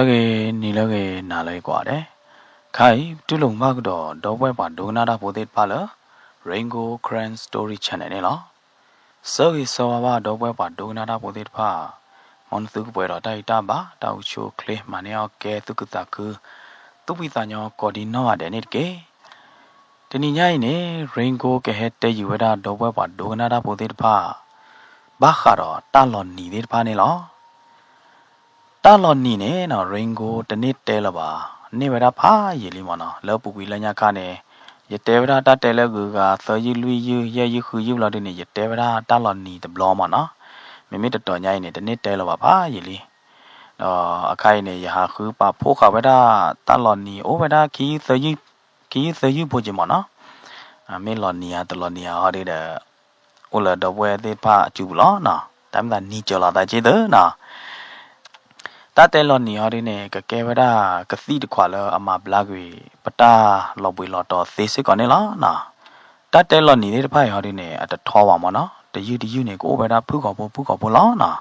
ဂီၤလၢအဂ့ၤ နံၤလၢအဂ့ၤ နၤလၢအဂ့ၤကိးဂၤဒဲး, ခါအံၤ ပတူၢ်လိာ်မုာ်ဘၣ်ကဒီး ဒီပုၢ်ဝဲၢ်ပှၤဒိကနၣ်တၢ်ဖိသ့ၣ်တဖၣ်လၢ Rain Gold Karen Story Channel န့ၣ်လီၤ. ဆၢဂ့ၤဆၢဝါဘၣ် ဒီပုၢ်ဝဲၢ်ပှၤဒိကနၣ်တၢ်ဖိသ့ၣ်တဖၣ်, မ်နသုကပှဲၤဒီးတၢ်ဂံၢ်တၢ်ဘါ တၢ်အိၣ်ဆူၣ်အိၣ်ချ့ မၤန့ၢ်အီၣ်ကဲ သူၣ်ခုသးခု သူၣ်ဖှံသးညီကိးဒံနီၢ်ဂၤဒဲးန့ၣ်တက့ၢ်. တနံၤညါအံၤန့ၣ် Rain Gold ကဟဲတဲယုာ်ဝဲဒၣ် ဒီပုၢ်ဝဲၢ်ပှၤဒိကနၣ်တၢ်ဖိသ့ၣ်တဖၣ် ဘၣ်ဃးဒီးတၢ်လီၤနံၤသ့ၣ်တဖၣ်န့ၣ်လီၤ. တၢ်လီၤနံၤန့ၣ်နီၤ Rain Gold တန့ၢ်တဲလၢၤဘၣ်, န့ၢ်ဝဲဒၣ်ဖးယံာ်လံမ့ၢ်နီၤ, လၢပူၤကွံာ်လၢညါခါန့ၣ် ယတဲဝဲဒၣ်တၢ်တဲလၢဂုၤဂၤ သၢယုၢ်လွံၢ်ယုၢ် ယဲၢ်ယုၢ်ဃုယုၢ်ဘျီဒုန့ၣ် ယတဲဝဲဒၣ်တၢ်လီၤနံၤတဘျီမ့ၢ်နီၤ, မ့မ့ၢ်တတီၤညါအံၤန့ၣ် တန့ၢ်တဲလၢၤဘၣ်ဖးယံာ်လံ. ဒီးအခါအံၤန့ၣ် ယဟးဃုပာ်ဖှိၣ်ဃာ်ဝဲဒၣ်တၢ်လီၤနံၤ အိၣ်ဝဲဒၣ် ခံယုၢ်သၢယုၢ်ဖိက့ၤမ့ၢ်နီၤ, မ့ၢ်လီၤနံၤဧါ တလီၤနံၤဧါဟီဒုဒီး အိၣ်လၢဒီပုၢ်ဝဲၢ်သ့ၣ်တဖၣ်အစုပူၤလီၤနီၤ, တၢ်မ့ၢ်သးနံၤစၢၤလီၤသးက့သၢနီၤ. တၢ်တဲလီၤနံၤဟီဒုန့ၣ် ကကဲဝဲဒၣ်ကသံၣ်တခွးလၢအမၤဘျါကွံာ် ပတၢ်လီၤဘှံးလီၤတီၤသ့စ့ၢ်ကီးန့ၣ်လီၤနီၤ. တၢ်တဲလီၤနံၤသ့ၣ်တဖၣ်အံၤဟီဒုန့ၣ် အတထီဘၣ်မ့ၢ်နီၤ, တယုၢ်တယုၢ်န့ၣ် ကအိၣ်ဝဲဒၣ်ဖုၣ်ကိာ်ဖိဖုၣ်ကိာ်ဖိလီၤနီၤ.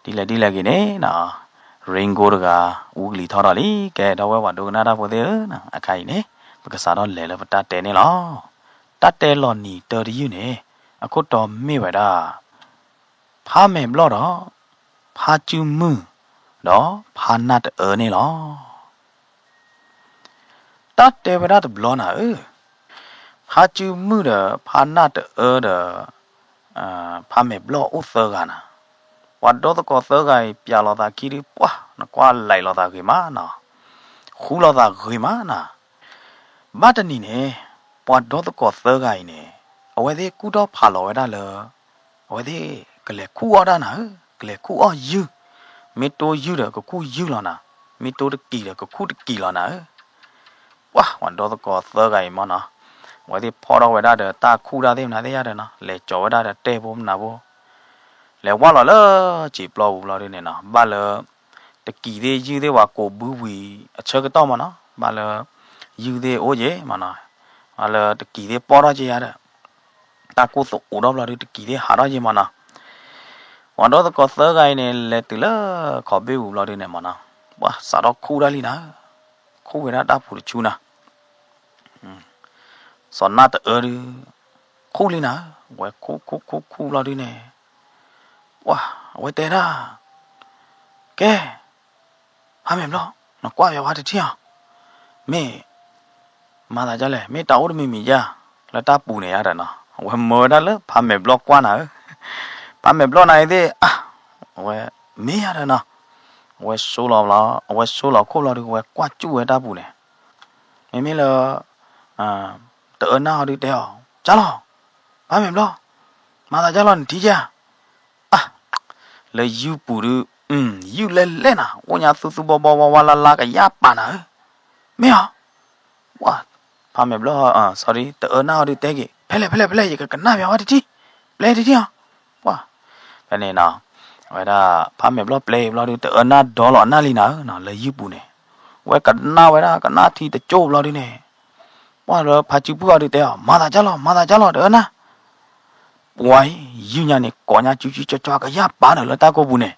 ဒ်လဲၣ်ဒ်လဲၣ်ဂ့ၤန့ၣ်နီၤ Rain Gold တဂၤ အူကလံၤထီထီၣ်လံ, ကဲ ဒီပုၢ်ဝဲၢ်ပှၤဒိကနၣ်တၢ်ဖိသ့ၣ်ဧၢ, အခါအံၤန့ၣ် ပကစးထီၣ်လဲၤလၢပတၢ်တဲန့ၣ်လီၤ. တၢ်တဲလီၤနံၤတၢတယုၢ်န့ၣ် အခိၣ်တီမ့ၢ်ဝဲဒၣ် ဖးမဲာ်ဘျီၣ်ဒီး ဖးစုမုၢ် ဒီးဖးနၢ်တအၢန့ၣ်လီၤ. တၢ်တဲဝဲဒၣ်တဘျီနၤဧၢ, ဖးစုမုၢ်ဒီးဖးနၢ်တအၢဒီး ဖးမဲာ်ဘျီၣ်အိၣ်သၢဂၤနၤ, ပှၤဒီသကိးသၢဂၤအံၤ ပျးလိာ်သးခံဒုး ပှၢ် နကွၢ်လဲၤလိာ်သးဂ့ၤမးနီၤ, ဃူလိာ်သးဂ့ၤမးနီၤ. ဘၣ်တနံၤန့ၣ် ပှၤဒီသကိးသၢဂၤအံၤန့ၣ် အဝဲသ့ၣ်ကူၣ်ထီၣ်ဖးလီၤဝဲဒၣ်လၢ အဝဲသ့ၣ်ကလဲၤခူၣ်အီၣ်တၢ်နၤဧၢ, ကလဲၤခူၣ်အီၣ်ယုၢ်, မ့ၢ်တိယုၢ်ဒီးကခူၣ်ယုၢ်လီၤနၤ, မ့ၢ်တိတကံၢ်ဒီးကခူၣ်တကံၢ်လီၤနၤဧၢ. ပှၢ် ပှၤဒီသကိးသၢဂၤအံၤမ့ၢ်နီၤ, အဝဲသ့ၣ်ဖီၣ်ထီၣ်ဝဲဒၣ်ဒီးတၢ်ခူၣ်တၢ်သ့ၣ်မနုၤသ့ၣ်ယါဒီးနီၤ, လဲၤကၠီၤဝဲဒၣ်ဒီးတဲဖိမနၤဖိ, လဲၤဝါလီၤလၢစံာ်ပျီပူၤဘျီဒုန့ၣ်နီၤ, ဘၣ်လၢ တကံၢ်သ့ၣ်ယုၢ်သ့ၣ်ပှၤကိးဘုဝံၤအဆၢကတီၢ်မ့ၢ်နီၤ, ဘၣ်လၢ ယုၢ်သ့ၣ်အိၣ်ယဲမ့ၢ်နီၤ, ဘၣ်လၢတကံၢ်သ့ၣ်ပီၢ်ထီၣ်က့ၤယါဒီး တၢ်ကိၢ်သအိးထီၣ်ဘျီဒု တကံၢ်သ့ၣ်ဟးထီၣ်ယဲမ့ၢ်နီၤ. ပှၤဒီသကိးသၢဂၤအံၤန့ၣ် လဲၤတုၤလၢခီဘ့ၣ်ပူၤဘျီဒုန့ၣ်မ့ၢ်နီၤ, ပှၤစးထီၣ်ခူၣ်ဒၣ်လံနၤ, ခူၣ်ဝဲဒၣ်တၢ်ပူၤတဆူနၤ စီၤနၢ်တအၢဒု ခူၣ်လံနၤ, ဝဲခူၣ်ခူၣ်ခူၣ်ခူၣ်ဘျီဒုန့ၣ်, ပှၤ အဝဲတဲဒၣ်, ကဲ, ဖးမဲာ်ဘျီၣ်, နကွၢ်ယၤဝဲတထံၣ်အီၤ, မ့ၢ် မၤသးဒ်လဲၣ်, မ့ၢ်တၢ်အိၣ်တမံၤမံၤယါ, လၢတၢ်ပူၤန့ၣ်ယါဒီးနီၤ, အဝဲမၢဝဲဒၣ်လၢဖးမဲာ်ဘျီၣ်ကွၢ်နၤဧၢ, ဖးမဲာ်ဘျီၣ်နၤအံၤသ့ၣ်, အဝဲ မ့ၢ်ယါဒီးနီၤ, အဝဲဆိလီၤဘျီ, အဝဲဆိလီၤခိၣ်ဘျီဒု အဝဲကွၢ်စူၣ်ဝဲတၢ်ပူၤန့ၣ်, မ့မ့ၢ်လၢ တအၢနၢ်ဟီဒုတဲအီၤ, ကၢ်လီၤ, ဖးမဲာ်ဘျီၣ်, မၤသးကၢ်လီၤနထံၣ်ကၢ်, အါ, လၢယုၢ်ပူၤဒု, ယုၢ်လဲၣ်လဲၣ်နၤ, အိၣ်ညါသူသူဘီဘီဝါဝါလါလါကယၢ်ပာ်နၤဧၢ, မ့ၢ်အီၤ, ပှၤ, ဖးမဲာ်ဘျီၣ်, sorry, တအၢနၢ်ဟီဒုတဲက့ၤ, ဖဲလဲၣ်ဖဲလဲၣ်ဖဲလဲၣ် ယကကနၣ်ပျီဝဲတထံၣ်, ပျဲတထံၣ်အီၤ, ပှၤ, ဖဲန့ၣ်နီၤ, အဝဲဒၣ် ဖးမဲာ်ဘျီၣ်ပျဲအံၤဘျီဒု တအၢနၢ်ဒီလီၤအနၢ်လံနၤဧၢ, လၢယုၢ်ပူၤန့ၣ်, ဝဲကနၣ်ဝဲဒၣ်ကနၣ်ထံတကၠိၢ်ဘျီဒုန့ၣ် ပှၤလၢဖးစုဖုၣ်အီၤဒုတဲအီၤ, မၤသးကၢ်လီၤ, မၤသးကၢ်လီၤ, တအၢနၢ်, ပှၤအံၤ ယုၢ်ညါန့ၣ် ကိးညါကၠူကၠူကၠီကၠီကယၢ်ပာ်နၤလၢတၢ်ကိၢ်ပူၤန့ၣ်,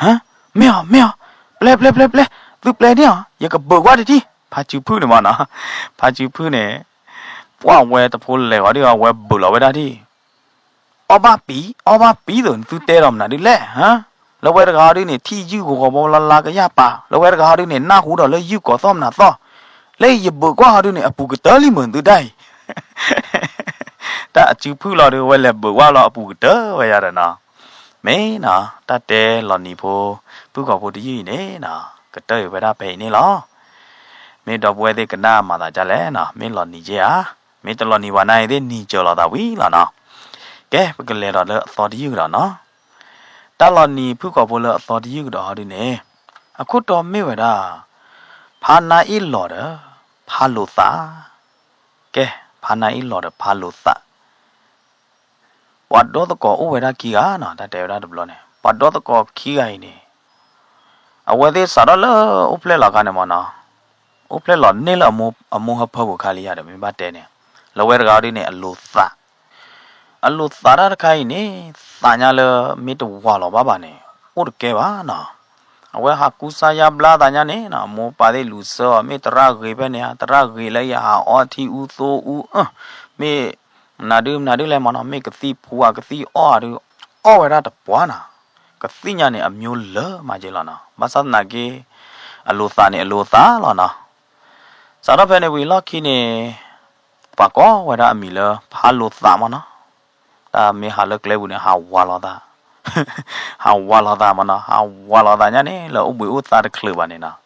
ဟါ, မ့ၢ်အီၤ, မ့ၢ်အီၤ, ပျဲပျဲပျဲပျဲ, သုပျဲန့ၢ်အီၤ, ယကဘုးကွၢ်တထံၣ်, ဖးစုဖုၣ်န့ၣ်မ့ၢ်နီၤ, ဖးစုဖုၣ်န့ၣ်, ပှၤဝဲတဖိလဲၤဃီဒု အဝဲဘုးလီၤဝဲဒၣ်ထံၣ် အီၣ်ဘၣ်ပံၤ, အီၣ်ဘၣ်ပံၤသိး သုတဲဒီးမနုၤဒုလဲၣ်, ဟါ, လၢဝဲတဂၤအီၤဒုန့ၣ် ထံၣ်ယုၢ်ဂီၤဂီၤဘီလါလါကယၢ်ပာ်, လၢဝဲတဂၤအီၤဒုန့ၣ် နၢ်ဟူဒီးလၢယုၢ်ကိးသီၣ်မနၤသီၣ်, လၢယဘုးကွၢ်အီၤဒုန့ၣ် အပူၤကတၢၢ်လံမုၢ်သုတၢ်အံၤ, တၢ်အစုဖုၣ်လီၤဒု ဝဲလဲၤဘုးကွၢ်လီၤအပူၤကတၢၢ်ဝဲယၤဒီးနီၤ, မ့ၢ်နီၤ တၢ်တဲလီၤနံၤဖိ ဖုၣ်ကိာ်ဖိတယုၢ်အံၤန့ၣ်နီၤ ကတၢၢ်အံၤဝဲဒၣ်ဖဲအံၤန့ၣ်လီၤ. မ့ၢ်ဒီပုၢ်ဝဲၢ်သ့ၣ်ကနၣ်မၤသးဒ်လဲၣ်နီၤ, မ့ၢ်လီၤနံၤက့ဧါ, မ့ၢ်တလီၤနံၤဘၣ်နာ်အံၤသ့ၣ်နံၤစၢၤလီၤသးဝံၤလီၤနီၤ. ကဲ ပကလဲၤဒီးလၢအသီတယုၢ်ကဒီးနီၤ. တၢ်လီၤနံၤဖုၣ်ကိာ်ဖိလၢအသီတယုၢ်ကဒီးဟီဒုန့ၣ်, အခိၣ်တီမ့ၢ်ဝဲဒၣ် ဖါနါအ့ၣ်လီၤဒီး ဖါလိာ်သး. ကဲ ဖါနါအ့ၣ်လီၤဒီးဖါလိာ်သး ပှၤဒီသကိးအိၣ်ဝဲဒၣ်ခံဂၤနီၤ, တၢ်တဲဝဲဒၣ်တဘျီန့ၣ် ပှၤဒီသကိးခံဂၤအံၤန့ၣ် အဝဲသ့ၣ်စးထီၣ်လၢအိၣ်ဖျဲၣ်လီၤအခါန့ၣ်မ့ၢ်နီၤ, အိၣ်ဖျဲၣ်လီၤန့ၢ်လၢအမိၢ်ဟၢဖၢပူၤခါလံယၤဒီး မ့ၢ်ဘၣ်တဲန့ၣ်, လၢဝဲတဂၤဒ်န့ၣ် အလိာ်သး, အလိာ်သးတၢ်တခါအံၤန့ၣ် သးညါလၢမ့ၢ်တဝၤလီၤဘၣ်ဘၣ်န့ၣ် အိၣ်တကဲဘၣ်နီၤ. အဝဲဟးကူစါယါဘျါသးညါန့ၣ်နီၤ, အမိၢ်ပၢ်သ့ၣ်လူၤဆၢအီၤ, မ့ၢ်သရၣ်ဂ့ၤဖဲန့ၣ်ဧါ, သရၣ်ဂ့ၤလၢယဟးအီထံအူသိအူ, မ့ၢ်မနုၤဒုမနုၤဒုလဲၣ်မ့ၢ်နီၤ, မ့ၢ်ကသံၣ်ဖူဧါ ကသံၣ်အီၣ်ဧါဒု, အီၣ်ဝဲဒၣ်တပှၢ်နီၤ, ကသံၣ်ညါန့ၣ် အမျိုးလၢမးက့လီၤနီၤ, ဘၣ်ဆၣ်သနာ်က့ အလိာ်သးန့ၣ် အလိာ်သးလီၤနီၤ. စးထီၣ်ဖဲန့ၣ်ဝံၤလီၢ်ခံန့ၣ် ပှၤကိးဝဲဒၣ်အမံၤလၢ ဖါလိာ်သးမ့ၢ်နီၤ. တၢ်မ့ၢ်ဟးလၢကျဲပူၤန့ၣ် ဟးဝးလီၤသး, ဟးဝးလီၤသးမ့ၢ်နီၤ, ဟးဝးလီၤသးညါန့ၣ် လၢအိၣ်ဘှံးအိၣ်သါတချုးဘၣ်န့ၣ်နီၤ.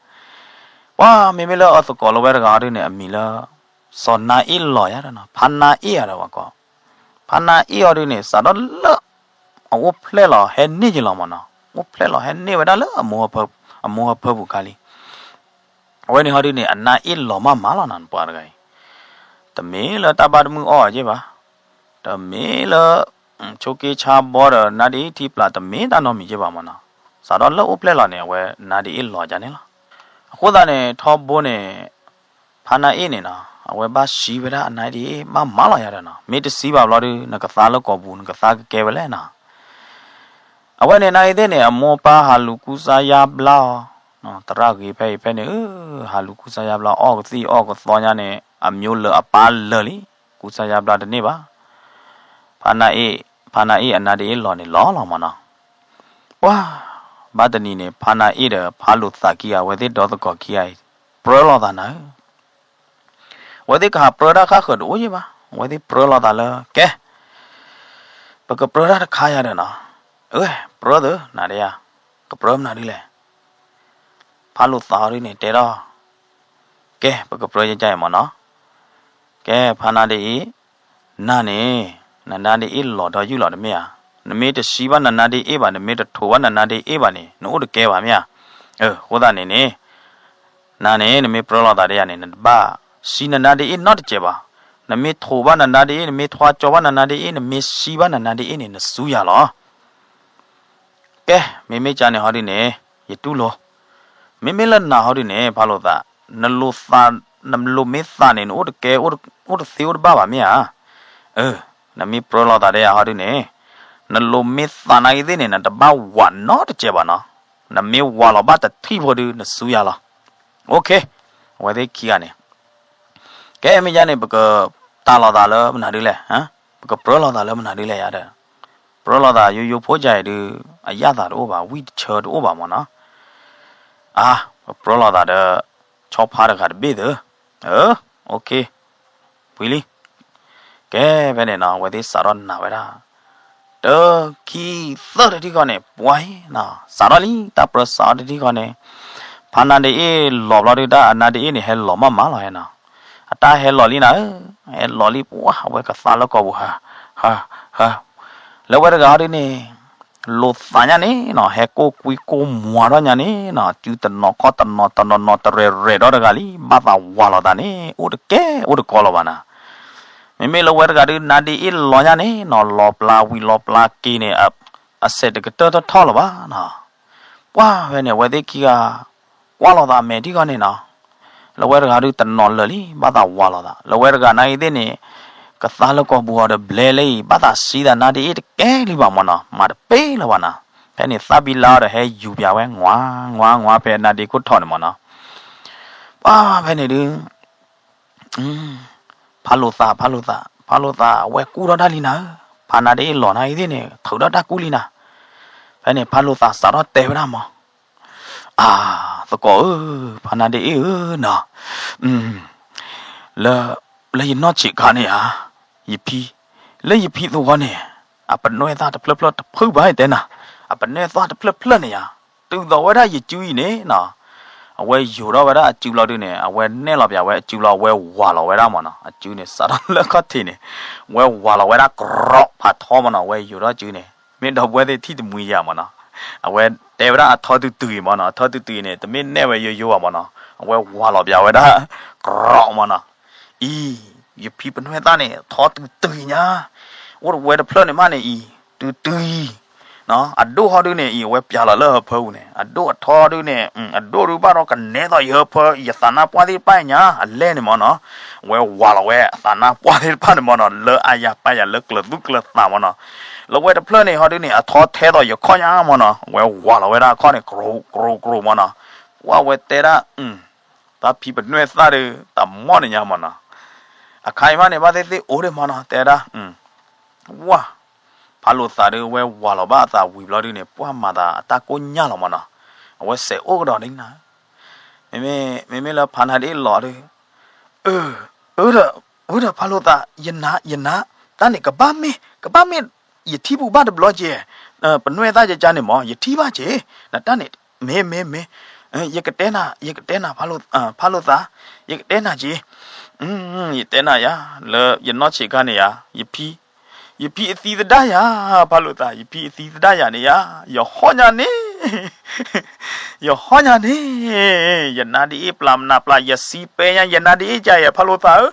ပှၤမ့မ့ၢ်လၢအသကိးလၢဝဲတဂၤဒ်န့ၣ် အမံၤလၢ စီၤနါအ့ၣ်လီၤယါဒီးနီၤ, ဖါနါအ့ၣ်အီၤဒီးပှၤကိး, ဖါနါအ့ၣ်အီၤဒုန့ၣ် စးထီၣ်လၢ အအိၣ်ဖျဲၣ်လီၤဟဲန့ၢ်က့ၤလီၤမ့ၢ်နီၤ, အိၣ်ဖျဲၣ်လီၤဟဲန့ၢ်ဝဲဒၣ်လၢ အမိၢ်ဟၢဖၢပူၤခါလံ. အဝဲန့ၣ်ဟီဒုန့ၣ် အနါအ့ၣ်လီၤမးမးလီၤနီၤ ပှၤတဂၤအံၤ, တမ့ၢ်လၢတၢ်ဘၣ်တမုၢ်အီၣ်အီၤက့ဘၣ်, တမ့ၢ်လၢ ဆိးက့ဆါဘီဒီး နါဒ့အ့ၣ်ထံပျၢ် တမ့ၢ်တၢ်နီတမံၤက့ဘၣ်မ့ၢ်နီၤ, စးထီၣ်လၢအိၣ်ဖျဲၣ်လီၤန့ၣ် အဝဲနါဒ့အ့ၣ်လီၤယါန့ၣ်လီၤ. အဃိသတးန့ၣ် ထီဘိန့ၣ် ဖါနါအ့ၣ်န့ၣ်နီၤ အဝဲဘၣ်စံးဝဲဒၣ်အနါဒ့အ့ၣ် မးမးလီၤယါဒီးနီၤ, မ့ၢ်တစံးဘၣ်ဘျီဒု နကသါလၢကိာ်ပူၤ နကသါကကဲဝဲလဲၣ်နီၤ. အဝဲန့ၣ်နၤအံၤသ့ၣ်န့ၣ် အမိၢ်ပၢ်ဟးလူၤကူစါယါဘျါအီၤ, သရၣ်ဂ့ၤဖဲအံၤဖဲန့ၣ် ဟးလူၤကူစါယါဘျါ အီၣ်ကသံၣ်အီၣ်ကသီညါန့ၣ် အမျိုးလၢအပၢ်လၢာ်လံ, ကူစါယါဘျါတန့ၢ်ဘၣ်. ဖါနါအ့ၣ်, ဖါနါအ့ၣ်အနါဒ့အ့ၣ်လီၤန့ၣ်လီၤလီၤမ့ၢ်နီၤ. ပှၤ ဘၣ်တနံၤန့ၣ် ဖါနါအ့ၣ်ဒီးဖါလိာ်သးခံဂၤ အဝဲသ့ၣ်ဒီသကိးခံဂၤအံၤ ပြၢလိာ်သးနၤဧၢ အဝဲသ့ၣ်ကဟးပြၢတၢ်ဃၣ်ဃၢၤတအိၣ်ယဲၢ်ဘၣ်, အဝဲသ့ၣ်ပြၢလိာ်သးလၢ ကဲ ပကပြၢတၢ်တခါယၤဒီးနီၤ, အဝဲ ပြၢသု နၤဒ့ယၤ, ကပြၢမနုၤဒ်လဲၣ်. ဖါလိာ်သးအီၤဒ်န့ၣ်တဲထီၣ်, ကဲ ပကပြၢယကၢ်အံၤမ့ၢ်နီၤ, ကဲ ဖါနါဒ့အ့ၣ်, နၤန့ၣ် နနါဒ့အ့ၣ်လီၤဒီးယုၢ်လီၤတမ့ၢ်ဧါ, နမ့ၢ်တစံးဘၣ်နနါဒ့အ့ၣ်ဘၣ်, နမ့ၢ်တထိးဘၣ်နနါဒ့အ့ၣ်ဘၣ်န့ၣ် နအိၣ်တကဲဘၣ်မ့ၢ်ဧါ. အဃိသတးန့ၣ်န့ၣ် နၤန့ၣ် နမ့ၢ်ပြၢလိာ်သးဒ်ယၤန့ၣ် နတဘၣ်စံးနနါဒ့အ့ၣ်နီတစဲးဘၣ်. နမ့ၢ်ထိးဘၣ်နနါဒ့အ့ၣ်, နမ့ၢ်ထွါကၠီဘၣ်နနါဒ့အ့ၣ်, နမ့ၢ်စံးဘၣ်နနါဒ့အ့ၣ်န့ၣ် နစူယၤလီၤ. ကဲ မ့မ့ၢ်ကန့ၣ်ဟီဒ်န့ၣ် ယတူၢ်လိာ်, မ့မ့ၢ်လၢနၤဟီဒ်န့ၣ် ဖါလိာ်သး, နလိာ်သး, နလိာ်မ့ၢ်သးန့ၣ် နအိၣ်တကဲ, အိၣ်တသ့အိၣ်တဘၣ်ဘၣ်မ့ၢ်ဧါ. အ နမ့ၢ်ပြၢလိာ်သးဒ်ယၤဟီဒ်န့ၣ် နလိာ်မ့ၢ်သးနာ်ဂ့ၤသ့ၣ်န့ၣ် နတဘၣ်ဝးနီတစဲးဘၣ်နီၤ, နမ့ၢ်ဝးလီၤဘၣ်တထံၣ်ဖိဒုး နစူယၤလီၤ. အဝဲသ့ၣ်ခံဂၤန့ၣ် ကဲမ့ၢ်ယါန့ၣ် ပကတၢ်လိာ်သးလၢမနုၤဒ်လဲၣ်, ပကပြၢလိာ်သးလၢမနုၤဒ်လဲၣ်ယါဒီး, ပြၢလိာ်သးယိယိဖိကၢ်အံၤဒုး အယၣ်သးတအိၣ်ဘၣ်, ဝံၣ်တဆၢတအိၣ်ဘၣ်မ့ၢ်နီၤ. အါ, ပပြၢလိာ်သးဒီး ဆီဖါတဂၤတဘ့ၣ်သၢ, ပှံၤလံ. ကဲဖဲန့ၣ်နီၤ အဝဲသ့ၣ်စးထီၣ်နာ်ဝဲဒၣ် တခံသၢတထံၣ်ဃီန့ၣ် ပှၤနီၤ စးထီၣ်လံ တၢ်ပြၢစးထီၣ်တထံၣ်ဃီန့ၣ်, ဖါနါဒ့အ့ၣ်လီၤဘျီဒုး တၢ်အနါဒ့အ့ၣ်န့ၣ် ဟဲလီၤမးမးလီၤဟဲနီၤ, အတၢ်ဟဲလီၤလံနၤဧၢ, ဟဲလီၤလံ ပှၤ အဝဲကသါလၢကိာ်ပူၤ ဟၢ ဟၢ ဟၢ လၢဝဲတဂၤဟီဒုးန့ၣ် လိာ်သးညါန့ၣ်နီၤ ဟဲကိၢ်ကွံကိၢ်မွၤထီၣ်ညါန့ၣ်နီၤ စုတနီၤခီၣ်တနီၤ တနီၤနီၤတရဲၣ်ရဲၣ်ဒီတဂၤလံ ဘၣ်သးဝးလိာ်သးန့ၣ် အိၣ်တကဲအိၣ်တကီလၢၤဘၣ်နၤ. မ့မ့ၢ်လၢဝဲတဂၤဒုး နါဒ့အ့ၣ်လီၤညါန့ၣ်နီၤ လီၤပျၢ်ဝံၤလီၤပျၢ်က့ၤန့ၣ် အစဲးတကတၢၢ်ထီၣ်ထီၣ်လၢၤဘၣ်နီၤ. ပှၤဖဲန့ၣ် အဝဲသ့ၣ်ခံဂၤ ကွၢ်လိာ်သးမဲာ်ထံၣ်ဃီန့ၣ်နီၤ, လၢဝဲတဂၤဒုးတနီၤလၢာ်လံ ဘၣ်သးဝးလိာ်သး လၢဝဲတဂၤနာ်ဂ့ၤသ့ၣ်န့ၣ် ကသါလၢကိာ်ပူၤအီၤဒီးဘျဲလၢအံၤ ဘၣ်သးစံးသးနါဒ့အ့ၣ်တကဲလံဘၣ်မ့ၢ်နီၤ မၤတပ့ၢ်လၢၤဘၣ်နီၤ. ဖဲန့ၣ်သးဘံလါအီၤဒီးဟဲယူၤပၠးဝဲ ငွါ ငွါ ငွါ ဖဲနါဒ့ခိၣ်ထီၣ်န့ၣ်မ့ၢ်နီၤ. ပှၤဖဲန့ၣ်ဒုး ဖးလိာ်သး ဖးလိာ်သး ဖးလိာ်သး အဝဲကူၣ်ထီၣ်တၢ်လံနၤဧၢ, ဖးနါဒ့အ့ၣ်လီၤနၤအံၤသ့ၣ်န့ၣ် ထုးထီၣ်တၢ်ကူၣ်လံနၤ. ဖဲန့ၣ် ဖးလိာ်သးစးထီၣ်တဲဝဲဒၣ်မး, အၢ သကိးဧၢ, ဖးနါဒ့အ့ၣ်ဧၢနီၤ, လၢ လၢယနီၢ်ဆံးခါန့ၣ်ဧါ, ယဖံ, လၢယဖံသဝီန့ၣ် အပနွဲၢ်သၣ်တဖျၢၣ်ဖျၢၣ်တဖုဘၣ်တဲနၤ, အပနွဲၢ်သၣ်တဖျၢၣ်ဖျၢၣ်န့ၣ်ဧါ, တုၤသိးဝဲဒၣ်ယစုအံၤန့ၣ်နီၤ အဝဲယိၤထီၣ်ဝဲဒၣ်အစုလီၤဒုန့ၣ် အဝဲနဲၣ်လီၤပၠးဝဲအစုလီၤ အဝဲဝၤလီၤဝဲဒၣ်မၢ်နီၤ. အစုန့ၣ် စးထီၣ်လၢခီၣ်ထံးန့ၣ် ဝဲဝၤလီၤဝဲဒၣ်ကြီဖးထီမၢ်နီၤ. အဝဲယိၤထီၣ်စုန့ၣ် မ့ၢ်ဒီပုၢ်ဝဲၢ်သ့ၣ်ထံၣ်တမှံယၤမၢ်နီၤ. အဝဲတဲဝဲဒၣ်အထီတုၤတုၤအံၤမၢ်နီၤ. အထီတုၤတုၤအံၤန့ၣ် တမ့ၢ်နဲၣ်ဝဲယိယိဘၣ်မၢ်နီၤ. အဝဲဝၤလီၤပၠးဝဲဒၣ်ကြီမၢ်နီၤ. အံၤ ယဖံပနွဲၢ်သၣ်န့ၣ် ထီတုၤတုၤအံၤညါ, အိၣ်တဝဲတဖျၢၣ်န့ၣ်မးန့ၣ်အံၤ တုၤတုၤအံၤ အဒိၣ်ဟီဒုန့ၣ်အံၤ အဝဲပၠးလီၤလၢဟၢဖၢပူၤန့ၣ် အဒိၣ်အထီဒုန့ၣ် အဒိၣ်ဒုဘၣ်ဒီးကနဲသိးယဟၢဖၢ ယသးနါပှၢ်သ့ၣ်တဖၣ်ညါ အလဲၢ်န့ၣ်မၢ်နီၤ. အဝဲဝၤလီၤဝဲအသးနါပှၢ်သ့ၣ်တဖၣ်န့ၣ်မၢ်နီၤ လၢအယၤပာ်ယၤလၢကျၢၤသူကျၢၤသးမၢ်နီၤ. လၢဝဲတဖျၢၣ်န့ၣ်ဟီဒုန့ၣ် အထီထဲသိးယခီၣ်ညါမၢ်နီၤ. အဝဲဝၤလီၤဝဲဒၣ်အခီၣ်န့ၣ် ကြိၤကြိၤကြိၤမၢ်နီၤ. ပှၢ်ဝဲတဲဒၣ် တၢ်ဖံပနွဲၢ်သၣ်ဒီး တၢ်မီၢ်န့ၣ်ညါမၢ်နီၤ. အခါအံၤမးန့ၣ် ဘၣ်သ့ၣ်သ့ၣ်အိၣ်ဒံးမၢ်နီၤ တဲဒၣ် ဝၢ် ဖးလိာ်သးဒီး ဝဲဝၤလီၤဘၣ်အသးဝံၤဘျီဒုန့ၣ် ပှၢ်မၤသးအတၢ်ကိၢ်ညါလီၤမၢ်နီၤ. အဝဲစဲးအိၣ်ကဒီးန့ၣ်နၤ, မ့မ့ၢ်လၢဖးနၤဒ်အ့ၣ်လီၤဒီး အၢ အၢဒီး အၢဒီးဖးလိာ်သး ယနၤ ယနၤ တၢ်န့ၣ်ကဘၣ်မ့ၢ် ကဘၣ်မ့ၢ် ယထံၣ်ပူၤဘၣ်တဘျီက့ၤ ပနွဲၢ်သၣ်ယကါန့ၣ်မၢ် ယထံၣ်ဘၣ်က့ၤ နတၢ်န့ၣ် မ့ၢ် မ့ၢ် မ့ၢ် ယကတဲနၤ ယကတဲနၤ ဖးလိာ်သး ယကတဲနၤက့ၤ ယတဲနၤယၤ လၢယနီၢ်ဆံးခါန့ၣ်ယၤ ယဖံ ယဖံအသံသဒၣ်ယၤ ဖးလိာ်သး ယဖံအသံသဒၣ်ယၤန့ၣ်ယၤ ယဟီၣ်ညါန့ၣ် ယဟီၣ်ညါန့ၣ် ယနါဒ်အ့ၣ်ပျၢ်မနၤပျၢ် ယစံပဲညါ ယနါဒ်အ့ၣ်ကါယၤ ဖးလိာ်သး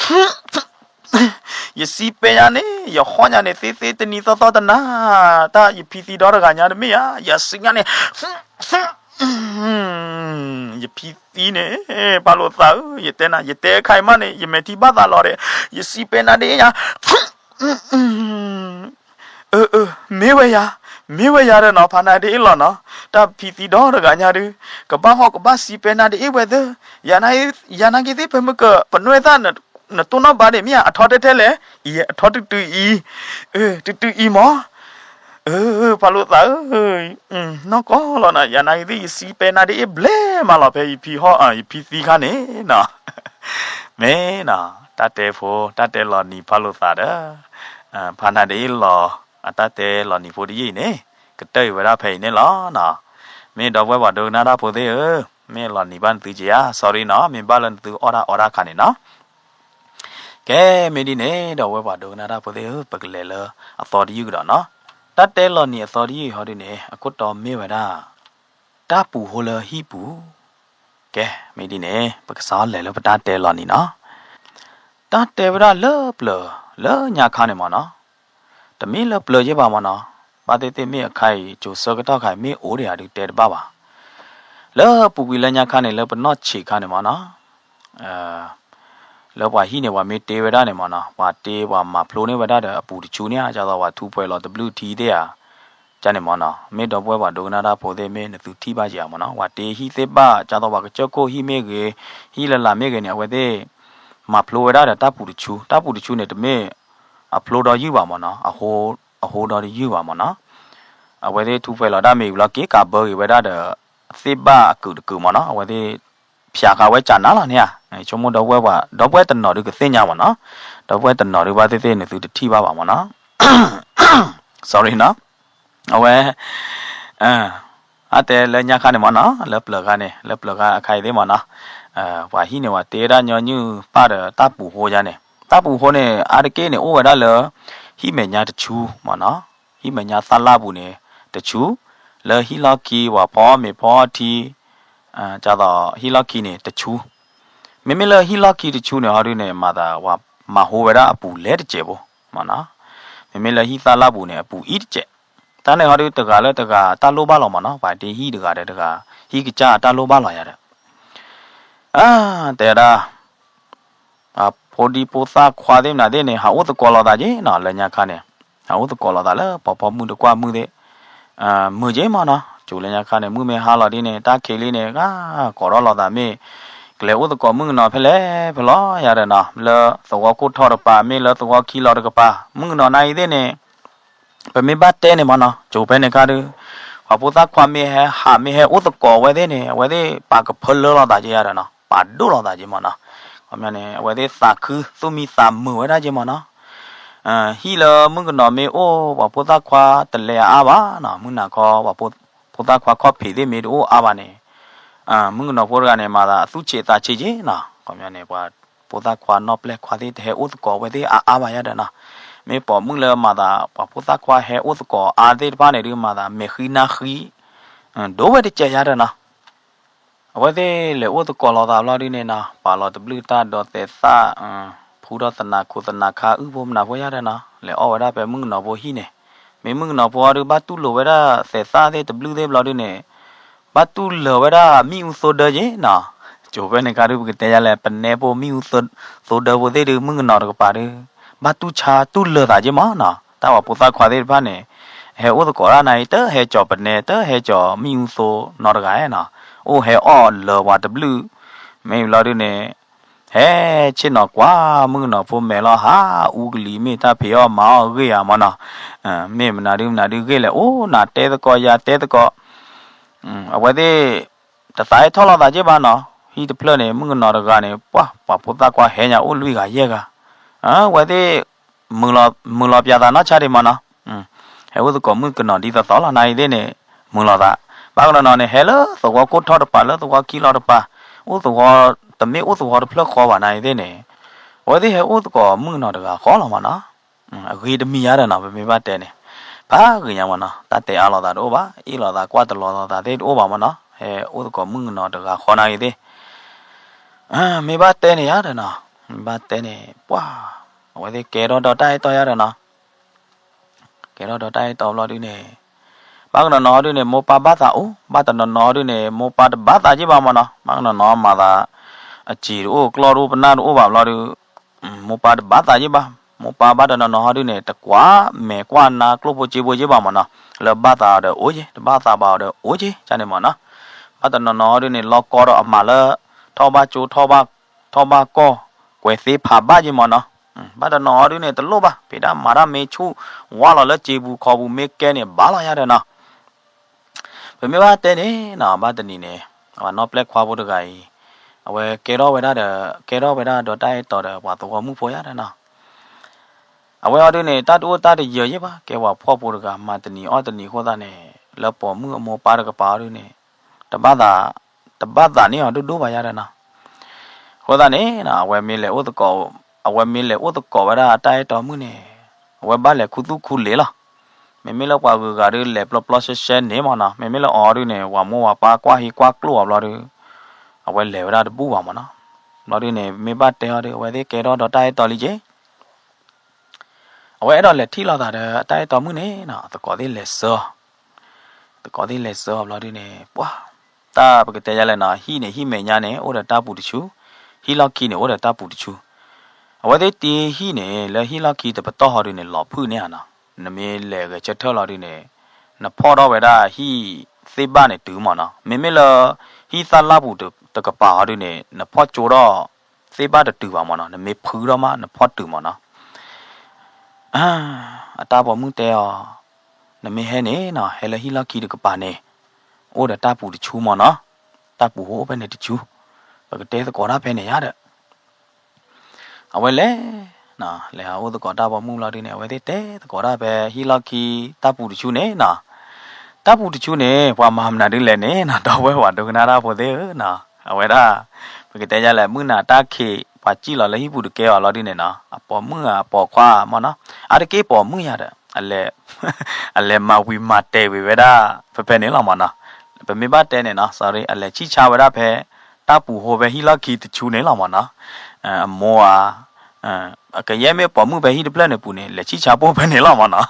ဧၢ ယစံပဲညါန့ၣ် ယဟီၣ်ညါန့ၣ် သ့သ့တနံၤသီသီတနၤ တၢ်ယဖံသံဒီတဂၤညါတမ့ၢ်ဧါ ယစံညါန့ၣ် ယဖံသံန့ၣ် ဖးလိာ်သးဧၢ ယတဲနၤ ယတဲအခါအံၤမးန့ၣ် ယမဲာ်ထံဘၣ်သးလီၤဒီး ယစံပဲနၤဒ်အ့ၣ်ညါ အၢ အၢ မ့ၢ်ဝဲယၤ မ့ၢ်ဝဲယၤဒီးနီၤ ဖးနၤဒ်အ့ၣ်လီၤနီၤ တၢ်ဖံသံဒီတဂၤညါဒု ကဘၣ်ဟီၣ်ကဘၣ်စံးပဲနၤဒ်အ့ၣ်ဝဲသၢ ယၤနာ်က့သ့ၣ်ဖဲမုၢ်ကၢၢ် ပနွဲၢ်သၣ် နတိၢ်နီၣ်ဘၣ်န့ၣ် မ့ၢ်အထီတဲထဲလဲၣ် အံၤအထီတုၤတုၤအံၤ အၢ တုၤတုၤအံၤမၢ် အၢ ဖးလိာ်သးဧၢ နီၢ်ကီၢ်လီၤနၤ ယၤနာ်က့သ့ၣ် ယစံးပဲနၤဒ်အ့ၣ်ဘျဲၣ်မးလီၤ ဖဲယဖံဟီၣ် ယဖံသံခါန့ၣ်နီၤ မ့ၢ်နီၤ တၢ်တဲဖိ တၢ်တဲလီၤနံၤဖးလိာ်သးဒီး ဖးနၤဒ်အ့ၣ်လီၤ အတၢ်တဲလီၤနံၤဖိတယုၢ်အံၤန့ၣ် ကတၢၢ်အံၤဝဲဒၣ်ဖဲအံၤန့ၣ်လီၤနီၤ မ့ၢ်ဒီပုၢ်ဝဲၢ်ပှၤဒိကနၣ်တၢ်ဖိသ့ၣ်ဧၢ မ့ၢ်လီၤနံၤဘၣ်နသုက့ၤဧါ sorry နီၤ မ့ၢ်ဘၣ်လၢနသုအီၣ်တၢ်အီတၢ်အခါန့ၣ်နီၤ ကဲ မ့ၢ်ဒ်န့ၣ် ဒီပုၢ်ဝဲၢ်ပှၤဒိကနၣ်တၢ်ဖိသ့ၣ်ဧၢ ပကလဲၤလၢအသီတယုၢ်ကဒီးနီၤ တၢ်တဲလီၤနံၤအသီတယုၢ်အံၤဟီဒုန့ၣ် အခိၣ်တီမ့ၢ်ဝဲဒၣ် တၢ်ပူၤဟိလၢဟံၣ်ပူၤ ကဲ မ့ၢ်ဒ်န့ၣ် ပကစးလဲၤလၢပတၢ်တဲလီၤနံၤနီၤ တၢ်တဲဝဲဒၣ်လၢပျၢၤ လၢညါခါန့ၣ်မၢ်နီၤ တမ့ၢ်လၢပျၢၤက့ဘၣ်မၢ်နီၤ ဘၣ်သ့ၣ်သ့ၣ်မ့ၢ်အခါအံၤ ကၠိၤဆၢကတီၢ်ခါအံၤ မ့ၢ်အိၣ်ဒံးဧါဒုးတဲတဘၣ်ဘၣ် လၢပူၤကွံာ်လၢညါခါန့ၣ် လၢပနီၢ်ဆံးခါန့ၣ်မၢ်နီၤ လၢပှၤဟံၣ်န့ၣ် ပှၤမ့ၢ်တ့ဝဲဒၣ်န့ၣ်မၢ်နီၤ ပှၤတ့ပှၤမၤဖျိန့ၢ်ဝဲဒၣ်ဒီးအပူၤတဆူန့ၣ် ဒ်သိးပှၤထူးပှဲၤလီၤတဘျုးထံသ့ၣ်ဧါ ကန့ၣ်မၢ်နီၤ မ့ၢ်ဒီပုၢ်ဝဲၢ်ပှၤဒိကနၣ်တၢ်ဖိသ့ၣ် မ့ၢ်နသုထံၣ်ဘၣ်ဧါမၢ်နီၤ ပှၤတ့ဟံၣ်သ့ၣ်ဘၣ် ဒ်သိးပှၤကစၢၢ်ခိၣ်ဟံၣ်မ့ၢ်ဂ့ၤ ဟံၣ်လၢလာ်မ့ၢ်ဂ့ၤန့ၣ် အဝဲသ့ၣ် မၤဖျိဝဲဒၣ်ဒီးတၢ်ပူၤတဆူ တၢ်ပူၤတဆူန့ၣ် တမ့ၢ်အဖျိဒီးယုၢ်ဘၣ်မၢ်နီၤ အဟိဒီးတယုၢ်ဘၣ်မၢ်နီၤ အဝဲသ့ၣ်ထူးပှဲၤလီၤတၢ်မ့ၢ်ဝံၤလီၤ က့ၤကးဘၢဂ့ၤဝဲဒၣ်ဒီး သ့ၣ်ဘၣ်အကုာ်တကုာ်မၢ်နီၤ အဝဲသ့ၣ် ဖျးဃာ်ဝဲကၢ်နါလီၤန့ၣ်ဧါ ဆိကမိၣ်ဒီပုၢ်ဝဲၢ်ပှၤ ဒီပုၢ်ဝဲၢ်တနီၤဒုးကသ့ၣ်ညါမၢ်နီၤ ဒီပုၢ်ဝဲၢ်တနီၤဒုးဘၣ်သ့ၣ်သ့ၣ်နသုတထံၣ်ဘၣ်ဘၣ်မၢ်နီၤ sorry နီၤ အဝဲ အတဲလၢညါခါန့ၣ်မၢ်နီၤ လၢပျၢၤခါန့ၣ် လၢပျၢၤခါအခါအံၤသ့ၣ်မၢ်နီၤ ပှၤဟံၣ်န့ၣ် ပှၤတ့ဝဲဒၣ်ညီနုၢ်ပၢ်ဒီးတၢ်ပူၤဃိယါန့ၣ် တၢ်ပူၤဃိန့ၣ် အါတက့ၢ်န့ၣ် အိၣ်ဝဲဒၣ်လၢ ဟံၣ်မဲာ်ညါတဆူမၢ်နီၤ ဟံၣ်မဲာ်ညါသၣ်လၣ်ပူၤန့ၣ် တဆူ လၢဟံၣ်လီၢ်ခံ ပှၤဖီအီၣ်မ့ၤဖီအီၣ်ထံ ဒ်သိးဟံၣ်လီၢ်ခံန့ၣ်တဆူ မ့မ့ၢ်လၢဟံၣ်လီၢ်ခံတဆူန့ၣ် ဟီဒုန့ၣ် မၤသး ပှၤမၤဟိဝဲဒၣ်အပူၤလဲၤတစဲးဖိမၢ်နီၤ မ့မ့ၢ်လၢဟံၣ်သၣ်လၣ်ပူၤန့ၣ် အပူၤအံၤတစဲး တၢ်န့ၣ်ဟီဒုတဂၤလၢတဂၤတၢ်လိၣ်ဘၣ်လီၤမၢ်နီၤ ပှၤတ့ဟံၣ်တဂၤဒီးတဂၤ ဟံၣ်ကစၢ်အတၢ်လိၣ်ဘၣ်လီၤယၤဒီး တဲဝဲဒၣ် ဖိဒံဖိသၣ်ခွါသ့ၣ်မနုၤသ့ၣ်န့ၣ် ဟးအိၣ်သကိးလိာ်သးက့နီၤ လၢညါခါန့ၣ် ဟးအိၣ်သကိးလိာ်သးလၢပှၤဖီမုၢ်တကွၢ်မုၢ်သ့ၣ် မုာ်က့မၢ်နီၤ ကၠိၤလၢညါခါန့ၣ် မုၢ်မ့ၢ်ဟါလီၤဒ်န့ၣ် တၢ်ခံးလံန့ၣ် ဂၤကိးထီၣ်လိာ်သးမ့ၢ် ကလဲၤအိၣ်သကိးမုၣ်ကနီၤဖဲလဲၣ်ဖဲလဲၣ်ယၤဒီးနီၤ လၢသဝီခိၣ်ထီၣ်တကပၤ မ့ၢ်လၢသဝီခံလီၤတကပၤ မုၣ်ကနီၤနာ်အံၤသ့ၣ်န့ၣ် ပမ့ၢ်ဘၣ်တဲန့ၣ်မၢ်နီၤ ကၠိၤဖဲန့ၣ်ခါဒုး ပှၤဖိသၣ်ခွါမ့ၢ်ဟဲဟးမ့ၢ်ဟဲအိၣ်သကိးဝဲသ့ၣ်န့ၣ် အဝဲသ့ၣ်ပာ်ကဖၢလၢလိာ်သးက့ယၤဒီးနီၤ ပာ်ဒိၣ်လိာ်သးက့မၢ်နီၤ န့ၣ် အဝဲသ့ၣ်သးခုသူၣ်မံသးမုာ်ဝဲဒၣ်က့မၢ်နီၤ ဟံၣ်လၢမုၣ်ကနီၤမ့ၢ်အိၣ် ပှၤဖိသၣ်ခွါတလဲၤအါအါဘၣ်နီၤ မုၢ်နၤခီ ပှၤဖိသၣ်ခွါခီၣ်ဖံးသ့ၣ်မ့ၢ်တအိၣ်အါဘၣ်န့ၣ် မုၣ်ကနီၤဖိတဂၤန့ၣ် မၤသးအသူၣ်ဆံးသးဆံးက့နီၤ. ခီပညီန့ၣ် ပှၤဖိသၣ်ခွါနီၢ်ပျဲၢ်ခွါသ့ၣ်တဟဲအိၣ်သကိးဝဲသ့ၣ်အါအါဘၣ်ယါဒီးနီၤ. မ့ၢ်ပိာ်မုၣ်လၢမၤသး ပှၤဖိသၣ်ခွါဟဲအိၣ်သကိးအါသ့ၣ်တဖၣ်န့ၣ်ဒုး မၤသးမဲာ်ဃံနၢ်ဃံ ဒိၣ်ဝဲတစဲးယါဒီးနီၤ. အဝဲသ့ၣ်လဲၤအိၣ်သကိးလိာ်သးဘျီဒုန့ၣ်နီၤ, ပာ်လီၤတဘျုးတၢ်ဒီးသဲးသၣ်, ဖှူထီၣ်သနးခိၣ်သနးခါအုၣ်ဖိမနၤဖိယါဒီးနီၤ, လဲၤအီၣ်ဝဲဒၣ်ဖဲမုၣ်ကနီၤဖိဟံၣ်န့ၣ်, မ့ၢ်မုၣ်ကနီၤဖိအီၤဒုး ဘၣ်တူၢ်လိာ်ဝဲဒၣ်သဲးသၣ်သ့ၣ်တဘျုးသ့ၣ်ဘျီဒုန့ၣ်, ဘၣ်တူၢ်လၢာ်ဝဲဒၣ်မ့ၣ်အူသိဒၢက့နီၤ. ကၠိၤဖဲန့ၣ်ခါဒုး ပကတဲယါလဲၣ် ပနဲဖိမ့ၣ်အူသိဒၢဖိသ့ၣ်ဒုး မုၣ်ကနီၤတကပၤဒုး ဘၣ်တူၢ်ဆါတူၢ်လၢာ်သးက့မးနီၤ. တၢ်ပှၤဖိသၣ်ခွါသ့ၣ်တဖၣ်န့ၣ် ဟဲအိၣ်သကိးတၢ်နၤအံၤ တဟဲကၠီၤပနဲ တဟဲကၠီၤမ့ၣ်အူသိနီတဂၤနီၤ, အိၣ်ဟဲအီၣ်လၢာ်ပှၤတဘျုး, မ့ၢ်ဘျီဒုန့ၣ် ဟဲဆ့ၣ်နီၤကွၢ်မုၣ်ကနီၤဖိမဲာ်လီၤ ဟးအူကလံၤ မ့ၢ်တၢ်ဖံးအီၣ်မၤအီၣ်ဂ့ၢ်ဧါမးနီၤ, မ့ၢ်မနုၤဒုမနုၤဒုဂ့ၢ်လဲၣ် အိၣ်နၤတဲသကိးယၤတဲသကိး, အဝဲသ့ၣ် တသးဟဲထီၣ်လိာ်သးက့ဘၣ်နီၤ, ဟံၣ်တဖျၢၣ်န့ၣ် မုၣ်ကနီၤတဂၤန့ၣ် ပှၤ ပှၤဖိသၣ်ခွါဟဲညါအိၣ်လွံၢ်ဂၤယဲၢ်ဂၤ, အဝဲသ့ၣ် မုာ်လီၤပၠးသးနီၢ်ဆါဒံးမးနီၤ, ဟဲအိၣ်သကိးမုၣ်ကနီၤဒ်သိးသိးလီၤနၤအံၤသ့ၣ်န့ၣ်, မုာ်လီၤသး, ဘၣ်ကနီၤနီၤန့ၣ် ဟဲလၢသဝီခိၣ်ထီၣ်တပၤ လၢသဝီခံလီၤတပၤ, အိၣ်သဝီ, တမ့ၢ်အိၣ်သဝီတဖျၢၣ်ဃီဘၣ်နၤအံၤသ့ၣ်န့ၣ်, အဝဲသ့ၣ်ဟဲအိၣ်သကိးမုၣ်ကနီၤတဂၤဃီလီၤမးနီၤ. အဂ့ၤတမံၤယါဒီးနီၤ ပမ့ၢ်ဘၣ်တဲန့ၣ်, ဖးဂ့ၤညါမးနီၤ တၢ်တဲအါလိာ်သးတအိၣ်ဘၣ် အ့ၣ်လိာ်သးကွၢ်တလီၤလိာ်သးသ့ၣ်တအိၣ်ဘၣ်မးနီၤ ဟဲအိၣ်သကိးမုၣ်ကနီၤတဂၤဃီနၤအံၤသ့ၣ်, မ့ၢ်ဘၣ်တဲန့ၣ်ယါဒီးနီၤ မ့ၢ်ဘၣ်တဲန့ၣ် ပှၤ အဝဲသ့ၣ်ကဲထီၣ်ဒီးတၢ်အဲၣ်တီယါဒီးနီၤ ကဲထီၣ်ဒီးတၢ်အဲၣ်တီဘျီဒုန့ၣ်, ဘၣ်ကနီၤနီၤဒုန့ၣ် မိၢ်ပၢ်ဘၣ်သးအိၣ် ဘၣ်တနီၤနီၤဒုန့ၣ် မိၢ်ပၢ်တဘၣ်သးက့ဘၣ်မးနီၤ ဘၣ်ကနီၤနီၤမၤသး, အစံာ်တအိၣ်ကျီၢ်တအိၣ်ပနၢ်တအိၣ်ဘၣ်ဘျီဒု, မိၢ်ပၢ်တဘၣ်သးက့ဘၣ်, မိၢ်ပၢ်ဘၣ်တနီၤနီၤဟီဒုန့ၣ် တကွၢ်မဲာ်ကွၢ်နါကျိၣ်ဖိစ့ဖိက့ဘၣ်မးနီၤ လၢဘၣ်သးအီၤဒီးအိၣ်က့ တဘၣ်သးဘၣ်အီၤဒီးအိၣ်က့ ကန့ၣ်မးနီၤ, ဘၣ်တနီၤနီၤဟီဒုန့ၣ် လီၤကီဒီးအမၤလၢ ထီၣ်ဘၣ်ကၠိ ထီၣ်ဘၣ်ကီၢ် ကွဲးသ့ဖးဘၣ်က့မးနီၤ, ဘၣ်တနီၤဟီဒုန့ၣ် တလိၣ်ဘၣ် ပ့ၤဒၣ်မၤတၢ်မ့ၢ်ဆူၣ် ဝါလီၤလၢစ့ပူၤခီပူၤမ့ၢ်ကဲန့ၣ် ဘၣ်လီၤယါဒီးနီၤ ပမ့ၢ်ဘၣ်တဲန့ၣ်နီၤ ဘၣ်တနံၤန့ၣ် အဝဲနီၢ်ပျဲၢ်ခွါဖိတဂၤအံၤ, အဝဲကဲထီၣ်ဝဲဒၣ်ဒီး ကဲထီၣ်ဝဲဒၣ်ဒီးတၢ်အဲၣ်တီဒီးပှၤသဝီမုၣ်ဖိယါဒီးနီၤ, အဝဲအီၤဒုန့ၣ် တၢ်တအိၣ်တၢ်တယၢၤယ့ၢ်ဘၣ် ကဲပှၤဖှီၣ်ဖိတဂၤ မၤတနံၤအီၣ်တနံၤအဃိသတးန့ၣ် လၢပိာ်မုၣ်အမိၢ်ပၢ်တကပၤအီၤဒုန့ၣ် တဘၣ်သး, တဘၣ်သးန့ၢ်အီၤဒိၣ်ဒိၣ်ဘၣ်ယါဒီးနီၤ အဃိသတးန့ၣ် အဝဲမ့ၢ်လဲၤအိၣ်သကိး, အဝဲမ့ၢ်လဲၤအိၣ်သကိးဝဲဒၣ်တၢ်အဲၣ်တီမုၣ်န့ၣ်, အဝဲဘၣ်လဲၤခူသူၣ်ခူလ့ၤလီၤ. မ့မ့ၢ်လၢပှၤဂုၤဂၤဒုလဲၤပျီပျီရှဲရှဲန့ၣ်မးနီၤ, မ့မ့ၢ်လၢအီၤဒုန့ၣ် ပှၤမိၢ်ပှၤပၢ်ကွၢ်ဟံးကွၢ်ကျိၣ်အီၤဘျီဒု, အဝဲလဲၤဝဲဒၣ်တဘူၣ်ဘၣ်မးနီၤ. ဘျီဒုန့ၣ် မ့ၢ်ဘၣ်တဲအီၤဒု အဝဲသ့ၣ်ကဲထီၣ်ဒီးတၢ်အဲၣ်တီလံက့ အဝဲအဲၣ်ဒိးလဲၤထံၣ်လိာ်သးဒီးတၢ်အဲၣ်တီမုၣ်န့ၣ်နီၤ, သကိးသ့ၣ်လဲၤစၢၤအီၤ, သကိးသ့ၣ်လဲၤစၢၤအီၤဘျီဒုန့ၣ် ပှၤ, တၢ်ပကတဲယါလဲၣ်နီၤ, ဟံၣ်န့ၣ် ဟံၣ်မဲာ်ညါန့ၣ် အိၣ်ဒီးတၢ်ပူၤတဆူ, ဟံၣ်လီၢ်ခံန့ၣ် အိၣ်ဒီးတၢ်ပူၤတဆူ. အဝဲသ့ၣ်တ့ဟံၣ်န့ၣ် လၢဟံၣ်လီၢ်ခံတပတီၢ်ဟီဒုန့ၣ် လီၤဖုၣ်န့ၢ်ဧါနီၤ, နမ့ၢ်လဲၤဂဲၤဆၢထၢၣ်လီၤဒုန့ၣ်, နဖီၣ်ထီၣ်ဝဲဒၣ်ဟံၣ်သ့ၣ်ဘၣ်န့ၣ်တုၤမးနီၤ, မ့မ့ၢ်လၢ ဟံၣ်သၣ်လၢ်ပူၤတကပၤဟီဒုန့ၣ် နဖီၣ်ကၠိထီၣ် သ့ၣ်ဘၣ်တတုၤဘၣ်မးနီၤ, နမ့ၢ်ဖုထီၣ်မး နဖီၣ်တုၤမးနီၤ. အတၢ်ပိာ်မုၣ်တဲအီၤ, နမ့ၢ်ဟဲန့ၣ်နီၤ ဟဲလၢဟံၣ်လီၢ်ခံတကပၤန့ၣ်, အိၣ်ဒီးတၢ်ပူၤတဆူမးနီၤ, တၢ်ပူၤဟိအိၣ်ဖဲန့ၣ်တဆူ, ပကတဲသကိးတၢ်ဖဲန့ၣ်ယါဒီး အဝဲလဲၤ, လဲၤဟးအိၣ်သကိးတၢ်ပိာ်မုၣ်ဘျီဒုန့ၣ် အဝဲသ့ၣ်တဲသကိးတၢ်ဖဲဟံၣ်လီၢ်ခံ တၢ်ပူၤတဆူန့ၣ်နီၤ, တၢ်ပူၤတဆူန့ၣ် ပှၤမၤမနုၤဒုလဲၣ်န့ၣ်နီၤ, ဒီပုၢ်ဝဲၢ်ပှၤဒိကနၣ်တၢ်ဖိသ့ၣ်ဧၢနီၤ, အဝဲဒၣ် ပကတဲယါလဲၣ် မုၢ်နၤတၢ်ခံး ပှၤစံၣ်လီၤလၢဟံၣ်ပူၤတကဲအီၤလီၤဒုန့ၣ်နီၤ, အပိာ်မုၣ်ဧါ အပိာ်ခွါမးနီၤ, အါတက့ၢ်ပိာ်မုၣ်ယါဒီး အလဲၤမၤဝံၤမၤတဲာ်ဝံၤဝဲဒၣ် ဖဲဖဲန့ၣ်လီၤမးနီၤ. ပမ့ၢ်ဘၣ်တဲန့ၣ်နီၤ sorry အလဲၤဆံၣ်ဆါဝဲဒၣ်ဖဲ တၢ်ပူၤဟိဖဲဟံၣ်လီၢ်ခံတဆူန့ၣ်လီၤမးနီၤ. အမိၢ်ဧါ ကယဲၢ်မ့ၢ်ပိာ်မုၣ်ဖဲဟံၣ်တဖျၢၣ်န့ၣ်ပူၤန့ၣ် လဲၤဆံၣ်ဆါပိၢ်ဖဲန့ၣ်လီၤမးနီၤ.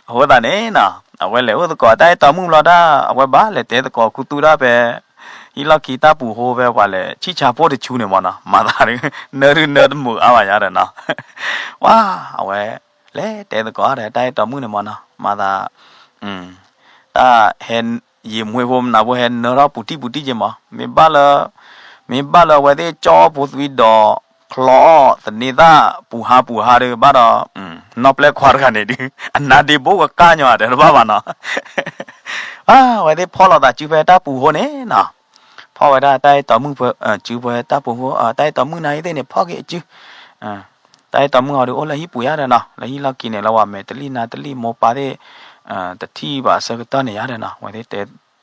အဃိသတးန့ၣ်နီၤ အဝဲလဲၤအိၣ်သကိးတၢ်အဲၣ်တီမုၣ်ဘျီဒၣ် အဝဲဘၣ်လဲၤတဲသကိးခူသူၣ်ဒၣ်ဖဲ ဟံၣ်လီၢ်ခံတၢ်ပူၤဟိဖဲပှၤလဲၤဆံၣ်ဆါပိၢ်တဆူန့ၣ်မးနီၤ, မၤသးဒု နၢဒုနၢတမုာ်အါဘၣ်ယါဒီးနီၤ. ပှၤ အဝဲ လဲၤတဲသကိးဒီးတၢ်အဲၣ်တီမုၣ်န့ၣ်မးနီၤ, မၤသး တၢ်ဟဲ ယံာ်မှံဖိမနၤဖိဟဲနၢထီၣ် ပူၤတံၢ်ပူၤတံၢ်က့မး, မ့ၢ်ဘၣ်လၢ မ့ၢ်ဘၣ်လၢအဝဲသ့ၣ်ကၠီၣ်ဖိသွံဒီး ချီအီၣ်သန့ၤသၣ် ပူၤဟါပူၤဟါဒီး ဘၣ်ဒီး နီၢ်ပျဲၢ်ခွါတဂၤန့ၣ်ဒု အနါဒ့ဘိကကၢ်ညီဧါ တဲတဘၣ်ဘၣ်နီၤ. အဝဲသ့ၣ်ဖီၣ်လိာ်သးစုဖဲတၢ်ပူၤဟိန့ၣ်နီၤ, ဖီၣ်ဝဲဒၣ်တၢ်အဲၣ်တီမုၣ်ဖဲ စုဖဲတၢ်ပူၤဟိ တၢ်အဲၣ်တီမုၣ်နၤအံၤသ့ၣ်န့ၣ် ဖီၣ်က့ၤအစု တၢ်အဲၣ်တီမုၣ်အီၤဒုးအိၣ်လၢဟံၣ်ပူၤယါဒီးနီၤ, လၢဟံၣ်လီၢ်ခံန့ၣ် လၢဝဲမဲာ်တလံၣ်နါတလံၣ် မိၢ်ပၢ်သ့ၣ် တထံၣ်ဘၣ်အဆၢကတီၢ်န့ၣ်ယါဒီးနီၤ, အဝဲသ့ၣ်တဲ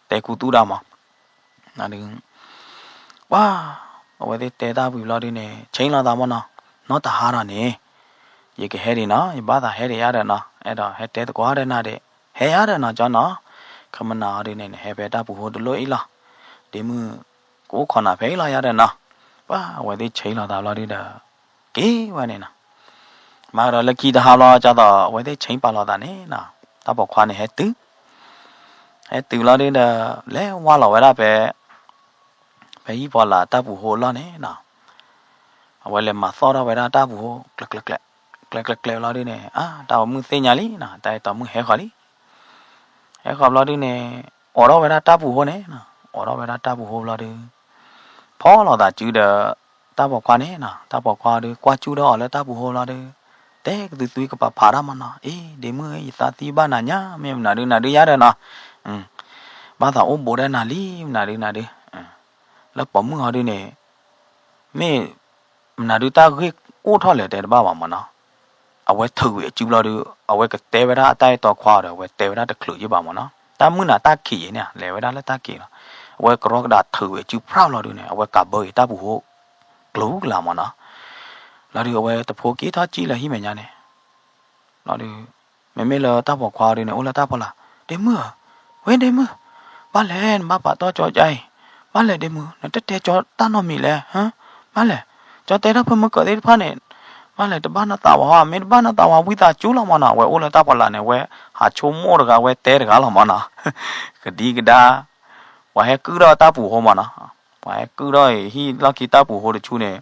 တဲခူသူၣ်ဒၣ်မး. ဒုး ပှၤ အဝဲသ့ၣ်တဲတၢ်ဝံၤဘျီဒုန့ၣ် ဆ့လီၤသးမ့ၢ်နီၤ, နီၢ်တဟါထီၣ်န့ၣ် ယကဟဲဒံးနီၤ, ယဘၣ်သးဟဲဒံးယါဒီးနီၤ, အဲၣ်ဒိးဟဲတဲသကိးဒီးနၤဒံး, ဟဲယါဒီးနီၤ ကၠီနီၤ, ခမနၤအီၤဒုန့ၣ် နဟဲဖဲတၢ်ပူၤဟိတလိၣ်အံၤလီၤ, ဒ့မုၣ် ကအိၣ်ခိးနၤဖဲအံၤလီၤယါဒီးနီၤ, ပှၤ အဝဲသ့ၣ်ဆ့လီၤသးဘျီဒုဒီး က့ၤဝဲန့ၣ်နီၤ, မၤကဒီးလၢခံတဟါဘျီ ကၠီသိး အဝဲသ့ၣ်ဆ့ပာ်လီၤသးန့ၣ်နီၤ, တၢ်ပိာ်ခွါန့ၣ်ဟဲတုၤ ဟဲတုၤလီၤဒုဒီး လဲၤဝါလီၤဝဲဒၣ်ဖဲ ဖဲဟံၣ်ဖီလာ်တၢ်ပူၤဟိအလီၢ်န့ၣ်နီၤ, အဝဲလဲၤမၤသီၣ်ထီၣ်ဝဲဒၣ်တၢ်ပူၤဟိ ကျဲၤကျဲၤကျဲၤ ကျဲၤကျဲၤကျဲၤလီၤဒုန့ၣ် အါ တၢ်ပိာ်မုၣ်သ့ၣ်ညါလံနီၤ, တၢ်အဲၣ်တီမုၣ်ဟဲဃီၤလံ, ဟဲဃီၤဘျီဒုန့ၣ် အိးထီၣ်ဝဲဒၣ်တၢ်ပူၤဟိန့ၣ်နီၤ, အိးထီၣ်ဝဲဒၣ်တၢ်ပူၤဟိဘျီဒု ဖီလီၤသးစုဒီး တၢ်ပိာ်ခွါန့ၣ်နီၤ, တၢ်ပိာ်ခွါဒု ကွၢ်စူၣ်ထီၣ်အီၤလၢတၢ်ပူၤဟိဘျီဒု တဲကသူသွံကပာ်ဖးတၢ်မ့ၢ်နီၤ, အ့ ဒ့မုၣ် ယသးသံဘၣ်နၤညါ မ့ၢ်မနုၤဒုနၤဒုယါဒီးနီၤ, ဘၣ်သးအိၣ်ဘူးဒီးနၤလံ မနုၤဒုနၤဒု, လၢပိာ်မုၣ်ဟီဒုန့ၣ် မ့ၢ်မနုၤဒုတၢ်ဂ့ၢ်အိၣ်ထီၣ်လဲၣ်တဲတဘၣ်ဘၣ်မ့ၢ်နီၤ, အဝဲထုးဝံၤအစုဘျီဒု အဝဲကတဲဝဲဒၣ်အတၢ်အဲၣ်တီခွါအီၤဒီး အဝဲတဲဝဲဒၣ်တချုးယ့ၢ်ဘၣ်မ့ၢ်နီၤ, တၢ်မုၢ်နၤတၢ်ခံးအံၤန့ၣ် လဲၤဝဲဒၣ်လၢတၢ်ခံးလီၤ, အဝဲကရီကဒးထုးဝံၤအစုဖြၣ်ဘျီဒုန့ၣ် အဝဲကးဘၢက့ၤတၢ်ပူၤဟိ ကျိၤကလာ်မ့ၢ်နီၤ, လီၤဒု အဝဲတဖိက့ၤထီၣ်ကံၣ်လၢဟံၣ်မဲာ်ညါန့ၣ် လီၤဒု မ့မ့ၢ်လၢတၢ်ပိာ်ခွါဒုန့ၣ် အိၣ်လၢတၢ်ဖီလာ်, ဒ့မုၣ်ဧၢ, ဝဲဒ့မုၣ်, ဘၣ်လဲၣ် နဘၣ်ပာ်တီၢ်ကၠီကအံၤ, ဘၣ်လဲၣ်ဒ့မုၣ် နတတဲကၠီတၢ်နီတမံၤလဲၣ်, ဘၣ်လဲၣ်, ကၠီတဲထီၣ်ဖဲမုၢ်ကၢးသ့ၣ်တဖၣ်န့ၣ်, ဘၣ်လဲၣ် တဘၣ်နသးဝး မ့ၢ်တဘၣ်နသးဝးဝံသးစူၤလီၤမ့ၢ်နီၤ, အဝဲအိၣ်လၢတၢ်ဖီလာ်န့ၣ် အဝဲဟးဆိကမိၣ်တဂၤ အဝဲတဲတဂၤလီၤမ့ၢ်နီၤ, ကဒံကဒါ ပှၤဟဲကုၢ်ထီၣ်တၢ်ပူၤဟိမ့ၢ်နီၤ, ပှၤဟဲကုၢ်ထီၣ်အံၤ ဟံၣ်လီၢ်ခံတၢ်ပူၤဟိတဆူန့ၣ်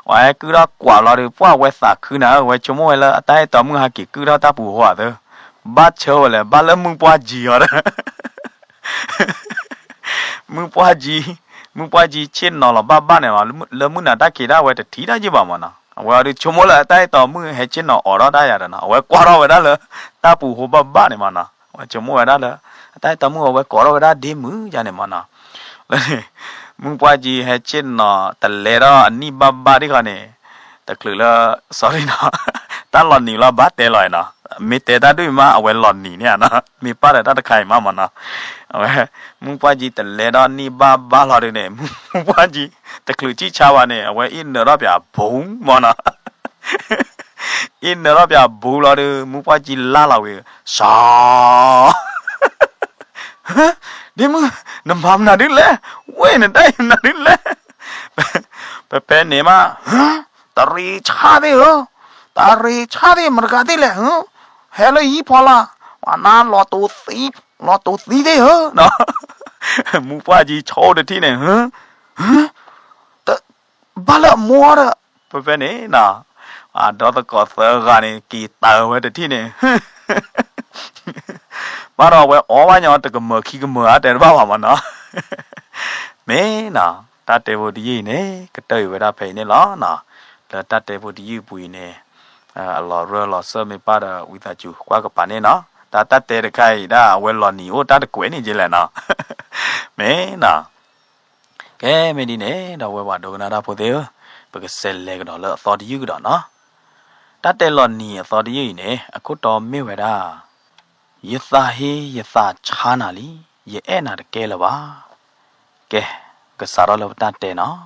ပှၤဟဲကုၢ်ထီၣ်ကွၢ်လီၤဒီး ပှၢ်ဝဲသးခုနၤဧၢ, ဝဲဆိကမိၣ်ဝဲလၢအတၢ်အဲၣ်တီမုၣ်ဟဲက့ၤကုၢ်ထီၣ်တၢ်ပူၤဟိအသး, ဘၣ်ဆၢဝဲလဲၣ်, ဘၣ်လၢမုၢ်ပှၢ်ကၠံအီၤဒီး မုၢ်ပှၢ်ကၠံ, မုၢ်ပှၢ်ကၠံဆ့ၣ်နီၤလီၤဘၣ်ဘၣ်န့ၣ်လီၤ, လၢမုၢ်နၤတၢ်ခံးတၢ်ဝဲတထံၣ်တၢ်ယ့ၢ်ဘၣ်မ့ၢ်နီၤ, အဝဲအီၤဒုးဆိကမိၣ်လၢအတၢ်အဲၣ်တီမုၣ်ဟဲဆ့ၣ်နီၤအိးထီၣ်တၢ်ယၤဒီးနီၤ, အဝဲကွၢ်ထီၣ်ဝဲဒၣ်လၢတၢ်ပူၤဟိဘၣ်ဘၣ်န့ၣ်မ့ၢ်နီၤ, အဝဲဆိကမိၣ်ဝဲဒၣ်လၢ အတၢ်အဲၣ်တီမုၣ်အဝဲကိးထီၣ်ဝဲဒၣ်ဒ့မုၣ်ယါန့ၣ်မ့ၢ်နီၤ, မုၢ်ပှၢ်ကၠံဟဲဆ့ၣ်နီၤတလဲထီၣ်အနံၣ်ဘၣ်ဘၣ်ဒ်ဃီန့ၣ်, တချုးလၢ sorry နီၤ, တၢ်လီၤနံၤလီၤဘၣ်တဲလီၤအံၤနီၤ, မ့ၢ်တဲတၢ်ဒ်အံၤမး အဝဲလီၤနံၤန့ၣ်နီၤ, မ့ၢ်ပၢ်ဒီးတၢ်တခါအံၤမးမ့ၢ်နီၤ, အဝဲ မုၢ်ပှၢ်ကၠံတလဲထီၣ်နံၣ်ဘၣ်ဘၣ်လီၤဒုးန့ၣ် မုၢ်ပှၢ်ကၠံ တချုးဆံၣ်ဆါဘၣ်န့ၣ် အဝဲအ့ၣ်နၢၤထီၣ်ပၠးဘူးမ့ၢ်နီၤ, အ့ၣ်နၢၤထီၣ်ပၠးဘူးလီၤဒုး မုၢ်ပှၢ်ကၠံလါလီၤဝံၤ စီၤ ဒ့မုၣ် နမၤမနုၤဒ်လဲၣ်, ဝဲနတၢ်အံၤမနုၤဒ်လဲၣ်, ဖဲဖဲန့ၣ်မး တရံးဆါသ့ၣ်ဧၢ, တရံးဆါသ့ၣ်မတဂၤသ့ၣ်လဲၣ်, ဟဲလၢဟံၣ်ဖီလာ် ပှၤနါ လီၤတိၤသံသ့ၣ်ဧၢ, မုၢ်ပှၢ်ကၠံဆိတထံၣ်န့ၣ် ဘၣ်လၢအမိၢ်ဒီး ဖဲဖဲန့ၣ်နီၤ, အဒီသကိးသၢဂၤန့ၣ် က့ၤတၢ်ဝဲတထံၣ်န့ၣ်, ဘၣ်ဒီးအဝဲအီၣ်ဘၣ်ညီတကမၢၢ်ခံကမၢၢ်အါတဲတဘၣ်ဘၣ်မ့ၢ်နီၤ, မ့ၢ်နီၤ, တၢ်တဲဖိတယုၢ်အံၤန့ၣ် ကတၢၢ်အံၤဝဲဒၣ်ဖဲအံၤန့ၣ်လီၤနီၤ, လၢတၢ်တဲဖိတယုၢ်အပူၤအံၤန့ၣ် အလီၤရၢလီၤစၢၢ်မ့ၢ်ပၢ်ဒီးဝံသးစူၤကွၢ်ကပၤန့ၣ်နီၤ, တၢ်တၢ်တဲတခါအံၤဒၣ် အဝဲလီၤနံၤအိၣ်တၢ်တကွဲးန့ၣ်က့လဲၣ်နီၤ, မ့ၢ်နီၤ ကဲမ့ၢ်ဒ်န့ၣ် ဒီပုၢ်ဝဲၢ်ပှၤဒိကနၣ်တၢ်ဖိသ့ၣ်ဧၢ, ပကစးလဲၤကဒီးလၢအသီတယုၢ်ကဒီးနီၤ, တၢ်တဲလီၤနံၤအသီတယုၢ်အံၤန့ၣ် အခိၣ်တီမ့ၢ်ဝဲဒၣ် ယသးဟ့ယသးဆါနၤလံ, ယအဲၣ်နၤတကဲလၢၤဘၣ်. ကဲ, ကစးထီၣ်လၢပတၢ်တဲနီၤ,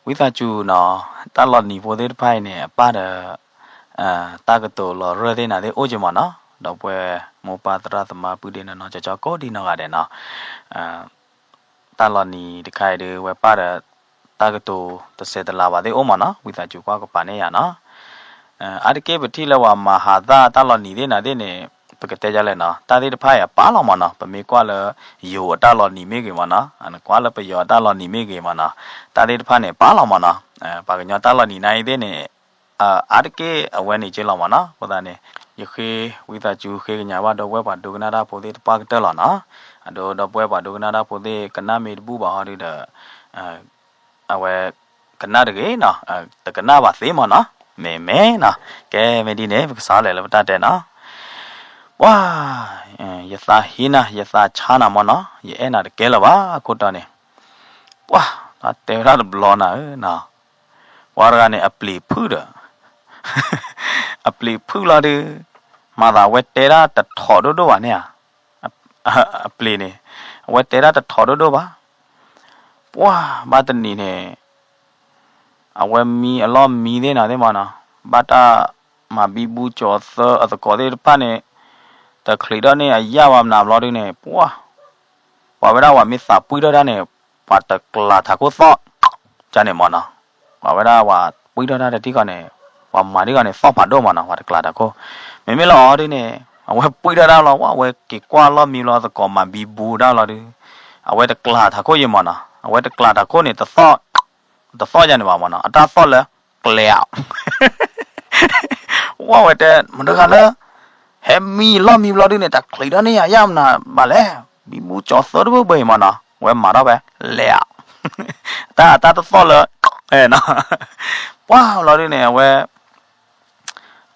ဝံသးစူၤနီၤ, တၢ်လီၤနံၤဖိသ့ၣ်တဖၣ်အံၤန့ၣ် အပၢ်ဒီး တၢ်ကတိၤလီၤရၢၢ်သ့ၣ်နၤသ့ၣ်အိၣ်က့မးနီၤ, ဒီပုၢ်ဝဲၢ်မိၢ်ပၢ်သရၣ်သမါပုၢ်ဒ့နီၢ်နီၢ် ကၠီကၠီကိးဒံနီၢ်ဂၤဒဲးနီၤ, တၢ်လီၤနံၤတခါအံၤဒုး ဝဲပၢ်ဒီး တၢ်ကတိၤတစဲးတလၤဘၣ်သ့ၣ်အိၣ်မးနီၤ, ဝံသးစူၤကွၢ်ကပၤန့ၣ်ယၤနီၤ, အါတက့ၢ်ပထံၣ်လၢပှၤမၤဟးသၣ်တၢ်လီၤနံၤသ့ၣ်နၤသ့ၣ်န့ၣ် ပကတဲဒ်လဲၣ်နီၤ, တၢ်သ့ၣ်တဖၣ်အံၤအပၢ်လီၤမးနီၤ, ပမ့ၢ်ကွၢ်လၢယိၤအတၢ်လီၤနံၤမ့ၢ်ဂ့ၤမးနီၤ, နကွၢ်လၢပယီၤအတၢ်လီၤနံၤမ့ၢ်ဂ့ၤမးနီၤ, တၢ်သ့ၣ်တဖၣ်န့ၣ်အပၢ်လီၤမးနီၤ, ပှၤကညီတၢ်လီၤနံၤနၤအံၤသ့ၣ်န့ၣ် အါတက့ၢ်အဝဲန့ၣ်က့လီၤမးနီၤ, အဃိသတးန့ၣ် ယဃ့ဝံသးစူၤဃ့ကညးဘၣ်ဒီပုၢ်ဝဲၢ်ပှၤဒိကနၣ်တၢ်ဖိသ့ၣ်တပှၢ်ကတၢၢ်လီၤနီၤ, အဒိဒီပုၢ်ဝဲၢ်ပှၤဒိကနၣ်တၢ်ဖိသ့ၣ် ကနၣ်မ့ၢ်တဘူၣ်ဘၣ်ဟီဒုဒီး အဝဲ ကနၣ်တဂ့ၤနီၤ, တကနၣ်ဘၣ်သ့မးနီၤ, မ့ၢ်မ့ၢ်နီၤ, ကဲမ့ၢ်ဒ်န့ၣ် ပကစးလဲၤလၢပတၢ်တဲနီၤ, ပှၤ ယသးဟ့နၤ ယသးဆါနၤမးနီၤ, ယအဲၣ်နၤတကဲလၢၤဘၣ် အခိၣ်တီန့ၣ်, ပှၤ တၢ်တဲဝဲဒၣ်တဘျီနၤဧၢနီၤ, ပှၤတဂၤန့ၣ် အပျ့ၤဖုၣ်ဒီး အပျ့ၤဖုၣ်လီၤဒုး, မၤသးဝဲတဲဒၣ်တထီၣ်ဒိၣ်ဒိၣ်ဘၣ်န့ၣ်ဧါ, အပျ့ၤန့ၣ်, အဝဲတဲဒၣ်တထီၣ်ဒိၣ်ဒိၣ်ဘၣ်. ပှၢ်ဘၣ်တနံၤန့ၣ် အဝဲမံအလီၢ်မံသ့ၣ်နၤသ့ၣ်မးနီၤ, ဘၣ်တၢ်မၤဘံဘူကၠီၤသၢအသကိးသ့ၣ်တဖၣ်န့ၣ် တချုးထီၣ်န့ၢ်အယၣ်ဘၣ်မနုၤဘျီဒုန့ၣ် ပှၢ် ပှၤဝဲဒၣ်ဝဲမ့ၢ်သးပှံၢ်ထီၣ်တၢ်န့ၣ် ပှၤတကျးထးခိၣ်သီၣ် ကန့ၣ်မးနီၤ, ပှၤဝဲဒၣ်ပှၤပှံၢ်ထီၣ်တၢ်တထံၣ်ဃီန့ၣ် ပှၤမၤထံၣ်ဃီန့ၣ် သီၣ်ဖးဒိၣ်မးနီၤ, ပှၤတကျးထးခိၣ်. မ့မ့ၢ်လၢအီၤဒုန့ၣ် အဝဲပှံၢ်ထီၣ်တၢ်လီၤ, ဝဲက့ၤကွၢ်လီၢ်မံဘျီသကိးမၤဘံဘူတၢ်လီၤဒု အဝဲတကျးထးခိၣ်ယံၤမးနီၤ, အဝဲတကျးထးခိၣ်န့ၣ် တသီၣ်ယၤန့ၣ်ဘၣ်မးနီၤ, အတၢ်သီၣ်လၢ ကျဲး ဝဲတဲ မတၤတဂၤလၢ ဟဲမံလီၢ်မံဘျီဒုန့ၣ် တချုးထီၣ်န့ၢ်ယၤယၣ်မနုၤဘၣ်လဲၣ်, ဘံဘူကၠီၤသၢတဘ့ၣ်ဘ့ၣ်မးနီၤ, ဝဲမၤထီၣ်ဖဲ လဲၤ တၢ်တၢ်တသီၣ်လၢ နီၤ, ပှၢ်ဘျီဒုန့ၣ် အဝဲ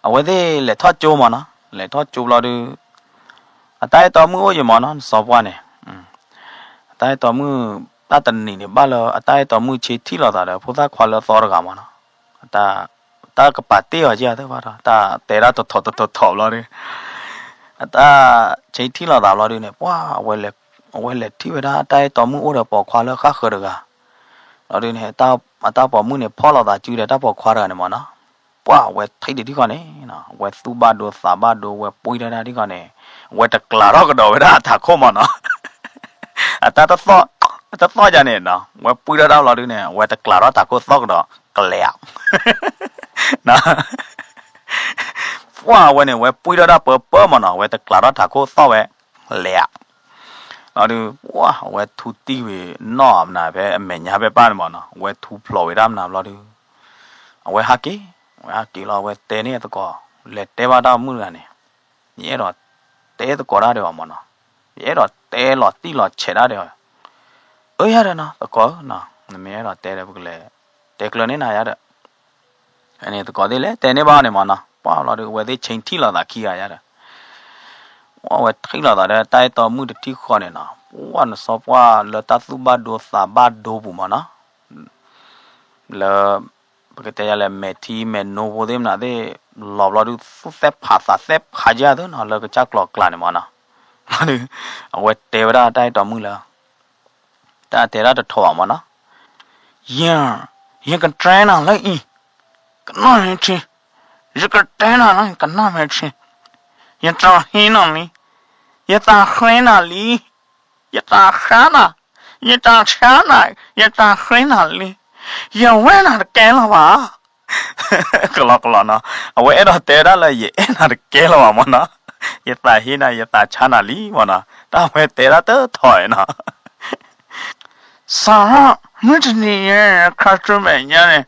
အဝဲသ့ၣ်လဲၤထီၣ်ကၠိမးနီၤ, လဲၤထီၣ်ကၠိဘျီဒု အတၢ်အဲၣ်တီမုၣ်အိၣ်ယံၤမးနီၤ, နစီၤပှၢ်န့ၣ် အတၢ်အဲၣ်တီမုၣ် တၢ်တနံၤန့ၣ်ဘၣ်လၢ အတၢ်အဲၣ်တီမုၣ်ဆ့ထံၣ်လိာ်သးဒီး ဖိသၣ်ခွါလၢအသီတဂၤမးနီၤ, တၢ်ကပာ်တ့ၢ်အီၤကဲသ့ၣ်ဘၣ်ဒီး တၢ်တဲဒၣ်တထီၣ်တထီၣ်ထီၣ်ဘျီဒု အတၢ်ဆ့ထံၣ်လိာ်သးဘျီဒုန့ၣ် ပှၢ် အဝဲလဲၤထံၣ်ဝဲဒၣ်အတၢ်အဲၣ်တီမုၣ်အိၣ်ဒီးပိာ်ခွါလၢဃၣ်ဃၢၤတဂၤ, ဘျီဒုန့ၣ် အတၢ်ပိာ်မုၣ်န့ၣ် ဖီၣ်လိာ်သးစုဒီးတၢ်ပိာ်ခွါတဂၤန့ၣ်မးနီၤ, ပှၢ် အဝဲထံၣ်ဒံးထံၣ်ဃီန့ၣ် အဝဲသူၣ်ဘၣ်ဒိသးဘၣ်ဒိ ဝဲပှံၢ်ထီၣ်တၢ်ထံၣ်ဃီန့ၣ် အဝဲတကျးထီၣ်ကဒီးဝဲဒၣ်အထးခိၣ်မးနီၤ အတၢ်တသီၣ် အတသီၣ်ယၤန့ၣ်နီၤ ဝဲပှံၢ်ထီၣ်တၢ်ဘျီဒုန့ၣ် အဝဲတကျးထီၣ်ထးခိၣ်သီၣ်ကဒီး ကလဲၤ ပှၢ်အဝဲန့ၣ် ဝဲပှံၢ်ထီၣ်တၢ်ပၢပၢမးနီၤ အဝဲတကျးထီၣ်ထးခိၣ်သီၣ်ဝဲ လဲၤ လီၤဒုး ပှၢ် အဝဲထူတံၢ်ဝံၤနီၢ်မနုၤဖဲအမဲာ်ညါဖဲပၢ်န့ၣ်မးနီၤ အဝဲထူဖျိးဝံၤတၢ်မနုၤဘျီဒုး အဝဲဟးက့ၤ အဝဲဟးက့ၤလီၤ အဝဲတဲန့ၢ်အသကိး လဲၤတဲဘၣ်တၢ်မုၣ်တဂၤန့ၣ် ယအဲၣ်ဒိးတဲသကိးတၢ်ဒံးဘၣ်မးနီၤ ယအဲၣ်ဒိးတဲလီၤတံၢ်လီၤဆဲးတၢ်ဒံးဘၣ် အၢ ယၤဒီးနီၤ သကိးဧၢနီၤ နမ့ၢ်အဲၣ်ဒိးတဲဒီး ပကလဲၤတဲကျၢၤန့ၢ်နၤယၤဒီး န့ၣ်သကိးသ့ၣ်လဲၤတဲန့ၢ်ဘၣ်န့ၣ်မးနီၤ ပှၢ်လီၤဒုး အဝဲသ့ၣ်ဆ့ထံၣ်လိာ်သးခံဂၤယၤဒီး အဝဲထံၣ်လိာ်သးဒီးတၢ်အဲၣ်တီမုၣ်တထံၣ်ဃီန့ၣ်နီၤ ပှၢ် နစီၤပှၢ်လၢတၢ်သူၣ်ဘၣ်ဒိသးဘၣ်ဒိပူၤမးနီၤ လၢ ပကတဲယၤလဲၣ် မဲာ်ထံမဲာ်နိဖိသ့ၣ်မနုၤသ့ၣ် လီၤဘျီဒုး သူၣ်သဲၣ်ဖးသးသဲၣ်ဖးယၤသ့နီၤ လၢကစၢ်ကျိၤကျါန့ၣ်မးနီၤ လီၤဒုး အဝဲတဲဝဲဒၣ်တၢ်အဲၣ်တီမုၣ်လၢ တၢ်တဲဒၣ်တထီၣ်ဘၣ်မးနီၤ ယ ယကတဲနၤလၢအံၤ ကနၣ်မဲာ်ထံ ယကတဲနၤလၢ ကနၣ်မဲာ်ထံ ယတၢ်ဟ့နၤလံ ယတၢ်ဃ့နၤလံ ယတၢ်ဃါနၤ ယတၢ်ဆါနၤ ယတၢ်ဃ့နၤလံ ယဝဲနၤတကဲလၢၤဘၣ် ကလီကလီနီၤ အဝဲအဲၣ်ဒိးတဲဒၣ်လၢ ယအဲၣ်နၤတကဲလၢၤဘၣ်မးနီၤ ယသးဟ့နၤ ယသးဆါနၤလံမးနီၤ တၢ်ဝဲတဲဒၣ်တထီၣ်နီၤ စးထီၣ်မုၢ်တနံၤညါ ခါဆူမဲာ်ညါန့ၣ်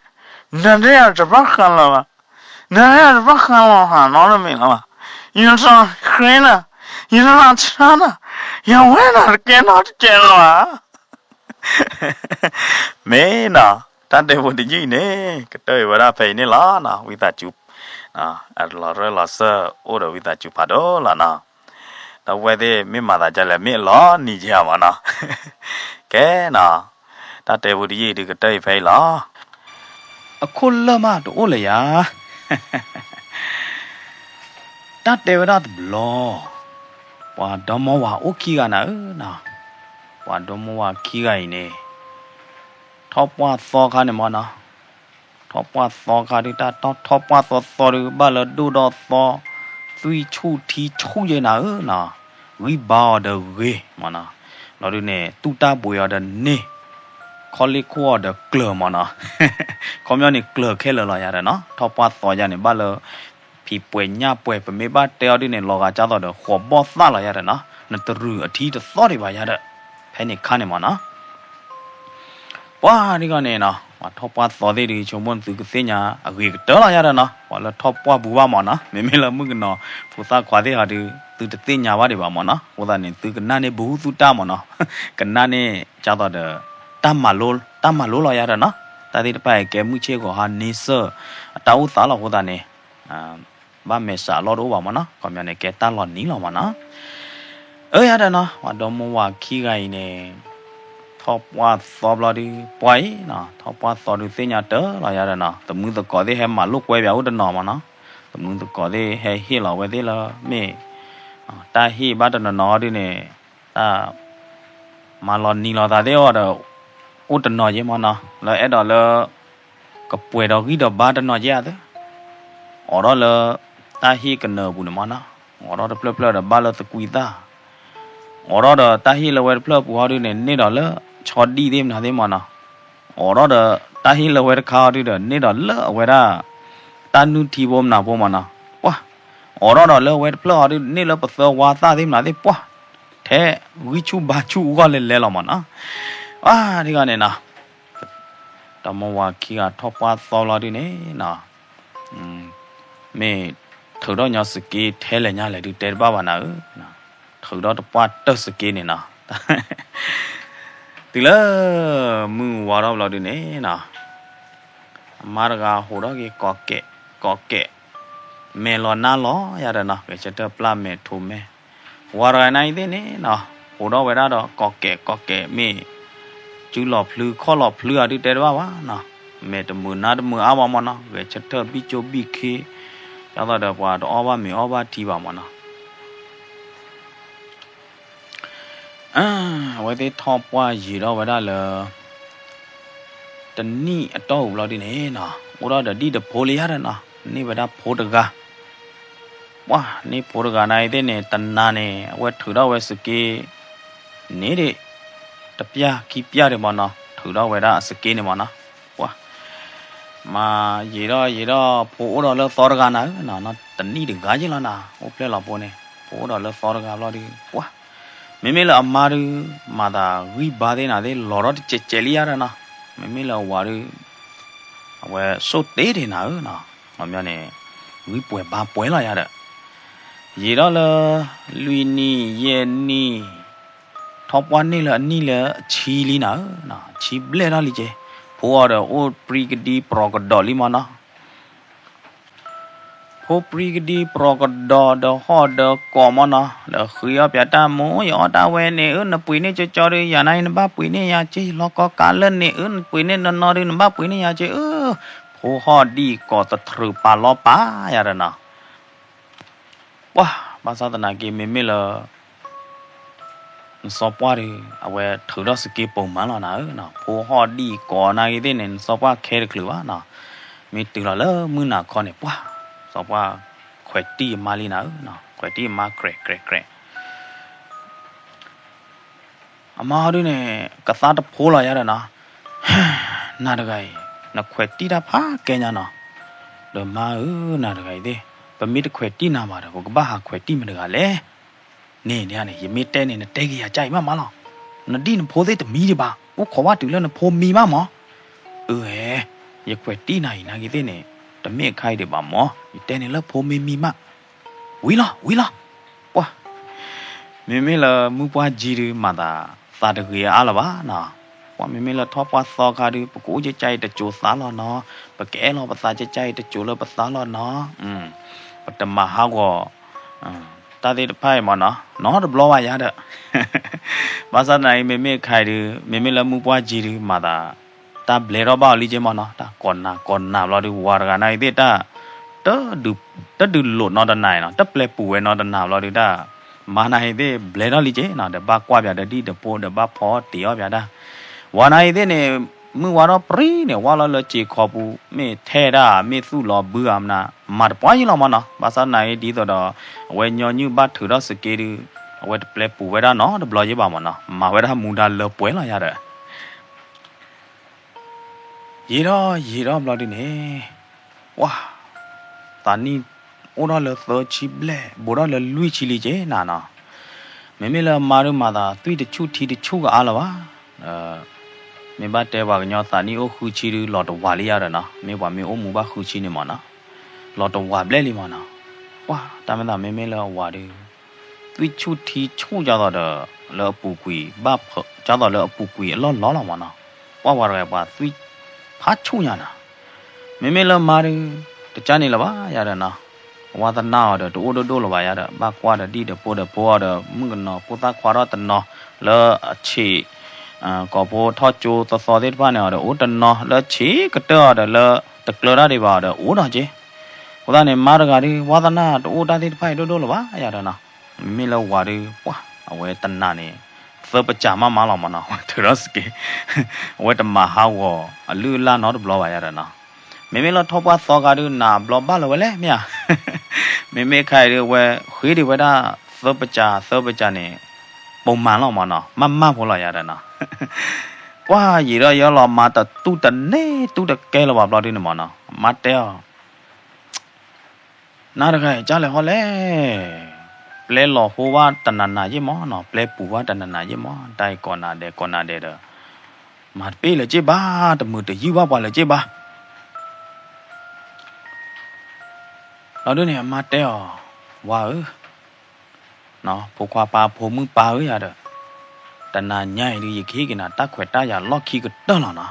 နဒဲယၤတဘၣ်ဃးလီၤဘၣ် နဒဲယၤတဘၣ်ဃးလီၤဟးနီတမံၤလီၤဘၣ် ယသးဃ့နၤ ယသးဆါနၤ ယဝဲနၤတကဲနီတကဲလၢၤဘၣ် မ့ၢ်နီၤ တၢ်တဲဖိတယုၢ်အံၤန့ၣ် ကတၢၢ်အံၤဝဲဒၣ်ဖဲအံၤန့ၣ်လီၤနီၤ ဝံသးစူၤ အလီၤရၢၢ်လီၤစၢၢ်အိၣ်ဒီးဝံသးစူၤဖးဒိၣ်လီၤနီၤ ဒီပုၢ်ဝဲၢ်သ့ၣ် မ့ၢ်မၤသးဒ်လဲၣ် မ့ၢ်အလီၤနံၤကဲမးနီၤ ကဲနီၤ တၢ်တဲဖိတယုၢ်အံၤဒုးကတၢၢ်အံၤဖဲအံၤလီၤ အခိၣ်လၢၢ်မးတအိၣ်လၢၤယၤ တၢ်တဲဝဲဒၣ်တဘျီ ပှၤဒီမါဝၤအိၣ်ခံဂၤနၤဧၢနီၤ ပှၤဒီမါဝၤခံဂၤအံၤန့ၣ် ထီၣ်ပှၢ်သီခါန့ၣ်မးနီၤ ထီၣ်ပှၢ်သီခါဒုး တၢ်ထီၣ်ထီၣ်ပှၢ်သီသီဒုး ဘၣ်လၢဒိၣ်ဒီးသီ သွံၣ်ဆူၣ်ထံဆူၣ်ယဲနၤဧၢနီၤ ဂံၢ်ဘါအီၤဒီးဂ့ၤမးနီၤ လီၤဒုးန့ၣ် သူၣ်တၢ်ဘှံးအီၤဒီးန့ၢ် ခီလ့ၣ်ခိၣ်အီၤဒီးကျၢၤမးနီၤ ခီပညီန့ၣ်ကျၢၤခဲလၢာ်လီၤယၤဒီးနီၤ ထီၣ်ပှၢ်သီယၤန့ၣ် ဘၣ်လၢ ဖံးပှဲၤညၣ်ပှဲၤ ပမ့ၢ်ဘၣ်တဲအီၤဒုးန့ၣ် လီၤဂာ်ကၢ်သိးဒီး ဃိးဘီၣ်သၣ်လီၤယၤဒီးနီၤ နတရုာ်အထံတသီဒံးဘၣ်ယၤဒီး ဖဲန့ၣ်ခါန့ၣ်မးနီၤ ပှၤဒ်ဂီၢ်န့ၣ်နီၤ ပှၤထီၣ်ပှၢ်သီသ့ၣ်ဒုး ဆိကမိၣ်သုကသ့ၣ်ညါအဂ့ၤကတၢၢ်လီၤယၤဒီးနီၤ ပှၤလၢထီၣ်ပှၢ်ပူၤဘၣ်မးနီၤ မ့မ့ၢ်လၢမုၣ်ကနီၤ ဖိသၣ်ခွါသ့ၣ်ဟီဒုး သုတသ့ၣ်ညါဘၣ်ဒံးဘၣ်မးနီၤ အဃိသတးန့ၣ် သုကနၣ်န့ၢ်ဘူးသုတၢ်မးနီၤ ကနၣ်န့ၢ်ကၢ်သိးဒီး တၢ်မၤလိ တၢ်မၤလိလီၤယၤဒီးနီၤ တၢ်သ့ၣ်တဖၣ်အံၤကဲမုၢ်ဆ့ၣ်ဂီၤဟါန့ဆၢၣ် အတၢ်အိၣ်သးလီၤအဃိသတးန့ၣ် ဘၣ်မဲာ်ဆှးအလီၢ်တအိၣ်ဘၣ်မးနီၤ ခီပညီန့ၣ် ကဲတၢ်လီၤနံၤလီၤမးနီၤ အၢ ယၤဒီးနီၤ ပှၤဒီမါဝၤခံဂၤအံၤန့ၣ် ထီၣ်ပှၢ်သီဘျီဒုး ပှၢ်အံၤနီၤ ထီၣ်ပှၢ်သီဒုးသ့ၣ်ညါတၢ်လီၤယၤဒီးနီၤ သမုသကိးသ့ၣ်ဟဲမၤလိာ်ကွဲပၠးအိၣ်တနီၤမးနီၤ သမုသကိးသ့ၣ်ဟဲဟ့ၣ်လီၤဝဲသ့ၣ်လၢမ့ၢ် တၢ်ဟ့ၣ်ဘၣ်တနီၤနီၤဒုးန့ၣ် တၢ် မၤလီၤနံၤလီၤသးသ့ၣ်အီၤဒီး အိၣ်တနီၤယဲမၢ်နီၤ, လၢအဲၣ်ဒိးလၢ ကပှဲၤဒီးဂံၢ်ဒီးဘါတနီၤယဲအသး, အိးထီၣ်လၢ တၢ်ဟ့ၣ်ကနၢၤအပူၤန့ၣ်မၢ်နီၤ, အိးထီၣ်တဖျၢၣ်ဖျၢၣ်ဒီးဘၣ်လၢသကွံာ်သၣ်, အိးထီၣ်ဒီးတၢ်ဟ့ၣ်လၢဝဲတဖျၢၣ်အပူၤဟီဒုန့ၣ် န့ၢ်ဒီးလၢဆီဒံၣ်သ့ၣ်မနုၤသ့ၣ်မၢ်နီၤ, အိးထီၣ်ဒီးတၢ်ဟ့ၣ်လၢဝဲတခါဟီဒုဒီး န့ၢ်ဒီးလၢအဝဲဒၣ် တၢ်နုၢ်ထံဖိမနုၤဖိမၢ်နီၤ, ပှၢ် အိးထီၣ်ဒီးလၢဝဲတဖျၢၣ်ဟီဒု န့ၢ်လၢပသၢဝါသၣ်သ့ၣ်မနုၤသ့ၣ်ပှၢ်, ထဲဂံၢ်ဆူၣ်ဘါဆူၣ်အဂီၢ်လဲၤလဲၤလီၤမၢ်နီၤ, အါ ဒ်ဂၤန့ၣ်နီၤ, တၢ်မါဝၤခံဂၤထီၣ်ပှၢ်သီဘျီဒုန့ၣ်နီၤ, မ့ၢ်ထုးထီၣ်ညီစက့ထဲလဲၣ်ညါလဲၣ်ဒုတဲတဘၣ်ဘၣ်နၤဧၢ, ထုးထီၣ်တပှၢ်တၢၢ်စက့န့ၣ်နီၤ, တုၤလၢ မုၢ်ဝါထီၣ်ဘျီဒုန့ၣ်နီၤ အမါတဂၤဟူးထီၣ်က့ၤကိးကဲး, ကိးကဲး, မဲာ်လီၤနါလီၤယၤဒီးနီၤ, ဂဲၤဆၢထၢၣ်ပျၢ်မဲာ်ထိးမဲာ်, ဝၤတဂၤနၤအံၤသ့ၣ်န့ၣ်နီၤ, ဟူးထီၣ်ဝဲဒၣ်ဒီးကိးကဲးကိးကဲးမ့ၢ်, စုလီၤဖျုခီၣ်လီၤဖျုအဒုတဲတဘၣ်ဘၣ်နီၤ, မဲာ်တမုာ်နါတမုာ်အါဘၣ်မၢ်နီၤ, ဂဲၤဆၢထၢၣ်ဘံၣ်ကၠိဘံၣ်ခ့, ဒ်သိးဒီးပှၤတအီၣ်ဘၣ်မ့ၤအီၣ်ဘၣ်ထံဘၣ်မၢ်နီၤ အဝဲသ့ၣ်ထီၣ်ပှၢ်ယံာ်ထီၣ်ဝဲဒၣ်လၢ တနံၣ်အတီၢ်ပူၤဘျီဒုန့ၣ်နီၤ, အိၣ်ထီၣ်ဒီးဒံၣ်တဖိလံယါဒီးနီၤ, န့ၢ်ဝဲဒၣ်ဖိတဂၤ, ပှၢ်န့ၢ်ဖိတဂၤနၤအံၤသ့ၣ်န့ၣ် တနၤန့ၣ် အဝဲထုးထီၣ်ဝဲစက့ န့ၣ်ဒၣ် တပျၢ်ခံပျၢ်ဒံးမၢ်နီၤ, ထုးထီၣ်ဝဲဒၣ်အစက့န့ၣ်မၢ်နီၤ, ပှၢ် မၤယံာ်ထီၣ်ယံာ်ထီၣ် ဖိအိၣ်ဒီးလၢသီတဂၤနၤဧၢနီၤ, တနံၣ်တဂၤယ့ၢ်လီၤနၤ, အိၣ်ဖျဲၣ်လီၤဖိန့ၣ် ဖိအိၣ်ဒီးလၢသီတဂၤဘျီဒု ပှၢ် မ့မ့ၢ်လၢအမါဒု မၤသးဂံၢ်ဘါသ့ၣ်နၤသ့ၣ် လီၤထီၣ်တစဲးစဲးလံယါဒီးနီၤ, မ့မ့ၢ်လၢအဝၤဒု အဝဲဆိၣ်တ့ၢ်ဒံးနၤဧၢနီၤ, န့ၣ် ဂံၢ်ပှဲၤဘါပှဲၤလီၤယါဒီး ယံာ်ထီၣ်လၢ လွံၢ်နံၣ်ယဲၢ်နံၣ် ထီၣ်ပှၢ်န့ၢ်လၢအနံၣ်လၢအဆံလံနၤဧၢ, ဆံဘျဲၣ်ထီၣ်လံက့, ဖိအီၤဒီးအိၣ်ပြံကဒံပြီၤကဒီးလံမၢ်နီၤ, ဖိပြံကဒံပြီၤကဒီးဒီးဟီၣ်ဒီးကိးမၢ်နီၤ, ဒီးဃ့အီၣ်ပၠးတၢ်မိၢ် ယအီၣ်တၢ်ဝဲန့ၣ်ဧၢ, နပှ့ၤန့ၢ်ကၠီကၠီဒီး ယၤနၤအံၤနဘၣ်ပှ့ၤန့ၢ်ယၤက့, ယလီၤကီကးလၢန့ၣ်ဧၢ, နပှ့ၤန့ၢ်နီၢ်နီၢ်ဒီး နဘၣ်ပှ့ၤန့ၢ်ယၤက့ဧၢ, ဖိဟီၣ်ဒံၣ်ကိးသထြုးပာ်လီၤပာ်ယၤဒီးနီၤ ပှၢ် ဘၣ်ဆၣ်သနာ်က့ မ့မ့ၢ်လၢ နစီၤပှၢ်ဒီး အဝဲထုးထီၣ်စက့ပိာ်မၢလီၤနၤဧၢ, ဖိဟီၣ်ဒံၣ်ကိးနၤဂ့ၤသ့ၣ်န့ၣ် နစီၤပှၢ်ခဲတချုးဘၣ်နီၤ, မ့ၢ်တုၤလီၤလၢမုၢ်နၤခီန့ၣ် ပှၢ် စီၤပှၢ်ခွဲးတံၢ်အမါလံနၤဧၢ, ခွဲးတံၢ်အမါကြဲးကြဲးကြဲး အမါဟီဒုန့ၣ် ကသါတဖိလီၤယါဒီးနီၤ, နၤတဂၤအံၤ နခွဲးတံၢ်တၢ်ဖးကဲညါနီၤ, ဒီးမါဧၢ နၤတဂၤအံၤသ့ၣ် ပမ့ၢ်တခွဲးတံၢ်နၤဘၣ်ဒီး ပကဘၣ်ဟးခွဲးတံၢ်မတၤတဂၤလဲၣ်, န့ၣ်န့ၣ် ယမ့ၢ်တဲန့ၣ် နတဲက့ၤယၤကၢ်အံၤမးမးလီၤ, နဒံၣ်နဖိသ့ၣ်တမံဒံးဘၣ်, အိၣ်ခိးဘၣ်တုၤလၢနဖိမံမးမၢ်, အၢ ယခွဲးတံၢ်နၤအံၤနၤဂ့ၤသ့ၣ်န့ၣ် တမ့ၢ်အခါအံၤဒံးဘၣ်မၢ်, ယတဲန့ၣ်လၢဖိမ့ၢ်မံမး ဝံၤလီၤ ဝံၤလီၤ, ပှၢ် မ့မ့ၢ်လၢမုၢ်ပှၢ်ကၠံဒု မၤသးသးတဂ့ၤအါလၢၤဘၣ်နီၤ, ပှၢ်မ့မ့ၢ်လၢထီၣ်ပှၢ်သီခါဒု ပကအိၣ်ကၠၢ်ကၠၢ်အံၤတစိၤသးလီၤနီၤ, ပကအဲၣ်လီၤပသးကၠၢ်ကၠၢ်အံၤတစိၤလၢပသးလီၤနီၤ, ပတမၤဟးဂီၤ တၢ်သ့ၣ်တဖၣ်အံၤမၢ်နီၤ နီတဘျီဘၣ်ယါဒီး ဘၣ်ဆၣ်သနာ်က့ မ့မ့ၢ်ခါအံၤဒု မ့မ့ၢ်လၢမုၢ်ပှၢ်ကၠံဒု မၤသး တၢ်ဘျဲးထီၣ်ဘၣ်အီၤလံက့မၢ်နီၤ, တၢ်ကိးနၤကိးနၤဘျီဒု ဝၤတဂၤနၤအံၤသ့ၣ်တၢ် တဒုးလိာ်နီတနၤနီၤ, တပျဲပူၤဝဲနီတနၤဘျီဒု တၢ်မၤနၤအံၤသ့ၣ်ဘျဲးထီၣ်လံက့နီၤ, ဒီးဘၣ်ကွၢ်ပၠးဒီးဒံၣ်ဒီးဖိဒီးဘၣ်ဖီတ့ၢ်အီၣ်ပၠးတၢ်, ဝၤနၤအံၤသ့ၣ်န့ၣ် မုၢ်ဝါထီၣ်ပြံန့ၣ် ဝါလီၤလၢစ့ၤခီပူၤ မ့ၢ်ထဲဒၣ် မ့ၢ်သူၣ်လီၤဘုဧါမနၤ မၤတပှၢ်ယံလီၤမၢ်နီၤ, ဘၣ်ဆၣ်သနာ်က့ဒ်သိးဒီး အဝဲညီနုၢ်ဘၣ်ထုးထီၣ်စက့ဒု အဝဲတပျဲပူၤဝဲဒၣ်နီတဘျီယံဘၣ်မၢ်နီၤ, မၤဝဲဒၣ်မူဒါလၢပှဲၤလီၤယါဒီး ယံာ်ထီၣ်ယံာ်ထီၣ်ဘျီဒုန့ၣ် ပှၢ် သးနံၣ်အိၣ်ထီၣ်လၢသၢဆံဘျဲၣ် ဘူးထီၣ်လၢလွံၢ်ဆံလံက့နၤနီၤ, မ့မ့ၢ်လၢမါဒုမၤသးသွံၣ်တဆူၣ်ထံတဆူၣ်ကအါလၢၤဘၣ်, မ့ၢ်ဘၣ်တဲပှၤကညီသးနံၣ်အိၣ်ဃုဆံဒုလီၤတဝာ်လံယါဒီးနီၤ, မ့ၢ်ပှၤမ့ၢ်အိၣ်မူဘၣ်ဃုဆံန့ၣ်မၢ်နီၤ, လီၤတဝာ်ဘျဲၣ်လံမၢ်နီၤ, ပှၢ် တၢ်မ့ၢ်သးမ့မ့ၢ်လၢအဝၤဒု သွံၣ်ဆူၣ်ထံဆူၣ်ဒ်သိးဒီး လၢအပူၤကွံာ်ဘၣ် ဒ်သိးလၢအပူၤကွံာ်အလီၢ်လီၤလီၤမၢ်နီၤ, ပှၢ်ဝၤတဂၤပှၤသွံၣ်ဖးဆူၣ်ညါနီၤ, မ့မ့ၢ်လၢမါဒု တကၢ်န့ၣ်လၢၤဘၣ်ယါဒီးနီၤ, ဝါသနာအီၤဒီးတအိၣ်ဒိၣ်ဒိၣ်လၢၤဘၣ်ယါဒီး ဘၣ်ကွၢ်ဒီးဒံၣ်ဒီးဖိဒီးဖိအီၤဒီး မုၣ်ကနီၤဖိသၣ်ခွါထီၣ်တနီၤ လၢအဆံး ကိာ်ဖိထီၣ်ကၠိသီသီသ့ၣ်တဖၣ်န့ၣ်အီၤဒီး အိၣ်တနီၤ လၢဆံးကတၢၢ်အီၤဒီးလၢတကျၢၤတၢ်ဒံးဘၣ်အီၤဒီး အိၣ်ဒီးက့, အဃိသတးန့ၣ် မါတဂၤဒု ဝါသနာတအိၣ်တၢ်သ့ၣ်တဖၣ်အံၤဒိၣ်ဒိၣ်လၢၤဘၣ်ယါဒီးနီၤ, မ့မ့ၢ်လၢဝၤဒု ပှၢ် အဝဲတနၤန့ၣ် သ သၢပစၢမးမးလီၤမၢ်နီၤ, ထုးထီၣ်စက့, အဝဲတမၤဟးဂီၤအလုၢ်အလၢ်နီတဘျီဘၣ်ယၤဒီးနီၤ, မ့မ့ၢ်လၢထီၣ်ပှၢ်သီခါဒုး နၤအဘျီဘၣ်လၢၤဝဲလဲၣ်မ့ၢ်ဧါ, မ့မ့ၢ်ခါအံၤဒုး အဝဲဃ့ဒံးဝဲဒၣ် သၢပစၢ သၢပစၢန့ၣ် ပိာ်မၤလီၤမၢ်နီၤ, မးမးဖိလီၤယၤဒီးနီၤ, ပှၢ်ယံာ်ဒီးယဲလီၤ မၤတတူၢ်တန့ၢ်တူၢ်တကဲလၢၤဘၣ်ဘျီဒုးန့ၣ်မၢ်နီၤ, အမါတဲအီၤ နၤတဂၤအံၤ ကၢ်လဲၤဟီလဲၣ်, ပျဲလီၤဟိဘၣ်တနၤနၤယ့ၢ်မၢ်နီၤ, ပျဲပူၤဘၣ်တနၤနၤယ့ၢ်မၢ်, တၢ်အံၤကိးနၤဒဲးကိးနၤဒဲးဒီး မၤတပ့ၢ်လၢၤက့ၢ်ဘၣ်, တမုာ်တယုၢ်ဘၣ်ပှၤလၢၤက့ၢ်ဘၣ်. လီၤဒုးန့ၣ် အမါတဲအီၤ, ဝၤဧၢ, ဖိခွါပၢ်ဖိမုၣ်ပၢ်ဧၢယၤဒီး, တနၤညါအံၤဒုး ယကဟ့ၣ်က့ၤနၤတၢ်ခွဲးတၢ်ယာ်လီၢ်ခံကတၢၢ်လီၤနီၤ,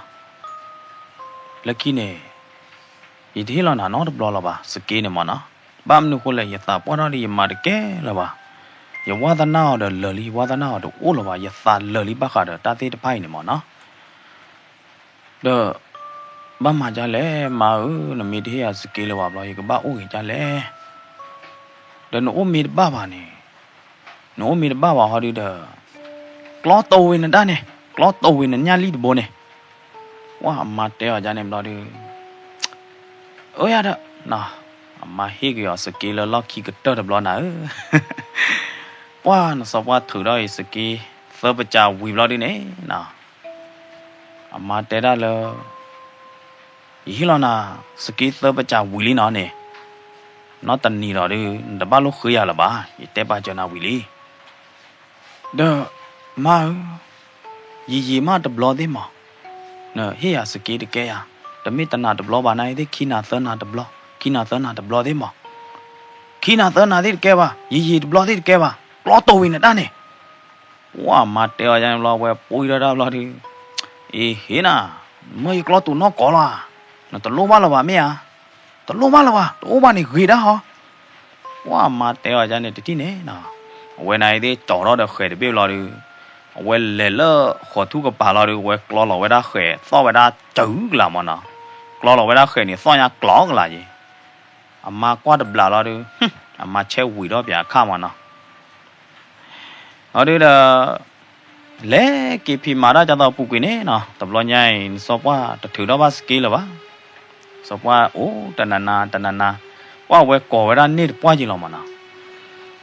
လၢခံန့ၣ် ယတဟ့ၣ်လီၤနၤနီတဘျီလၢၤဘၣ် စက့န့ၣ်မၢ်နီၤ, ဘၣ်မနုၤဃိလဲၣ် ယသးပှၢ်ထီၣ်ဒီးယမၤတကဲလၢၤဘၣ်, ယဝါသနာအီၤဒီးလၢာ်လံ ယဝါသနာအီၤတအိၣ်လၢၤဘၣ်, ယသးလၢာ်လံဘၣ်ဃးဒီးတၢ်သ့ၣ်တဖၣ်အံၤန့ၣ်မၢ်နီၤ ဒီး ဘၣ်မၤဒ်လဲၣ် မါဧၢ, နမ့ၢ်တဟ့ၣ်ယၤစက့လၢၤဘၣ်ဘျီ ယကဘၣ်အိၣ်ဂ့ၤဒ်လဲၣ်. ဒီးနအိၣ်မ့ၢ်တဘၣ်ဘၣ်န့ၣ်, နအိၣ်မ့ၢ်တဘၣ်ဘၣ်ဟီဒုဒီး ကျီတိာ်ဝံၤနတၢ်န့ၣ်, ကျီတိာ်ဝံၤနညၣ်လံၣ်တဘိန့ၣ်. ပှၢ်အမါတဲအီၤဒ်န့ၣ်ဘျီဒီး အၢယၤဒီး အမါဟ့ၣ်က့ၤအီၤစက့လၢလီၢ်ခံကတၢၢ်တဘျီနၤဧၢ. ပှၢ်နစီၤပှၢ်ထုးထီၣ်အံၤစက့ သၢပစၢဝံၤဘျီဒုန့ၣ်နီၤ, အမါတဲဒၣ်လၢ ယဟ့ၣ်လီၤနၤ စက့သၢပစၢဝံၤလံနီၤန့ၣ်, နီတနံၤဒီးဒု နတဘၣ်လိၣ်ဃ့ယၤလၢၤဘၣ်, ယတဲပာ်စၢၤနၤဝံၤလံ. ဒီး မါဧၢ, ယံာ်ယံာ်မးတဘျီသ့ၣ်မး, နဟ့ၣ်ယၤစက့တကဲယၤ, တမ့ၢ်တနၤတဘျီဘၣ် နဟ့ၣ်သ့ၣ်ခံနၤသၢနၤတဘျီ, ခံနၤသၢနၤတဘျီသ့ၣ်မး, ခံနၤသၢနၤသ့ၣ်တကဲဘၣ်, ယံာ်ယံာ်တဘျီသ့ၣ်တကဲဘၣ်, ကျီတိာ်ဝံၤနတၢ်န့ၣ်. ပှၢ်မါတဲအီၤယါန့ၣ်ဘျီ ဝဲပှံထီၣ်တၢ်ဘျီဒု, အ့ဟ့နၤ, မ့ၢ်ယကျီတိာ်နီၢ်ကီးလီၤ, နတလိၣ်ဘၣ်လၢၤဘၣ်မ့ၢ်ဧါ, တလိၣ်ဘၣ်လၢၤဘၣ်, တအိၣ်ဘၣ်န့ၣ်ဂ့ၤဒၣ်ဟီ. ပှၢ်မါတဲအီၤယါန့ၣ်တထံၣ်န့ၣ်နီၤ, အဝဲနၤအံၤသ့ၣ်ကၠီထီၣ်ဒီးဃဲၤတဘ့ၣ်ဘျီဒု, အဝဲလဲၤလၢဃီၤထူၣ်ကပၤလီၤဒု အဝဲကျီလီၤဝဲဒၣ်ဃဲၤ သီၣ်ဝဲဒၣ်စၢၤကလးမၢ်နီၤ, ကျီလီၤဝဲဒၣ်ဃဲၤန့ၣ် သီၣ်ညါကျီကလးယံၤ အမါကွၢ်တဘျးလီၤဒု, အမါဆဲးဝံၤဒီးပၠးအခါမၢ်နီၤ. လီၤဒုဒီး လဲၤက့ၤဖံးမၤတၢ်ကသိးပူၤကွံာ်န့ၣ်နီၤ, တဘျီညါအံၤ နစီၤပှၢ်တထုးထီၣ်ဘၣ်စက့လၢၤဘၣ်. စီၤပှၢ်အိၣ်တနၤနၤတနၤနၤ, ပှၢ်ဝဲကိးဝဲဒၣ်န့ၢ်တပှၢ်ယံၤလီၤမၢ်နီၤ.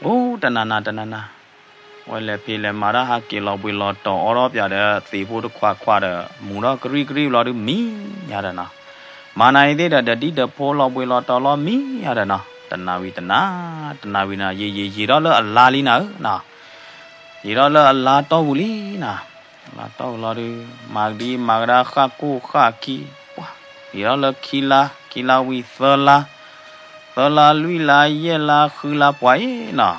အိၣ်တနၤနၤတနၤနၤ, ဝဲလဲၤဖံးလဲၤမၤတၢ်ဟးက့ၤလီၤဘှံးလီၤတီၤ အိးထီၣ်ပၠးဒီးသံးဖိတခွးခွးဒီး မူၤထီၣ်ကရံၣ်ကရံၣ်ဘျီဒုမံယါဒီးနီၤ. မၤနၤအံၤသ့ၣ်ဒီး ဒီးဒံၣ်ဒီးဖိလီၤဘှံးလီၤတီၤလီၤမံယါဒီးနီၤ, တနၤဝံၤတနၤ, တနၤဝံၤနၤ ယံာ်ယံာ်ယံာ်ထီၣ်လၢအလါလံနၤဧၢနီၤ, ယံာ်ထီၣ်လၢအလါတီၢ်ပူၤလံနီၤ. လါတီၢ်ပူၤလီၤဒု, မၤကဒံမၤကဒါဃၣ်ကိၢ်ဃၣ်ခံ, ပှၢ်, ယံာ်ထီၣ်လၢခံလါ, ခံလါဝံၤသၢလါ, သၢလါလွံၢ်လါ ယဲၢ်လါ ဃုလါ ပှၤအံၤနီ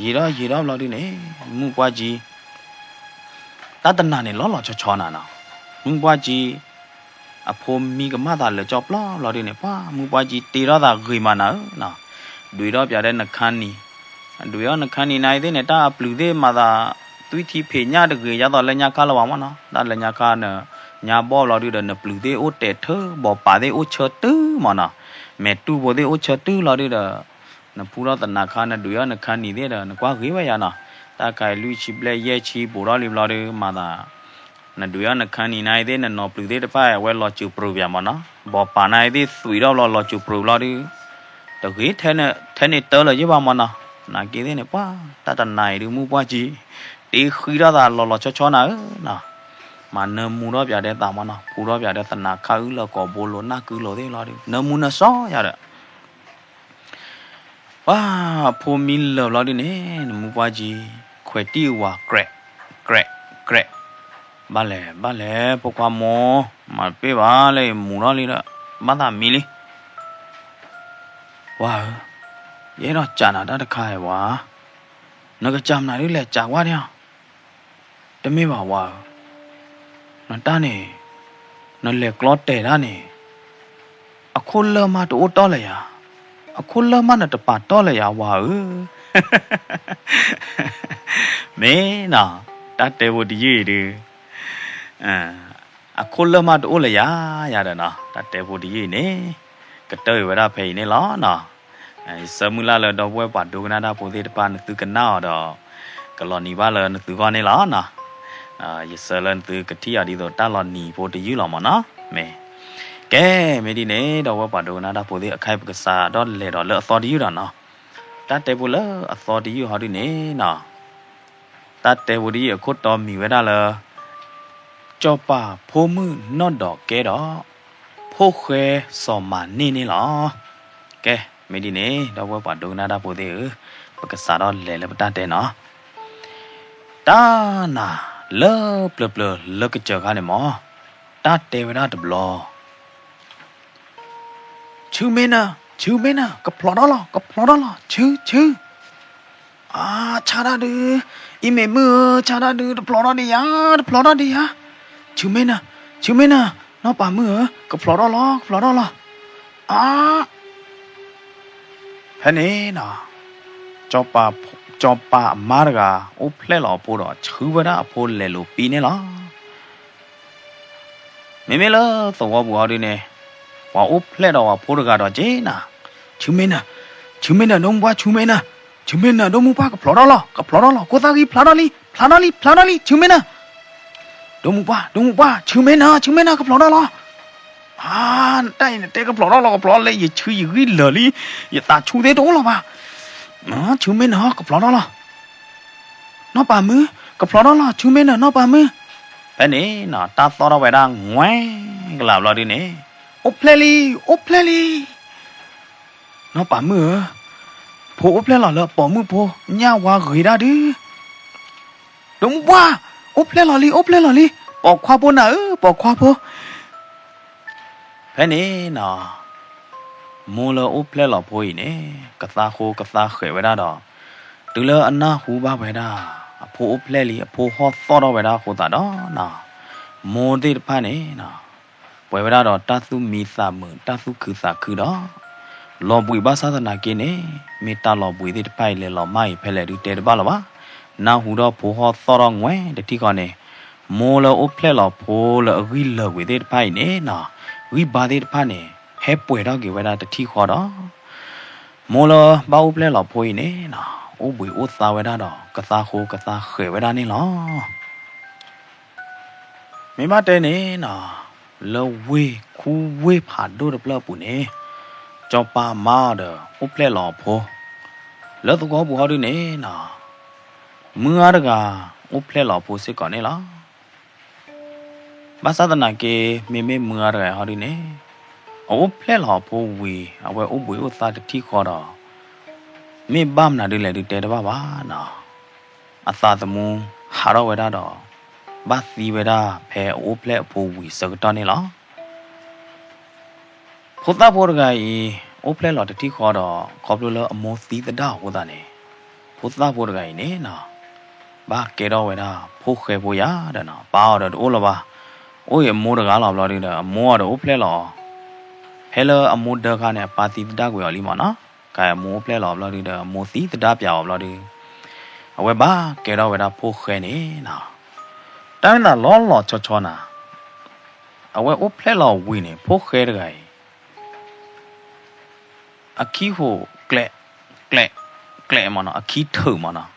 ၤ, ယံာ်ထီၣ်ယံာ်ထီၣ်ဘျီဒုန့ၣ် မုၢ်ပှၢ်ကံ တၢ်တနၤန့ၣ်လီၤလီၤဆီဆီနၤနီၤ. မုၢ်ပှၢ်ကံ အဖိမံကမၣ်သးလၢာ်ကၠီပျီဘျီဒုန့ၣ် ပှၢ်မုၢ်ပှၢ်ကံတ့ထီၣ်သးဂ့ၤမးနၤဧၢနီၤ, ဒွံးထီၣ်ပၠးဒီးနခါနံၤ, ဒွံးထီၣ်နခါနံၤနၤအံၤသ့ၣ်န့ၣ် တၢ်အပျုၤသ့ၣ်မၤသး သွံၣ်ထံဖံးညၣ်တဂ့ၤ ယါသိးလၢညါခါလၢၤဘၣ်မၢ်နီၤ, တၢ်လၢညါခါနၤ, ညါဘီၣ်ဘျီဒုဒီး နပျုၤသ့ၣ်အိၣ်တဲာ်ထၢ ဘီးပာ်သ့ၣ်အိၣ်ဆၢတုၤမၢ်နီၤ, မဲာ်တူၢ်ဖိသ့ၣ်အိၣ်ဆၢတုၤလီၤဒုဒီး နဖူထီၣ်သနၤခါ နဒွံးထီၣ်နခါနံၤသ့ၣ်ဒီး နကွၢ်ဂ့ၤဝဲယါနီၤ, တၢ်ခါအံၤလွံၢ်ဆံဘျဲၣ်ယဲၢ်ဆံဘူးထီၣ်လံဘျီဒု မၤသး, နဒွံးထီၣ်နခါနံၤနၤအံၤသ့ၣ် နနီၢ်ပျုၤသ့ၣ်တဖၣ် အဝဲလီၤစၢၤပြူၤပၠးမၢ်နီၤ, ဘီးပာ်နၤအံၤသ့ၣ်သွံးထီၣ်ဘျီလီၤစၢၤပြူၤဘျီဒု တဂ့ၤထဲန့ၣ်တၢ်လၢၤယ့ၢ်ဘၣ်မၢ်နီၤ, နာ်က့သ့ၣ်န့ၣ် ပှၢ်တၢ်တနၤအံၤဒု မုၢ်ပှၢ်ကံ တ့ဃံထီၣ်သးလီၤလီၤဆီဆီနၤဧၢနီၤ, မၤနၢမူထီၣ်ပၠးဒီးသးမၢ်နီၤ, ဖူထီၣ်ပၠးဒီးသနၤခါအုၣ်လၢကိာ်ဘိလိၤ နၢ်ကုလိၤသ့ၣ်လီၤဒု နၢမူနၢစီယါဒီး ပှၢ်ဖိမံလၢာ်ဘျီဒုန့ၣ် နမုၢ်ပှၢ်ကံ ခွဲးတံၢ်ဝၤ ကြဲး ကြဲး ကြဲး, ဘၣ်လဲၣ် ဘၣ်လဲၣ် ဖိခွါမိၢ်, မၤတပ့ၢ်ဘၣ်လၢယမူၤထီၣ်လံဒီး ဘၣ်သးမံလံ ဝၤဧၢ, ယအဲၣ်ဒိးစံးနၤတၢ်တခါအံၤဝၤ, နကစံးမနုၤဒုလဲၣ် စံးကွၢ်န့ၣ်, တမ့ၢ်ဘၣ်ဝၤဧၢ, နတၢ်န့ၣ်, နလဲၤကျီတဲာ်တၢ်န့ၣ်, အခိၣ်လၢၢ်မးတအိၣ်တီၢ်လၢၤယၤ, အခိၣ်လၢၢ်မးနတပာ်တီၢ်လၢၤယၤဝၤဧၢ, မ့ၢ်နီၤ, တၢ်တဲဖိတယုၢ်အံၤဒု အခိၣ်လၢၢ်မးတအိၣ်လၢၤယၤယါဒီးနီၤ, တၢ်တဲဖိတယုၢ်အံၤန့ၣ်, ကတၢၢ်အံၤဝဲဒၣ်ဖဲအံၤန့ၣ်လီၤနီၤ. ယဆၢမုၢ်လၢ်လၢဒီပုၢ်ဝဲၢ်ပှၤဒိကနၣ်တၢ်ဖိသ့ၣ်တဖၣ် နသုကနၣ်အီၤဒီး ကလီၤနံၤဘၣ်လၢနသုဂီၢ်န့ၣ်လီၤနီၤ. ယဆၢလၢသုကထံၣ်အီၤဒ်သိးတၢ်လီၤနံၤဖိတယုၢ်လီၤမၢ်နီၤ. မ့ၢ်, ကဲ, မ့ၢ်ဒ်န့ၣ် ဒီပုၢ်ဝဲၢ်ပှၤဒိကနၣ်တၢ်ဖိသ့ၣ်, အခဲအံၤပကစးထီၣ်လဲၤဒီးလၢအသီတယုၢ်ဒီးနီၤ. တၢ်တဲဖိလၢအသီတယုၢ်ဟီဒုန့ၣ်နီၤ, တၢ်တဲဖိတယုၢ်အခိၣ်တီမံၤဝဲဒၣ်လၢ စီၤပၤဖိမုၣ်နီၢ်ဒီးကဲဒီး ဖိၣ်ဃဲစီၤမၤန့ၢ်န့ၣ်လီၤ. ကဲ, မ့ၢ်ဒ်န့ၣ် ဒီပုၢ်ဝဲၢ်ပှၤဒိကနၣ်တၢ်ဖိသ့ၣ်ဧၢ, ပကစးထီၣ်လဲၤလၢပတၢ်တဲနီၤ. တၢ်နၤလၢပျၢၤပျၢၤလၢကစၢၢ်ခါန့ၣ်မၢ်, တၢ်တဲဝဲဒၣ်တဘျီ ဆူမ့ၢ်နၤ, ဆူမ့ၢ်နၤ, ကဖျိးထီၣ်လီၤ, ကဖျိးထီၣ်လီၤ, ဆူ, ဆူ. အါ, ဆါတၢ်ဒုး, အံၤမ့ၢ်မုၣ်ဧၢ, ဆါတၢ်ဒုး, တဖျိးထီၣ်ဒံးယၤ, တဖျိးထီၣ်ဒံးယၤ. ဆူမ့ၢ်နၤ, ဆူမ့ၢ်နၤ, နီၢ်ပၤမုၣ်ဧၢ, ကဖျိးထီၣ်လီၤ, ကဖျိးထီၣ်လီၤ. အါ ဖဲန့ၣ်နီၤ, စီၤပၤအမါတဂၤ အိၣ်ဖျဲၣ်လီၤအဖိဒီး ဆှၢဝဲဒၣ်အဖိလဲၤလိာ်ပံန့ၣ်လီၤ. မ့မ့ၢ်လၢသဝီပူၤဟီဒုန့ၣ်, ပှၤအိၣ်ဖျဲၣ်ဒီးပှၤဖိတဂၤဒီးက့ၤနၤ, ဆူမ့ၢ်နၤ, ဆူမ့ၢ်နၤ, ဒိၣ်မူပှၢ်, ဆူမ့ၢ်နၤ, ဆူမ့ၢ်နၤ, ဒိၣ်မူပှၢ်, ကဖျိးထီၣ်လီၤ, ကဖျိးထီၣ်လီၤ, ကိးသၣ်ဂံၢ်ဖျါထီၣ်လံ, ဖျါထီၣ်လံ, ဖျါထီၣ်လံ, ဆူမ့ၢ်နၤ, ဒိၣ်မူပှၢ်, ဒိၣ်မူပှၢ်, ဆူမ့ၢ်နၤ, ဆူမ့ၢ်နၤ, ကဖျိးထီၣ်လီၤ. အါ, တၢ်အံၤနတဲကဖျိးထီၣ်လီၤ, ကဖျိးလၢယဆူယဂံၢ်လၢာ်လံ, ယသးဆူၣ်သ့ၣ်တအိၣ်လၢၤဘၣ်. ဆူမ့ၢ်နၤ, ကဖျိးထီၣ်လီၤ. နီၢ်ပၤမုၣ်, ကဖျိးထီၣ်လီၤ, ဆူမ့ၢ်နၤ, နီၢ်ပၤမုၣ်. ဖဲန့ၣ်နီၤ, တၢ်သီၣ်ထီၣ်ဝဲဒၣ်ငွဲကလးဘျီဒုန့ၣ်, အိၣ်ဖျဲၣ်လံ, အိၣ်ဖျဲၣ်လံ. နီၢ်ပၤမုၣ်ဧၢ, ဖိအိၣ်ဖျဲၣ်လီၤလၢပိာ်မုၣ်ဖိညၣ်ဝါဂ့ၤဒၣ်ဒုး. ဒိၣ်မူပှၢ်, အိၣ်ဖျဲၣ်လီၤလံ, အိၣ်ဖျဲၣ်လီၤလံ, ပိာ်ခွါဖိနၤဧၢ, ပိာ်ခွါဖိ. ဖဲန့ၣ်နီၤ, မိၢ်လၢအိၣ်ဖျဲၣ်လီၤဖိအံၤန့ၣ်, ကသါဃိကသါဃဲးဝဲဒၣ်ဒီး, တုၤလၢအနၢ်ဟူဘၣ်ဝဲဒၣ်, အဖိအိၣ်ဖျဲၣ်လံ, အဖိဟီၣ်သီၣ်ထီၣ်ဝဲဒၣ်အဃိသတးဒီးနီၤ, မိၢ်သ့ၣ်တဖၣ်န့ၣ်နီၤ, ပှဲၤဝဲဒၣ်ဒီးတၢ်သူၣ်မံသးမုာ်, တၢ်သူၣ်ခုသးခုဒီး လီၤဘှံးဘၣ်ဆၣ်သနာ်က့န့ၣ်, မ့ၢ်တၢ်လီၤဘှံးသ့ၣ်တဖၣ်အံၤလဲၤလီၤမၢ်အံၤဖဲလဲၣ်ဒုးတဲတဘၣ်လၢၤဘၣ်. နၢ်ဟူဒီးဖိဟီၣ်သီၣ်ထီၣ်ငွဲတထံၣ်ဃီန့ၣ်, မိၢ်လၢအိၣ်ဖျဲၣ်လီၤဖိလၢအဂံၢ်လၢာ်ဝံၤသ့ၣ်တဖၣ်အံၤန့ၣ်နီၤ, ဂံၢ်ဘါသ့ၣ်တဖၣ်န့ၣ် ဟဲပှဲၤထီၣ်က့ၤဝဲဒၣ်တထံၣ်ဃီဒီး မိၢ်လၢဘၣ်အိၣ်ဖျဲၣ်လီၤဖိအံၤန့ၣ်နီၤ, အိၣ်ဘှံးအိၣ်သါဝဲဒၣ်ဒီး ကသါဃိကသါဃဲးဝဲဒၣ်န့ၣ်လီၤ. မ့ၢ်ဘၣ်တဲန့ၣ်နီၤ, လၢဝ့ၢ်ခူဝ့ၢ်ဖးဒိၣ်တဖျၢၣ်အပူၤန့ၣ်, စီၤပၤမါအီၤဒီးအိၣ်ဖျဲၣ်လီၤအဖိ, လၢသဝီပူၤဟီဒုန့ၣ်နီၤ, မုၢ်ဂၤတဂၤအိၣ်ဖျဲၣ်လီၤအဖိစ့ၢ်ကီးန့ၣ်လီၤ. ဘၣ်ဆၣ်သနာ်က့ မ့မ့ၢ်မုၢ်ဂၤတဂၤဟီဒုန့ၣ်, အအိၣ်ဖျဲၣ်လီၤအဖိဝံၤ အဝဲအိၣ်ဘှံးအိၣ်သါတထံၣ်ဃီဒီး မ့ၢ်ဘၣ်မနုၤဒုလဲၣ်ဒုးတဲတဘၣ်ဘၣ်နီၤ, အသးသမူဟးထီၣ်ဝဲဒၣ်ဒီး ဘၣ်သံဝဲဒၣ်ဖဲအအိၣ်ဖျဲၣ်အဖိဝံၤဆၢကတီၢ်န့ၣ်လီၤ. ဖိသၣ်ဖိတဂၤအံၤ အိၣ်ဖျဲၣ်လီၤတထံၣ်ဃီဒီး ခီဖျိလၢအမိၢ်သံသဒၣ်အဃိသတးန့ၣ်, ဖိသၣ်ဖိတဂၤအံၤန့ၣ်နီၤ, ဘၣ်ကဲထီၣ်ဝဲဒၣ်ဖိၣ်ဃဲဖိယၤဒီးနီၤ, ပၢ်အီၤဒီးတအိၣ်လၢၤဘၣ်, အိၣ်အံၤအမိၢ်တဂၤလီၤဘျီဒုဒီး အမိၢ်အီၤဒီးအိၣ်ဖျဲၣ်လီၤအီၤ, ဖဲလၢအမိၢ်ဒၢခါန့ၣ် အပၢ်သံသဒၣ်ကွံာ်အီၤလံမၢ်နီၤ, ကဲအမိၢ်အိၣ်ဖျဲၣ်လီၤအီၤဘျီဒုဒီး အမိၢ်သံသဒၣ်ပၠးအီၤဘျီဒု, အဝဲဘၣ်ကဲထီၣ်ဝဲဒၣ်ဖိၣ်ဃဲန့ၣ်နီၤ, တၢ်မ့ၢ်သးလီၤလီၤဆီဆီနၤ, အဝဲအိၣ်ဖျဲၣ်လီၤဝံၤန့ၣ် ဖိၣ်ဃဲတဂၤအံၤ အခံဟိးကျဲး, ကျဲး, ကျဲးမၢ်နီၤ, အခံထုးမၢ်နီၤ,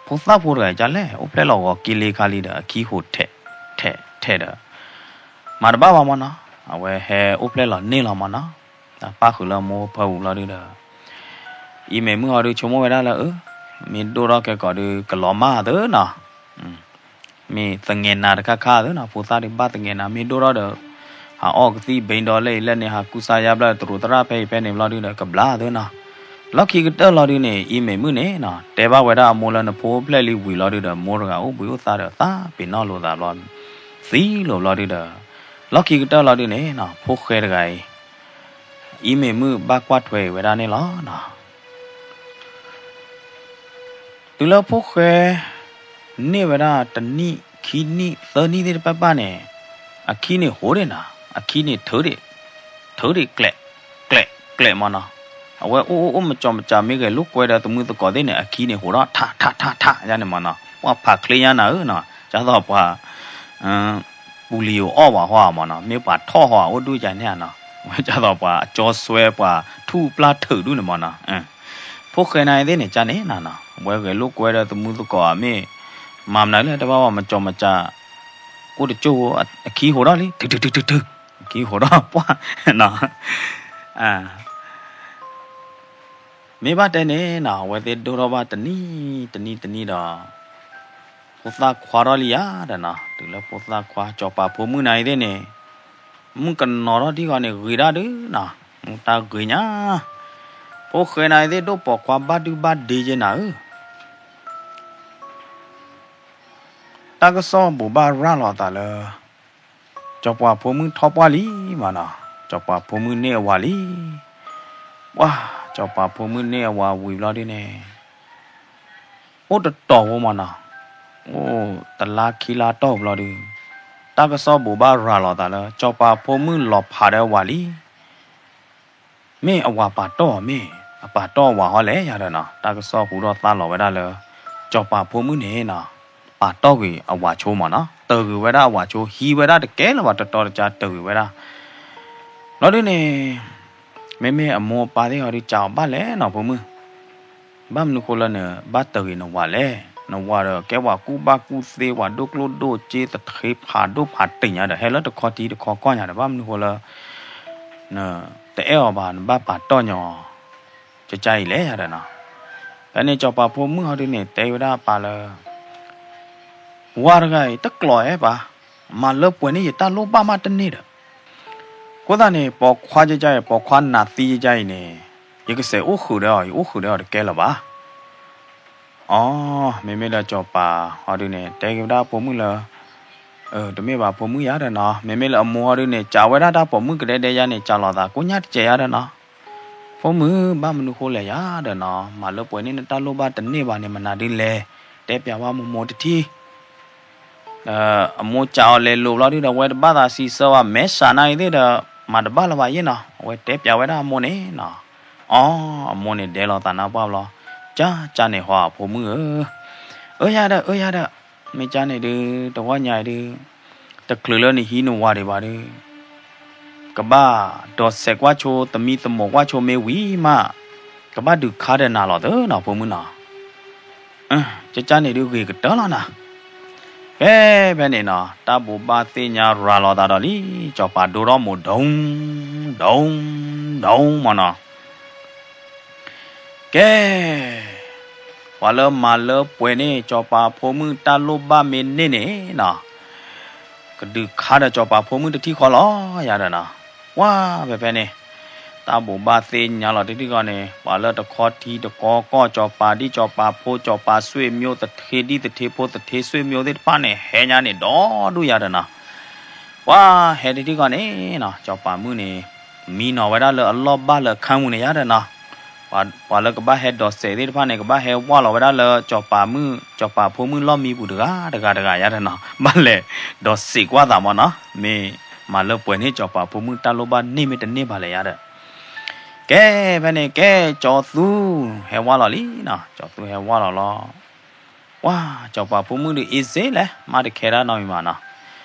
ဖိသၣ်ဖိတဂၤအံၤကလဲၣ် အိၣ်ဖျဲၣ်လီၤဂီၤက့လ့ခါလံဒီး အခံဟိးထဲး, ထဲး, ထဲးဒီး, မၤတဘၣ်ဘၣ်မၢ်နီၤ, အဝဲဟဲအိၣ်ဖျဲၣ်လီၤန့ၢ်လီၤမၢ်နီၤ, ပၣ်ဃုာ်လၢအမိၢ်ဖၢပူၤဘျီဒုဒီး, အံၤမ့ၢ်မုၢ်ဟီဒုဆိကမိၣ်ဝဲဒၣ်လၢအၢ, မ့ၢ်ဒိၣ်ထီၣ်ကဲကီးဒုကလီၤမၢ်သုနီၤ မ့ၢ်သငဲးနၤတခါခါသုနီၤ, ဖိသၣ်ဒုးဘၣ်သငဲးနၤ မ့ၢ်ဒိၣ်ထီၣ်ဒီး, ဟးအီၣ်ကသံၣ်ဘိဒီးလၢအံၤလၢန့ၣ် ဟးကူစါယါဘျါတရူးသရၣ်ဖဲအံၤဖဲန့ၣ်ဘျီဒုဒီး ကဘျါသုနီၤ, လီၢ်ခံကတၢၢ်လီၤဒုန့ၣ် အံၤမ့ၢ်မုၢ်န့ၣ်နီၤ, တဲဘၣ်ဝဲဒၣ်အမိၢ်လၢနဖိအိၣ်ဖျဲၣ်လံဝံၤလီၤဒုဒီး မိၢ်တဂၤအိၣ်ဘှံးအိၣ်သါဒီးသးပ့ၤနီၣ်လိာ်သးဘျီ, သံလိာ်ဘျီဒုဒီး, လီၢ်ခံကတၢၢ်လီၤဒုန့ၣ်နီၤ ဖိၣ်ဃဲတဂၤအံၤ အံၤမ့ၢ်မုၢ်ဘၣ်ကွၢ်ထွဲအံၤဝဲဒၣ်န့ၣ်လီၤနီၤ. တုၤလၢဖိၣ်ဃဲ န့ၢ်ဝဲဒၣ်တနံၣ် ခံနံၣ် သၢနံၣ်သ့ၣ်တဖၣ်ဘၣ်န့ၣ်, အခံန့ၣ်ဟိးဒံးနီၤ, အခံန့ၣ် ထုးဒံး ကျဲး ကျဲး ကျဲးမၢ်နီၤ, အဝဲအိၣ်အိၣ်အိၣ်မကၠီမကၠး မ့ၢ်ဂဲၤလိာ်ကွဲဒီးသမုၢ်သကိးသ့ၣ်န့ၣ် အခံန့ၣ်ဟိးဒီး ထး ထး ထး ထး ယါန့ၣ်မၢ်နီၤ, ပှၤဖးချ့ညါနၤဧၢနီၤ, ဒ်သိးပှၤ ပူၤလံၤအိၣ်အီၣ်ဝဲဟီဧါမၢ်နီၤ, မ့ၢ်ပှၤထီၣ်ဟီဧါအိၣ်ဒူၣ်ယါန့ၣ်ဧါနီၤ, ဒ်သိးပှၤအကၠီဆွဲပှၤထူၣ်ပျၢ်ထုးဒူၣ်န့ၣ်မၢ်နီၤ, ဖိၣ်ဃဲနၤသ့ၣ်န့ၣ် ကန့ၣ်နၤနီၤ, ဝဲဂဲၤလိာ်ကွဲဒီးသမုၢ်သကိးဧါ မ့ၢ် မၤမနုၤလဲၣ် တဲဘၣ်ဝဲ မကၠီမကၠး ကိၣ်တကၠိၣ်ဖိ အခံဟိးထီၣ်လံ ထုထုထုထုထု အခံဟိးထီၣ်ပှၢ် နီၤ မ့ၢ်ဘၣ်တဲန့ၣ်နီၤ အဝဲသ့ၣ်ဒိၣ်ထီၣ်ဘၣ်တနံၤတနံၤတနံၤဒီး ဖိသၣ်ခွါထီၣ်လံယၤဒီးနီၤ တုၤလၢဖိသၣ်ခွါ စီၤပၤဖိမုၣ်နၤအံၤသ့ၣ်န့ၣ် မုၣ်ကနီၤထီၣ်ထံၣ်ဃီန့ၣ် ဂ့ၤဒၣ်ဒုနီၤ မုၢ်တၢ်ဂ့ၤညါ ဖိၣ်ဃဲနၤအံၤသ့ၣ်ဒိၣ်ပိာ်ခွါဘၣ်ဒုဘၣ်ဒ့ယဲနၤဧၢ တၢ်ကစီၣ်ဘိးဘၣ်ရၤလီၤသးလၢ စီၤပၤဖိမုၣ်ထီၣ်ပှၢ်လံမးနီၤ, စီၤပၤဖိမုၣ်န့ၢ်အဝၤလံ. ပှၢ် စီၤပၤဖိမုၣ်န့ၢ်အဝၤဝံၤဘျီဒုန့ၣ် အိၣ်တတီၤဖိမးနီၤ, အိၣ်တလါခံလါတီၢ်ဘျီဒု တၢ်ကစီၣ်ဘိးဘၣ်ရၤလီၤသးလၢ စီၤပၤဖိမုၣ်လီၤဖးဒီးအဝၤလံ. မ့ၢ်အဝၤပာ်တီၢ်အီၤ မ့ၢ်အပာ်တီၢ်အဝၤဟီလဲၣ်ယၤဒီးနီၤ, တၢ်ကစီၣ်ဟူထီၣ်သါလီၤဝဲဒၣ်လၢ စီၤပၤဖိမုၣ်န့ၣ်နီၤ ပာ်တီၢ်ကွံာ်အဝၤဆိမးနီၤ, တဂ့ၤဝဲဒၣ်အဝၤဆိ ဟံးဝဲဒၣ်တကဲလၢၤဘၣ် တတီတကါတဂ့ၤဝဲဒၣ်. လီၤဒုန့ၣ် မ့မ့ၢ်အမိၢ်အပၢ်သ့ၣ်ဟီဒု ကးအီၤဘၣ်လဲၣ်နီၤ ဖိမုၣ် ဘၣ်မနုၤဃိလၢနဘၣ်တဂ့ၤနဝၤလဲၣ်, နဝၤဒီးကဲဝၤကူၣ်ဘၣ်ကူၣ်သ့ ဝၤဒိၣ်ကျိၣ်ဒိၣ်စ့ သထ့ဖးဒိၣ်ဖးတံၢ်ညါဒီး ဟဲလၢတခီထံတခီကီၢ်ညါဒီး ဘၣ်မနုၤဃိလၢ နတအဲၣ်အီၤဘၣ် နဘၣ်ပာ်တီၢ်ညီ ကကါအံၤလဲၣ်ယၤဒီးနီၤ. ဖဲန့ၣ်စီၤပၤဖိမုၣ်ဟီဒုန့ၣ် တဲဝဲဒၣ်အပၢ်လၢ ဝၤတဂၤအံၤ တကျိးဧါပၢ်, မၤလၢပှဲၤန့ၢ်ယတၢ်လိၣ်ဘၣ်မးတန့ၢ်ဒီး အဃိသတးန့ၣ် ပိာ်ခွါကကါအံၤ ပိာ်ခွါနးသံကကါအံၤန့ၣ် ယကစဲးအိၣ်ဃုာ်ဒီးအီၤ ယအိၣ်ဃုာ်ဒီးအီၤတကဲလၢၤဘၣ်. အီ မ့မ့ၢ်လၢစီၤပၤဟီဒုန့ၣ် တဲက့ၤဝဲဒၣ်ဖိမုၣ်လၢ တမ့ၢ်ဘၣ်ဖိမုၣ်ယၤဒီးနီၤ, မ့မ့ၢ်လၢအမိၢ်ဟီဒုန့ၣ် ကးဝဲဒၣ်တၢ်ပိာ်မုၣ်ကဒဲဒဲယါန့ၣ် ကးလိာ်သးကိညါတစဲးယၤဒီးနီၤ. ဖိမုၣ် ဘၣ်မနုၤဃိလဲၣ်ယၤဒီးနီၤ, မၤလၢပှဲၤန့ၢ်နတၢ်လိၣ်ဘၣ်တန့ၢ်ဘၣ်န့ၣ် မနုၤဒုလဲၣ်, တဲပျးဝဲမိၢ်မိၢ်တထံၣ် ဒီးအမိၢ်ကးအီၤလဲၤလိာ်ဘျီဒုဒီး အဝဲတဘၣ်သးစံးဆၢဘၣ် မဲာ်ဆှးနၤအံၤသ့ၣ်ဒီး မၤတဘၣ်လၢၤဘၣ်ယဲနီၤ, အဝဲတဲပျးဝဲဒၣ်အမိၢ်န့ၣ်နီၤ. အီ အမိၢ်န့ၣ်ဒဲလိာ်သးနါပှၢ်ဘျီ, ကၢ်ကၢ်န့ၣ်ဟီဖိမုၣ်ဧၢ, အၢယၤဒီး အၢယၤဒီး, မ့ၢ်ကၢ်န့ၣ်ဒု တဝီညါအံၤဒု တချုးလၢနဟံးနဝၤဒံးဘၣ်ဒု ကဘၣ်ဒိးစဲးကွၢ်ဆိ သမံသမိးကွၢ်ဆိမ့ၢ်ဝံၤမး ကဘၣ်ဒုးခါဒီးနၤလီၤသၢနီၤ ဖိမုၣ်နီၤ. ကကၢ်န့ၣ်ဒုဂ့ၤကတၢၢ်လီၤနၤ. ဖဲဖဲန့ၣ်နီၤ တၢ်ဘိးဘၣ်သ့ၣ်ညါရၤလီၤသးဒီးလံ, စီၤပၤဒိထီၣ်မိၢ်ဒိၣ် ဒိၣ် ဒိၣ်မးနီၤ. ကဲ ပှၤလၢမၤလၢပှဲၤန့ၢ် စီၤပၤဖိမုၣ်တၢ်လိၣ်ဘၣ်မ့ၢ်န့ၢ်န့ၣ်နီၤ ကဒုးခါဒီးစီၤပၤဖိမုၣ်တထံၣ်ဃီလီၤယၤဒီးနီၤ. ပှၢ်ဖဲဖဲန့ၣ် တၢ်ဘိးဘၣ်သ့ၣ်ညါလီၤတထံၣ်ဃီန့ၣ် ပှၤလၢတခီထံတခီကီၢ် စီၤပၤဒ်စီၤပၤဖိ စီၤပၤဆွေမျိုး သထ့ဒ်သထ့ဖိ သထ့ဆွေမျိုးသ့ၣ်တဖၣ်န့ၣ် ဟဲညါန့ၣ်ဒီဒူၣ်ယၤဒီးနီၤ. ပှၢ်ဟဲတထံၣ်ဃီန့ၣ်နီၤ စီၤပၤမုၣ်န့ၣ် မံနီၤဝဲဒၣ်လၢအလီၢ်ဘၣ်လၢအခါမူန့ၣ်ယၤဒီးနီၤ. ပှၤလၢကဘၣ်ဟဲဒိးစဲးသ့ၣ်တဖၣ်န့ၣ် ကဘၣ်ဟဲဝၢ်လီၤဝဲဒၣ်လၢစီၤပၤမုၣ် စီၤပၤဖိမုၣ်လီၢ်မံပူၤတဂၤတဂၤတဂၤယၤဒီးနီၤ ဘၣ်လဲၤဒိးစဲးကွၢ်သးမးနီၤ မ့ၢ်မၤလၢပှဲၤန့ၢ်စီၤပၤဖိမုၣ်တၢ်လိၣ်ဘၣ်န့ၢ်မ့ၢ်တန့ၢ်ဘၣ်လဲၣ်ယၤဒီး ကဲဖဲန့ၣ် ကဲကၠီၤသူ ဟဲဝၢ်လီၤလံနီၤ ကၠီၤသူဟဲဝၢ်လီၤလီၤ. ပှၢ်စီၤပၤဖိမုၣ်ဒုးအ့စ့လဲၣ် မးတခဲဒၣ်နီတမံၤမးနီ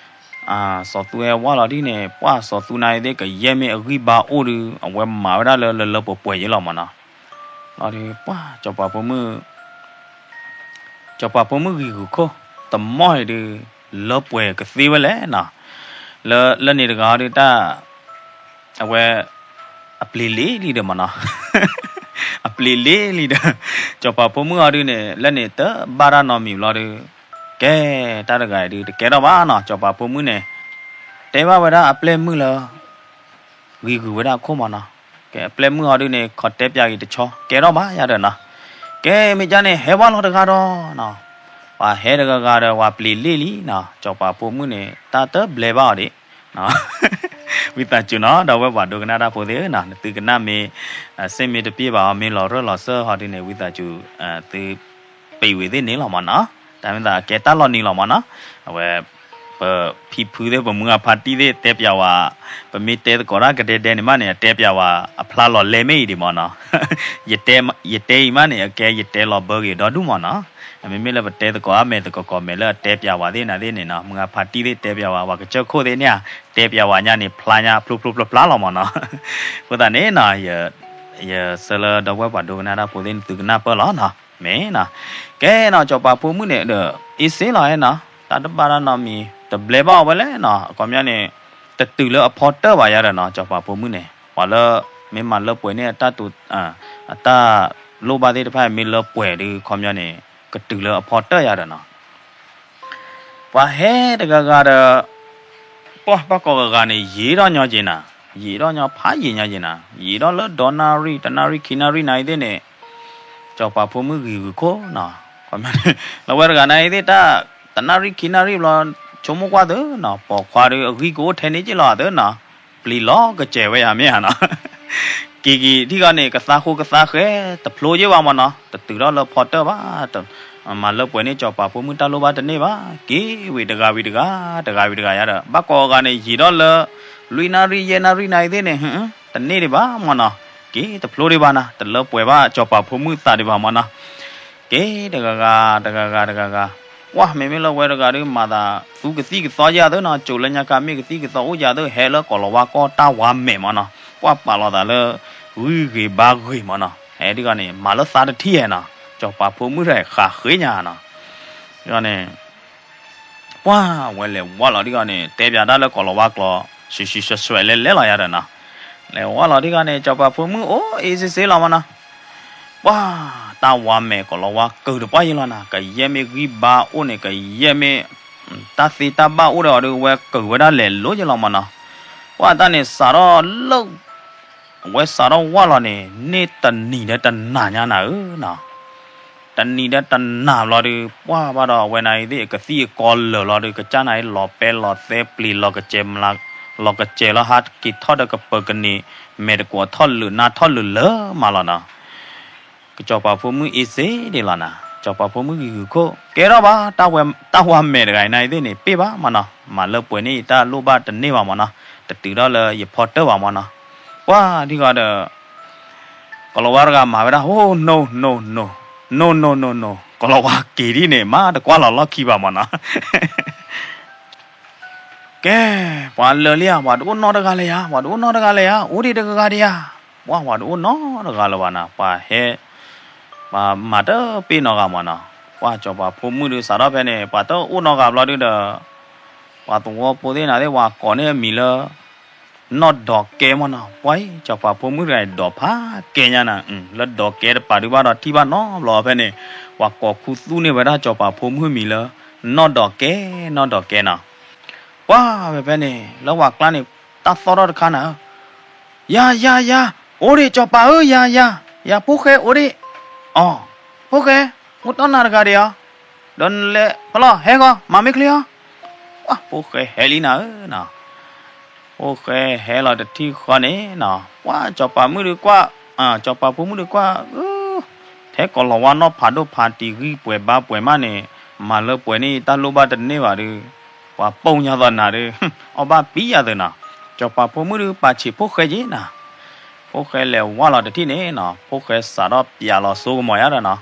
ၤ. စီၤသူဟဲဝၢ်လီၤဒ်န့ၣ် ပှၢ်စီၤသူနၤအံၤသ့ၣ်ကယဲၢ်မ့ၢ်အဂံၢ်ဘါအိၣ်ဒုး အဝဲမၤဝဲဒၣ်လၢလၢလၢပှဲၤပှဲၤယဲလီၤမးနီၤ. လီၤဒုးပှၢ်စီၤပၤဖိမုၣ် စီၤပၤဖိမုၣ်ဂံၤဂုာ်ခိၣ် တမီၢ်အံၤဒုး လၢပှဲၤကသ့ဝဲလဲၣ်နီၤ. လၢလၢန့ၣ်တဂၤဒုးတၢ် အဝဲ အပျ့ၤလ့လံဒီးမးနီၤ. အပျ့ၤလ့လံဒီး စီၤပၤဖိမုၣ်အီၤဒုးန့ၣ် လၢန့ၣ်တဘၣ်တၢ်နီတမံၤဘျီဒုး ကဲ တၢ်တဂၤအံၤဒုး တကဲထီၣ်ဘၣ်နီၤ စီၤပၤဖိမုၣ်န့ၣ် တဲဘၣ်ဝဲဒၣ်အပျဲၢ်မုၣ်လၢ ဂံၤဂုာ်ဝဲဒၣ်အခိၣ်မးနီၤ. ကဲ အပျဲၢ်မုၣ်အီၤဒုးန့ၣ် ခီတဲပၠးဂ့ၤတဆီ ကဲထီၣ်ဘၣ်ယၤဒီးနီၤ. ကဲ မ့ၢ်ကၢ်န့ၣ် ဟဲဝၢ်လီၤတဂၤဒီးနီၤ. ပှၤဟဲတဂၤဂၤဒီး ပှၤပျ့ၤလ့လံနီၤ စီၤပၤဖိမုၣ်န့ၣ် တၢ်တဘျဲဘၣ်အီၤဒံး ဝံသးစူၤနီၤ ဒီပုၢ်ဝဲၢ်ပှၤဒိကနၣ်တၢ်ဖိသ့ၣ်ဧၢနီၤ နသုကနၣ်မ့ၢ် စ့မ့ၢ်တပျ့ၤဘၣ်အီၤ မ့ၢ်လီၤရၢၢ်လီၤစၢၢ်ဟီဒုးန့ၣ် ဝံသးစူၤ သု ပံးဝံၤသ့ၣ်န့ၣ်လီၤမးနီၤ. တၢ်မ့ၢ်သးကဲတၢ်လီၤနံၤလီၤမးနီၤ အဝဲ ပဖံဖုသ့ၣ် ပမုၢ်အဖါတံၢ်သ့ၣ် တဲပၠးဝဲ ပမ့ၢ်တဲသကိးတၢ်ကဒဲဒဲန့ၣ်မးန့ၣ် အတဲပၠးဝဲ အဖျါလီၤလဲမ့ၢ်အံၤဒံးမးနီၤ. ယတဲအံၤမးန့ၣ် အကဲယတဲလီၤဘၢက့ၤဒီဒူၣ်မးနီၤ. မ့မ့ၢ်လၢပတဲသကိးအမဲာ်သကိးကိးမဲာ်လၢအတဲပၠးဝဲသ့ၣ်နၤသ့ၣ်န့ၣ်နီၤ မုၢ်အဖါတံၢ်သ့ၣ်တဲပၠးဝဲ ပှၤကစၢၢ်ခိၣ်သ့ၣ်န့ၣ် တဲပၠးဝဲညါန့ၣ် ဖျါညါဖျိဖျိဖျါဖျါလီၤမးနီၤ. အဃိသတးန့ၣ်နီၤ ယဆၢလၢဒီပုၢ်ဝဲၢ်ပှၤဒိကနၣ်တၢ်ဖိသ့ၣ် နသုကနၢ်ပၢၢ်လီၤနီၤ. မ့ၢ်နီၤ, ကဲနီၤ စီၤပၤဖိမုၣ်န့ၣ်ဒီး အ့စ့လီၤနီၤ, တၢ်တဘၣ်တၢ်နီတမံၤ တဘျဲဘၣ်အီၤဝဲလဲၣ်နီၤ, အခီပညီန့ၣ် တတုၤလၢအဖီတၢၢ်ဘၣ်ယၤဒီးနီၤ, စီၤပၤဖိမုၣ်န့ၣ် ပှၤလၢ မ့ၢ်မၤလၢပှဲၤန့ၣ် အတၢ်လိၣ်ဘၣ်သ့ၣ်တဖၣ် မ့ၢ်လၢပှဲၤဒီး အခီပညီန့ၣ် ကတုၤလၢအဖီတၢၢ်ယၤဒီးနီၤ ပှၤဟဲတဂၤဂၤဒီး ပှၤဘၣ်ကိးဂၤဂၤန့ၣ် ယံာ်ထီၣ်ညီက့ၤနၤ, ယံာ်ထီၣ်ညီဖးယံာ်ညီက့ၤနၤ, ယံာ်ထီၣ်လၢဒီနၣ်ရံၣ် တနၣ်ရံၣ်ခံနၣ်ရံၣ်နၤအံၤသ့ၣ်န့ၣ်, စီၤပၤဖိမုၣ်ဂံၤဂုၤခိၣ်နီၤ, ခီပညီန့ၣ် လၢဝဲတဂၤနၤအံၤသ့ၣ်တၢ် တနၣ်ရံၣ်ခံနၣ်ရံၣ်ဘျီ ဆိကမိၣ်ကွၢ်သုနီၤ, ပိာ်ခွါဒီးအဂံၢ်ကအိၣ်ထဲန့ၣ်က့ၤလီၤသုနီၤ, ပျံၤလီၤကစဲးဝဲယၤမ့ၢ်ဧါနီၤ က့ၤက့ၤထံၣ်ဃီန့ၣ် ကသါဃိကသါဃဲ တဖျိယ့ၢ်ဘၣ်မ့ၢ်နီၤ, တတုၤထီၣ်လၢဖီတၢၢ်ဘၣ်, မၤလၢပှဲၤန့ၣ် စီၤပၤဖိမုၣ်တၢ်လိၣ်ဘၣ်တန့ၢ်ဘၣ်, က့ၤဝံၤတဂၤဝံၤတဂၤ, တဂၤဝံၤတဂၤယၤဒီး ဘၣ်ကိးဂၤန့ၣ် ယံာ်ထီၣ်လၢ လွံၢ်နၣ်ရံၣ်ယဲၢ်နၣ်ရံၣ်နၤအံၤသ့ၣ်န့ၣ် တန့ၢ်ဒံးဘၣ်မ့ၢ်နီၤ, က့ၤတဖျိဒံးဘၣ်နီၤ, တလၢပှဲၤဘၣ်စီၤပၤဖိမုၣ်သးဒံးဘၣ်မ့ၢ်နီၤ က့ၤတဂၤဂၤ တဂၤဂၤ တဂၤဂၤ, ပှၤမ့မ့ၢ်လၢဝဲတဂၤဒီး မၤသးသူကသံၣ်ကသီယၤသုနီၤ, ကၠိလၢညါခါမ့ၢ်ကသံၣ်ကသီအိၣ်ယၤသု ဟဲလၢကိးလၤဝါကီၢ်တၢ်ဝါမဲာ်မ့ၢ်နီၤ, ပှၤပာ်လီၤသးလၢ ဂုၢ်ဂ့ၤဘါဂ့ၤမ့ၢ်နီၤ, ဟဲဒ်ဂီၤန့ၣ် မၤလၢသါတထံၣ်ဟဲနီၤ, စီၤပၤဖိမုၣ်တဂၤဃးဃ့ညါနီၤ, ဒ်ဂီၤန့ၣ် ပှၤဝဲလဲၤဝါလီၤဒ်ဂီၤန့ၣ် တဲပၠးတၢ်လၢကိးလၤဝါကျိာ် ဆှဲဆှဲဆှဲဆှဲလဲၤလဲၤလီၤယၤဒီးနီၤ, လဲၤဝါလီၤဒ်ဂီၤန့ၣ် စီၤပၤဖိမုၣ်အိၣ်အ့စ့စ့လီၤမ့ၢ်နီၤ, ပှၤတၢ်ဝါမဲာ်ကိးလၤဝါကုာ်တပှၢ်ယဲလီၤနီၤ, ကယဲၢ်မ့ၢ်ဂံၢ်ဘါအိၣ်န့ၣ် ကယဲၢ်မ့ၢ် တၢ်သ့တၢ်ဘၣ်အိၣ်ဒီးအီၤဒီး ဝဲကုာ်ဝဲဒၣ်လဲၤလိၤယဲလီၤမ့ၢ်နီၤ, ပှၤတၢ်န့ၣ်စးထီၣ်လၢ အဝဲစးထီၣ်ဝါလီၤန့ၣ် န့ၢ်တနံၤဒီးတနၤညါနၤဧၢနီၤ, တနံၤဒီးတနၤဘျီဒီး ပှၤဘၣ်ဒီးအဝဲနၤအံၤသ့ၣ် အကသံၣ်အကီလၢာ်လီၤဒီး ကစၢ်နၤအံၤလီၤပဲလီၤသဲပျံၤလီၤကစဲး လီၤကစဲးလီၤဟးက့ၤထီၣ်ဒီးကပၢၤကန့ၢ် မဲာ်တကွီၤထီၣ်လၢာ်နါထီၣ်လၢာ်လၢမးလီၤနီၤ ကစီၤပၤဖိမုၣ်အ့စ့ဒံးလီၤနၤ, စီၤပၤဖိမုၣ်ဂံၤဂုၤခိၣ် ကဲထီၣ်ဘၣ် တၢ်ဝါမဲာ်တဂၤအံၤနၤအံၤသ့ၣ်န့ၣ် ပ့ၢ်ဘၣ်မးနီၤ, မၤလၢပှဲၤန့ၣ် တၢ်လိၣ်ဘၣ်တန့ၢ်ဘၣ်မးနီၤ, တတုၤထီၣ်လၢယဖီတၢၢ်ဘၣ်မးနီၤ, ပှၤဒ်ဂီၤဒီး ကိးလၤဝါတဂၤမၤဝဲဒၣ် ဟိ no no no no no no no no ကိးလၤဝါက့ၤဒ်န့ၣ် မၤတကွၢ်လီၤလီၢ်ခံဘၣ်မးနီၤ ကဲ, ပှၤလၢာ်လံဧါ, ပှၤတအိၣ်နီတဂၤလၢၤဧါ, ပှၤတအိၣ်နီတဂၤလၢၤဧါ, အိၣ်ဒံးတဂၤဂၤဒံးဧါ, ပှၤ ပှၤတအိၣ်နီတဂၤလၢၤဘၣ်နၤ, ပှၤဟဲ, ပှၤမၤတပ့ၢ်နီတဂၤမးနီၤ, ပှၤစီၤပၤဖိမုၣ်ဒုးစးထီၣ်ဖဲန့ၣ် ပှၤတအိၣ်နီတဂၤဘျီဒုးဒီး, ပှၤသဝီဖိသ့ၣ်နၤသ့ၣ် ပှၤကိးန့ၢ်အမံၤလၢ နီၢ်ဒီးကဲမးနီၤ, ပှၤအံၤ စီၤပၤဖိမုၣ်တဂၤအံၤ ဒီးဖးကဲညါနၤ, လၢဒီးကဲတပၤဒုးဘၣ်ဒီးထံၣ်ဘၣ်နီတဘျီဖဲန့ၣ်, ပှၤကိးခူသူၣ်န့ၢ်ဝဲဒၣ်စီၤပၤဖိမုၣ်မံၤလၢ နီၢ်ဒီးကဲ, နီၢ်ဒီးကဲနီၤ, ပှၤဝဲဖဲန့ၣ် လၢပှၤကျါန့ၣ် တၢ်သီၣ်ထီၣ်တခါနၤဧၢ, ယၤ ယၤ ယၤ, အိၣ်ဒံး စီၤပၤဧၢ ယၤ ယၤ, ယၤ ဖိၣ်ဃဲအိၣ်ဒံး, အီၤ, ဖိၣ်ဃဲ, အိၣ်တီၢ်နၤတဂၤဒံးဧါ, ဒီးနလဲၤဖဲလီၤ ဟဲဃီ မၤမ့ၢ်ချ့အီၤ, ပှၤ ဖိၣ်ဃဲဟဲလံနၤဧၢနီၤ ဖိၣ်ဃဲဟဲလီၤတထံၣ်ဃီန့ၣ်နီၤ, ပှၤစီၤပၤမုၣ်ဒုးကွၢ်, စီၤပၤဖိမုၣ်ဒုးကွၢ်, ထဲကိးလီၤဝါနီၢ်ဖးဒိၣ်ဖးတံၤဂံၢ်ပှဲၤဘါပှဲၤမးန့ၣ်, မၤလၢပှဲၤန့ၣ်တၢ်လိၣ်ဘၣ်တန့ၢ်ဘၣ်ဒီး, ပှၤပိာ်ညါသီနၤဒီး, အီၣ်ဘၣ်ပံယၤသ့နီၤ, စီၤပၤဖိမုၣ်ဒုးပာ်ဆံးဖိၣ်ဃဲက့ၤနၤ, ဖိၣ်ဃဲလဲၤဝါလီၤတထံၣ်န့ၣ်နီၤ, ဖိၣ်ဃဲစးထီၣ်ပျးလီၤစိကမီၤယါဒီးနီၤ,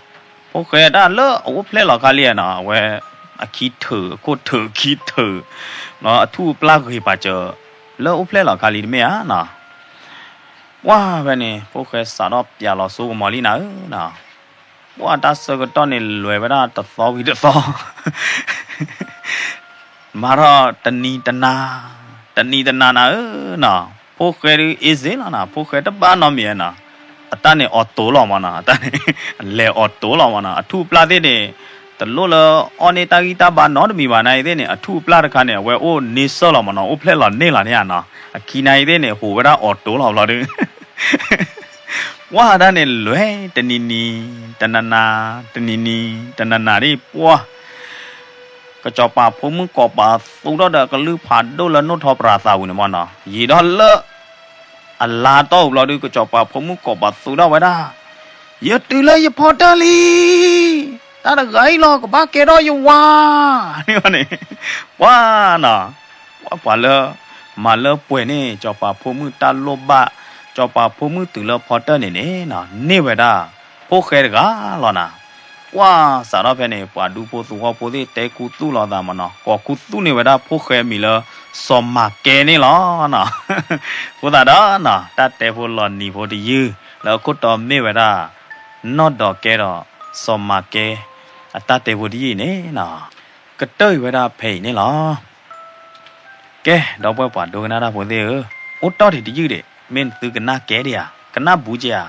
ဖိၣ်ဃဲတၢ်လၢအအိၣ်ဖျဲၣ်လီၤခါလံနီၤ, အဝဲ အခံထုး အခိၣ်ထုးခံထုး, အထူၣ်အပျၢ်ဂ့ၤပာ်စၢၤ, လၢအိၣ်ဖျဲၣ်လီၤခါလံတမ့ၢ်ဧါနီၤ, ပှၤဖဲန့ၣ် ဖိၣ်ဃဲစးထီၣ်ပျးလီၤစိကမီၤလံနၤဧၢနီၤ, ပှၤတၢ်ဆၢကတီၢ်န့ၣ်လဲၤဝဲဒၣ်တသီဝံၤတသီ မၤထီၣ်တနံၤတနၤ, တနံၤတနၤနၤဧၢနီၤ, ဖိၣ်ဃဲဒုး easy လီၤနီၤ, ဖိၣ်ဃဲတဘၣ်နီတမံၤနီၤ, အတၢ်န့ၣ်အီၣ်တိၤလီၤမးနီၤ, အတၢ်န့ၣ် လဲၤအီၣ်တိၤလီၤမးနီၤ, အထူၣ်အပျၢ်သ့ၣ်န့ၣ် တလိၣ်လၢအီၣ်န့ၢ်တၢ်ဂံၢ်တၢ်ဘါနီတမံၤဘၣ်နၤအံၤသ့ၣ်န့ၣ်, အထူၣ်အပျၢ်တခါန့ၣ် အဝဲအိၣ်န့ဆၢၣ်လီၤမးနီၤ, အိၣ်ဖျဲၣ်လီၤန့ၢ်လီၤန့ၣ်ဧါနီၤ, အခံနၤအံၤသ့ၣ်န့ၣ် ဟူးဝဲဒၣ်အီၣ်တိၤလီၤဘျီဒီး ပှၤတၢ်န့ၣ်လဲၤ တနံၤနံၤ တနၤနၤ တနံၤနံၤ တနၤနၤဒ်ပှၤ ကစီၤပၤဖိမုၣ်ကိးပသူထီၣ်ဒီးကလုၢ်ဖးဒိၣ်လၢနိၣ်ထီၣ်ပြးသးဝံၤန့ၣ်မးနီၤ, ယံာ်ဒီးလၢ အလါတီၢ်ပူၤဘျီဒုး ကစီၤပၤဖိမုၣ်ကိးပသူထီၣ်ဝဲဒၣ်, ယတုၤလၢယဖီတၢၢ်လံ, တၢ်တဂၤအံၤလီၤ ကဘၣ်ကဲထီၣ်ယဝၤ, န့ၣ် ပှၤနီၤ ပှၤလၢ မၤလၢပှဲၤန့ၣ် စီၤပၤဖိမုၣ်တၢ်လိၣ်ဘၣ်, စီၤပၤဖိမုၣ်တုၤလၢဖီတၢၢ်န့ၣ်န့ၣ်နီၤ န့ၢ်ဝဲဒၣ် ဖိၣ်ဃဲတဂၤလီၤနၤ, ပှၤစးထီၣ်ဖဲန့ၣ် ပှၤဒူဖိသဝီဖိသ့ၣ်တဲခူသူၣ်လီၤသးမးနီၤ, ကိးခူသူၣ်န့ၢ်ဝဲဒၣ်ဖိၣ်ဃဲမံၤလၢ စီၤမၤကဲန့ၣ်လီၤနီၤ, အဃိသတးဒီးနီၤ တၢ်တဲဖိလီၤနံၤဖိတယုၢ် လၢအခိၣ်တီမ့ၢ်ဝဲဒၣ် နီၢ်ဒီးကဲဒီး စီၤမၤကဲ အတၢ်တဲဖိတယုၢ်အံၤန့ၣ်နီၤ, ကတၢၢ်အံၤဝဲဒၣ်ဖဲအံၤန့ၣ်လီၤ. ကဲ ဒီပုၢ်ဝဲၢ်ပှၤဒိကနၣ်တၢ်ဖိသ့ၣ်ဧၢ, အိၣ်တီၢ်ထံးတယုၢ်ဒံး, မ့ၢ်နသုကနၣ်ကဲဒံးဧါ, ကနၣ်ဘူးကဲဧါ,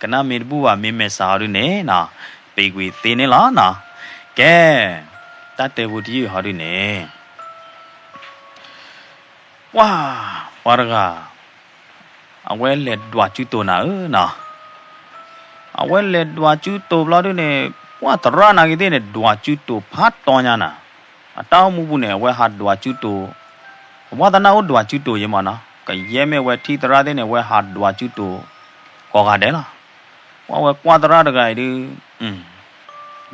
ကနၣ်မ့ၢ်တဘူးဘၣ် မ့ၢ်မဲာ်ဆှးဟီဒုန့ၣ်နီၤ, ပ့ၤကွံာ်သ့န့ၣ်လီၤနီၤ. ကဲ တၢ်တဲဖိတယုၢ်ဟီဒုန့ၣ် ပှၢ် ပှၤတဂၤ အဝဲလဲၤဒွးစုတိၤနၤဧၢနီၤ. အဝဲလဲၤဒွးစုတိၤဘျီဒုန့ၣ် ပှၢ်သရၣ်နာ်က့ၤသ့ၣ်န့ၣ် ဒွးစုတိၤဖးတီညါနၤ. အတၢ်အိၣ်မူပူၤန့ၣ် အဝဲဟးဒွးစုတိၤ, ပှၢ်သနာ်အိၣ်ဒွးစုတိၤယဲမးနီၤ, ကယဲၢ်မ့ၢ်ဝဲထံၣ်သရၣ်သ့ၣ်န့ၣ် အဝဲဟးဒွးစုတိၤ ကိးဂၤဒဲးလီၤ. ပှၢ်ဝဲကွၢ်သရၣ်တဂၤအံၤဒု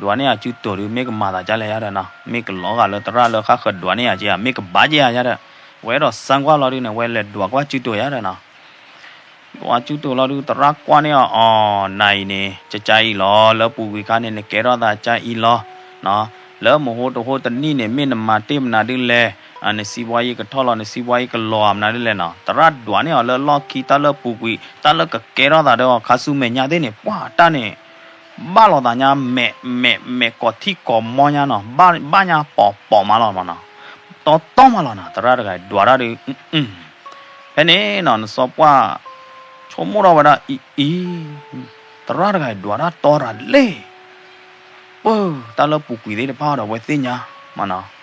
ဒွးန့ၢ်ယၤစုတိၤဒု မ့ၢ်ကမၤသးဒ်လဲၣ်ယါဒီးနီၤ, မ့ၢ်ကလီၤဂာ်လၢသရၣ်လၢဃၣ်ဃၢၤဒွးန့ၢ်ယၤက့ၤဧါ, မ့ၢ်ကဘၣ်က့ၤဧါယါဒီး, ဝဲအဲၣ်ဒိးစၢကွၢ်လီၤဒုန့ၣ် ဝဲလဲၤဒွးကွၢ်စုတိၤယါဒီးနီၤ. ဒွးစုတိၤလီၤဒု သရၣ်ကွၢ်န့ၢ်အီၤ အီၤ နၤအံၤန့ၣ် ကကါအံၤလီၤ လၢပူၤကွံာ်ခါန့ၣ် နကဲထီၣ်သးကါအံၤလီၤ. လၢမဟိတဟိတနံၣ်န့ၣ် မ့ၢ်နမၤတ့ၢ်မနုၤဒ်လဲၣ်, နစံးဘှါယံၤကထီၣ်လီၤ နစံးဘှါယံၤကလီၤမနုၤဒ်လဲၣ်နီၤ, သရၣ်ဒွးန့ၢ်အီၤလၢလီၢ်ခံ တၢ်လၢပူၤကွံာ် တၢ်လၢကကဲထီၣ်သးဒီးအီၤခါဆူမဲာ်ညါသ့ၣ်န့ၣ် ပှၢ်တၢ်န့ၣ် ဘၣ်လိာ်သးညါ မဲာ်မဲာ်မဲာ်ကိးထံၣ်ကိးမီညါနီၤ, ဘၣ်ညါပိာ်ပိာ်မးလီၤမးနီၤ, တီတီမးလီၤနီၤ, သရၣ်တဂၤဒွးတၢ်ဒု ဖဲန့ၣ်နီၤ နစီၤပှၢ် ဆိကမိၣ်ထီၣ်ဝဲဒၣ်အံၤအံၤ, သရၣ်တဂၤဒွးတၢ်တီတၢ်လံ, ပၢ် တၢ်လၢပူၤကွံာ်သ့ၣ်တဖၣ်ဒီး အဝဲသ့ၣ်ညါမးနီၤ,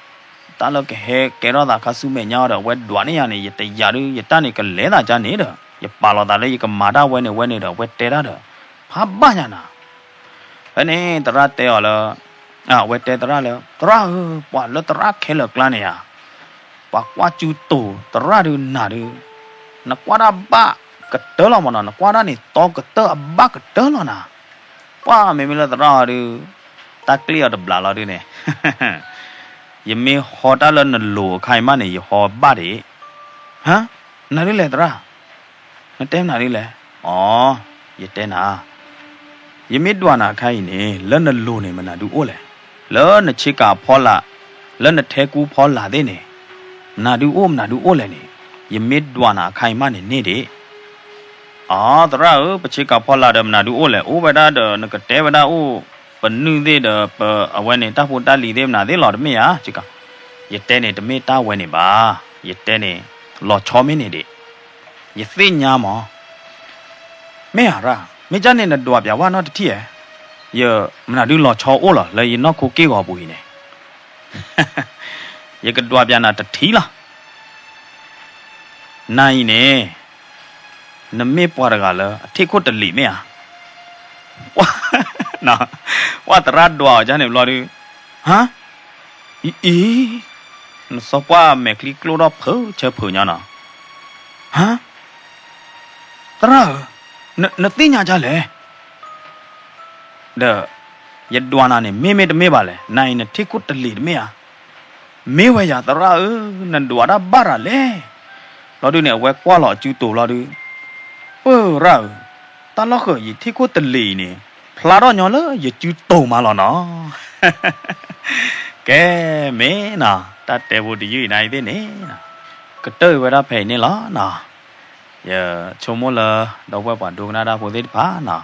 တၢ်လၢကဟဲကဲထီၣ်သးခါဆူမဲာ်ညါဒီး အဝဲဒွးန့ၢ်ယၤန့ၣ် ယတယာ်ဒု ယတၢ်န့ၣ်ကလဲၤသးကါန့ၣ်ဒီး ယပာ်လီၤသးလၢယကမၤတၢ်ဝဲန့ၣ်ဝဲန့ၣ်ဒီး အဝဲတဲတၢ်ဒီး ဖးဘၣ်ညါနီၤ. ဖဲန့ၣ် သရၣ်တဲအီၤလၢ အဝဲတဲသရၣ်လၢ သရၣ်ဧၢ, ပှၤလၢသရၣ်ခဲလၢာ်ကျါန့ၣ်ဧါ, ပှၤကွၢ်စုတိၤသရၣ်ဒုနၤဒု, နကွၢ်တၢ်ဘၣ်ကတၢၢ်လီၤမးနီၤ, နကွၢ်တၢ်န့ၣ်တီကတၢၢ်အဘၣ်ကတၢၢ်လီၤနၤ. ပှၢ်မ့မ့ၢ်လၢသရၣ်အီၤဒု တၢ်ကျ့ၣ်အီၤတဘျးလီၤဒုန့ၣ် ယမ့ၢ်ဟီတၢ်လၢနလိၤအခါအံၤမးန့ၣ် ယဟီဘၣ်ဒံး. ဟါ, နၤဒုလဲၣ်သရၣ်, နတဲမနုၤဒုလဲၣ်. အီ, ယတဲနၤ, ယမ့ၢ်ဒွးနၤအခါအံၤန့ၣ် လၢနလိၤန့ၣ် မနုၤဒုအိၣ်လဲၣ်. လၢနဆ့ကၤဖီလာ်, လၢနထဲကူဖီလာ်သ့ၣ်န့ၣ် မနုၤဒုအိၣ် မနုၤဒုအိၣ်လဲၣ်န့ၣ် ယမ့ၢ်ဒွးနၤအခါအံၤမးန့ၣ်န့ၢ်ဒံး. အီ, သရၣ်ဧၢ, ပဆ့ကၤဖီလာ်ဒီးမနုၤဒုအိၣ်လဲၣ်, အိၣ်ဝဲဒၣ်ဒီး နကတဲဝဲဒၣ်အိၣ် ပနုၢ်သ့ၣ်ဒီး ပအဝဲန့ၣ် တၢ်ဖိတၢ်လံၤသ့ၣ်မနုၤသ့ၣ်လီၤ တမ့ၢ်ဧါ. ယတဲန့ၣ် တမ့ၢ်တၢ်ဝဲန့ၣ်ဘၣ်, ယတဲန့ၣ် လီၤဆီမ့ၢ်န့ၣ်ဒံး, ယသ့ၣ်ညါမး. မ့ၢ်ဧါရၣ်, မ့ၢ်ကၢ်န့ၣ် နဒွးပၠးဝဲနီတထံၣ်ဧါ. ယမနုၤဒုလီၤဆီအိၣ်လီၤ လၢယနီၢ်ခိက့ၢ်ဂီၤပူၤအံၤန့ၣ် ယကဒွးပၠးနၤတထံၣ်လီၤ. နၤအံၤန့ၣ် နမ့ၢ်ပှၤတဂၤလၢ အထံၣ်ခိၣ်တလံၤမ့ၢ်ဧါ. ပှၢ်သရၣ်ဒွးအီၤကၢ်န့ၣ်ဘျီဒု, ဟါ, အံၤအံၤ, နစီၤပှၢ်မဲာ်ချံကျိၣ်ထီၣ်ဖုးဆၢဖုးညီနီၤ. ဟါ, သရၣ်ဧၢ, နသ့ၣ်ညါကၢ်လဲၣ်. ဒီး ယဒွးနၤန့ၣ် မ့ၢ်မ့ၢ်တမ့ၢ်ဘၣ်လဲၣ်, နၤအံၤနထံၣ်ခိၣ်တလံၤတမ့ၢ်ဧါ. မ့ၢ်ဝဲယၤသရၣ်ဧၢ, နဒွးတၢ်ဘၣ်ရၤလဲၣ်. ဘျီဒုန့ၣ် အဝဲကွၢ်လီၤအစုတိၤဘျီဒု, ပၢ်ရၣ်ဧၢ, တၢ်လီၢ်ဃၢၤယထံၣ်ခိၣ်တလံၤအံၤန့ၣ် ဖျါထီၣ်ညီလၢယစုတိၤမးလီၤနီၤ. ကဲ, မ့ၢ်နီၤ, တၢ်တဲဖိတယုၢ်အံၤနၤအံၤသ့ၣ်န့ၣ် ကတၢၢ်အံၤဝဲဒၣ်ဖဲအံၤန့ၣ်လီၤနီၤ. ယဆိကမိၣ်လၢ ဒီပုၢ်ဝဲၢ်ပှၤဒိကနၣ်တၢ်ဖိသ့ၣ်တဖၣ်နီၤ,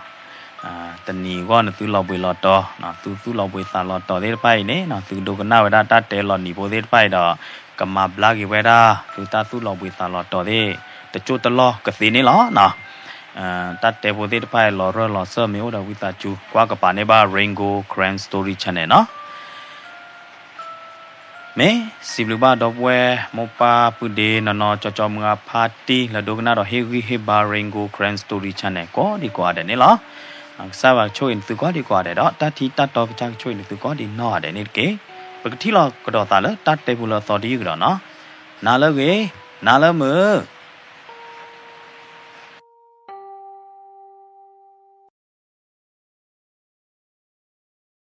တနံၤအဂီၢ်နသုလီၤဘှံးလီၤတီၤ, သုသူၣ်လီၤဘှံးသးလီၤတီၤသ့ၣ်တဖၣ်အံၤန့ၣ်နီၤ, သုကဒိကနၣ်ဝဲဒၣ်တၢ်တဲလီၤနံၤဖိသ့ၣ်တဖၣ်အံၤဒီး ကမၤဘျါက့ၤဝဲဒၣ် သုတၢ်သူၣ်လီၤဘှံးသးလီၤတီၤသ့ၣ် တစိၢ်တလီၢ်ကသ့န့ၣ်လီၤနီၤ. တၢ်တဲဖိသ့ၣ်တဖၣ်အံၤ လီၤရၢၢ်လီၤစၢၢ်မ့ၢ်အိၣ်ဒီးဝံသးစူၤ ကွၢ်ကပၤန့ၢ်ဘၣ် Rain Gold Karen Story Channel နီၤ. မ့ၢ်စံးဘျုးဘၣ်ဒီပုၢ်ဝဲၢ်မိၢ်ပၢ်ပုၢ်ဒ့နီၢ်နီၢ် ကၠီကၠီမုၢ်အဖါတံၢ် လၢဒိကနၣ်ဒီးဟ့ၣ်ဂံၢ်ဟ့ၣ်ဘါ Rain Gold Karen Story Channel ကိးဒံကိးဂၤဒဲးန့ၣ်လီၤ. ကစၢ်ယွၤကဆိၣ်ဂ့ၤနသုကိးဒံကိးဂၤဒဲးဒီး တၢ်ထံတၢ်တီကစၢ်ကဆိၣ်ဂ့ၤနသုကိးဒံနီၢ်ဂၤဒဲးန့ၣ်တက့ၢ်. ပကထံၣ်လိာ်ကဒီးသးလၢတၢ်တဲပူလၢအသီတယုၢ်ကဒီးနီၤ. နၤလၢဂ့ၤ, နၤလၢမုာ်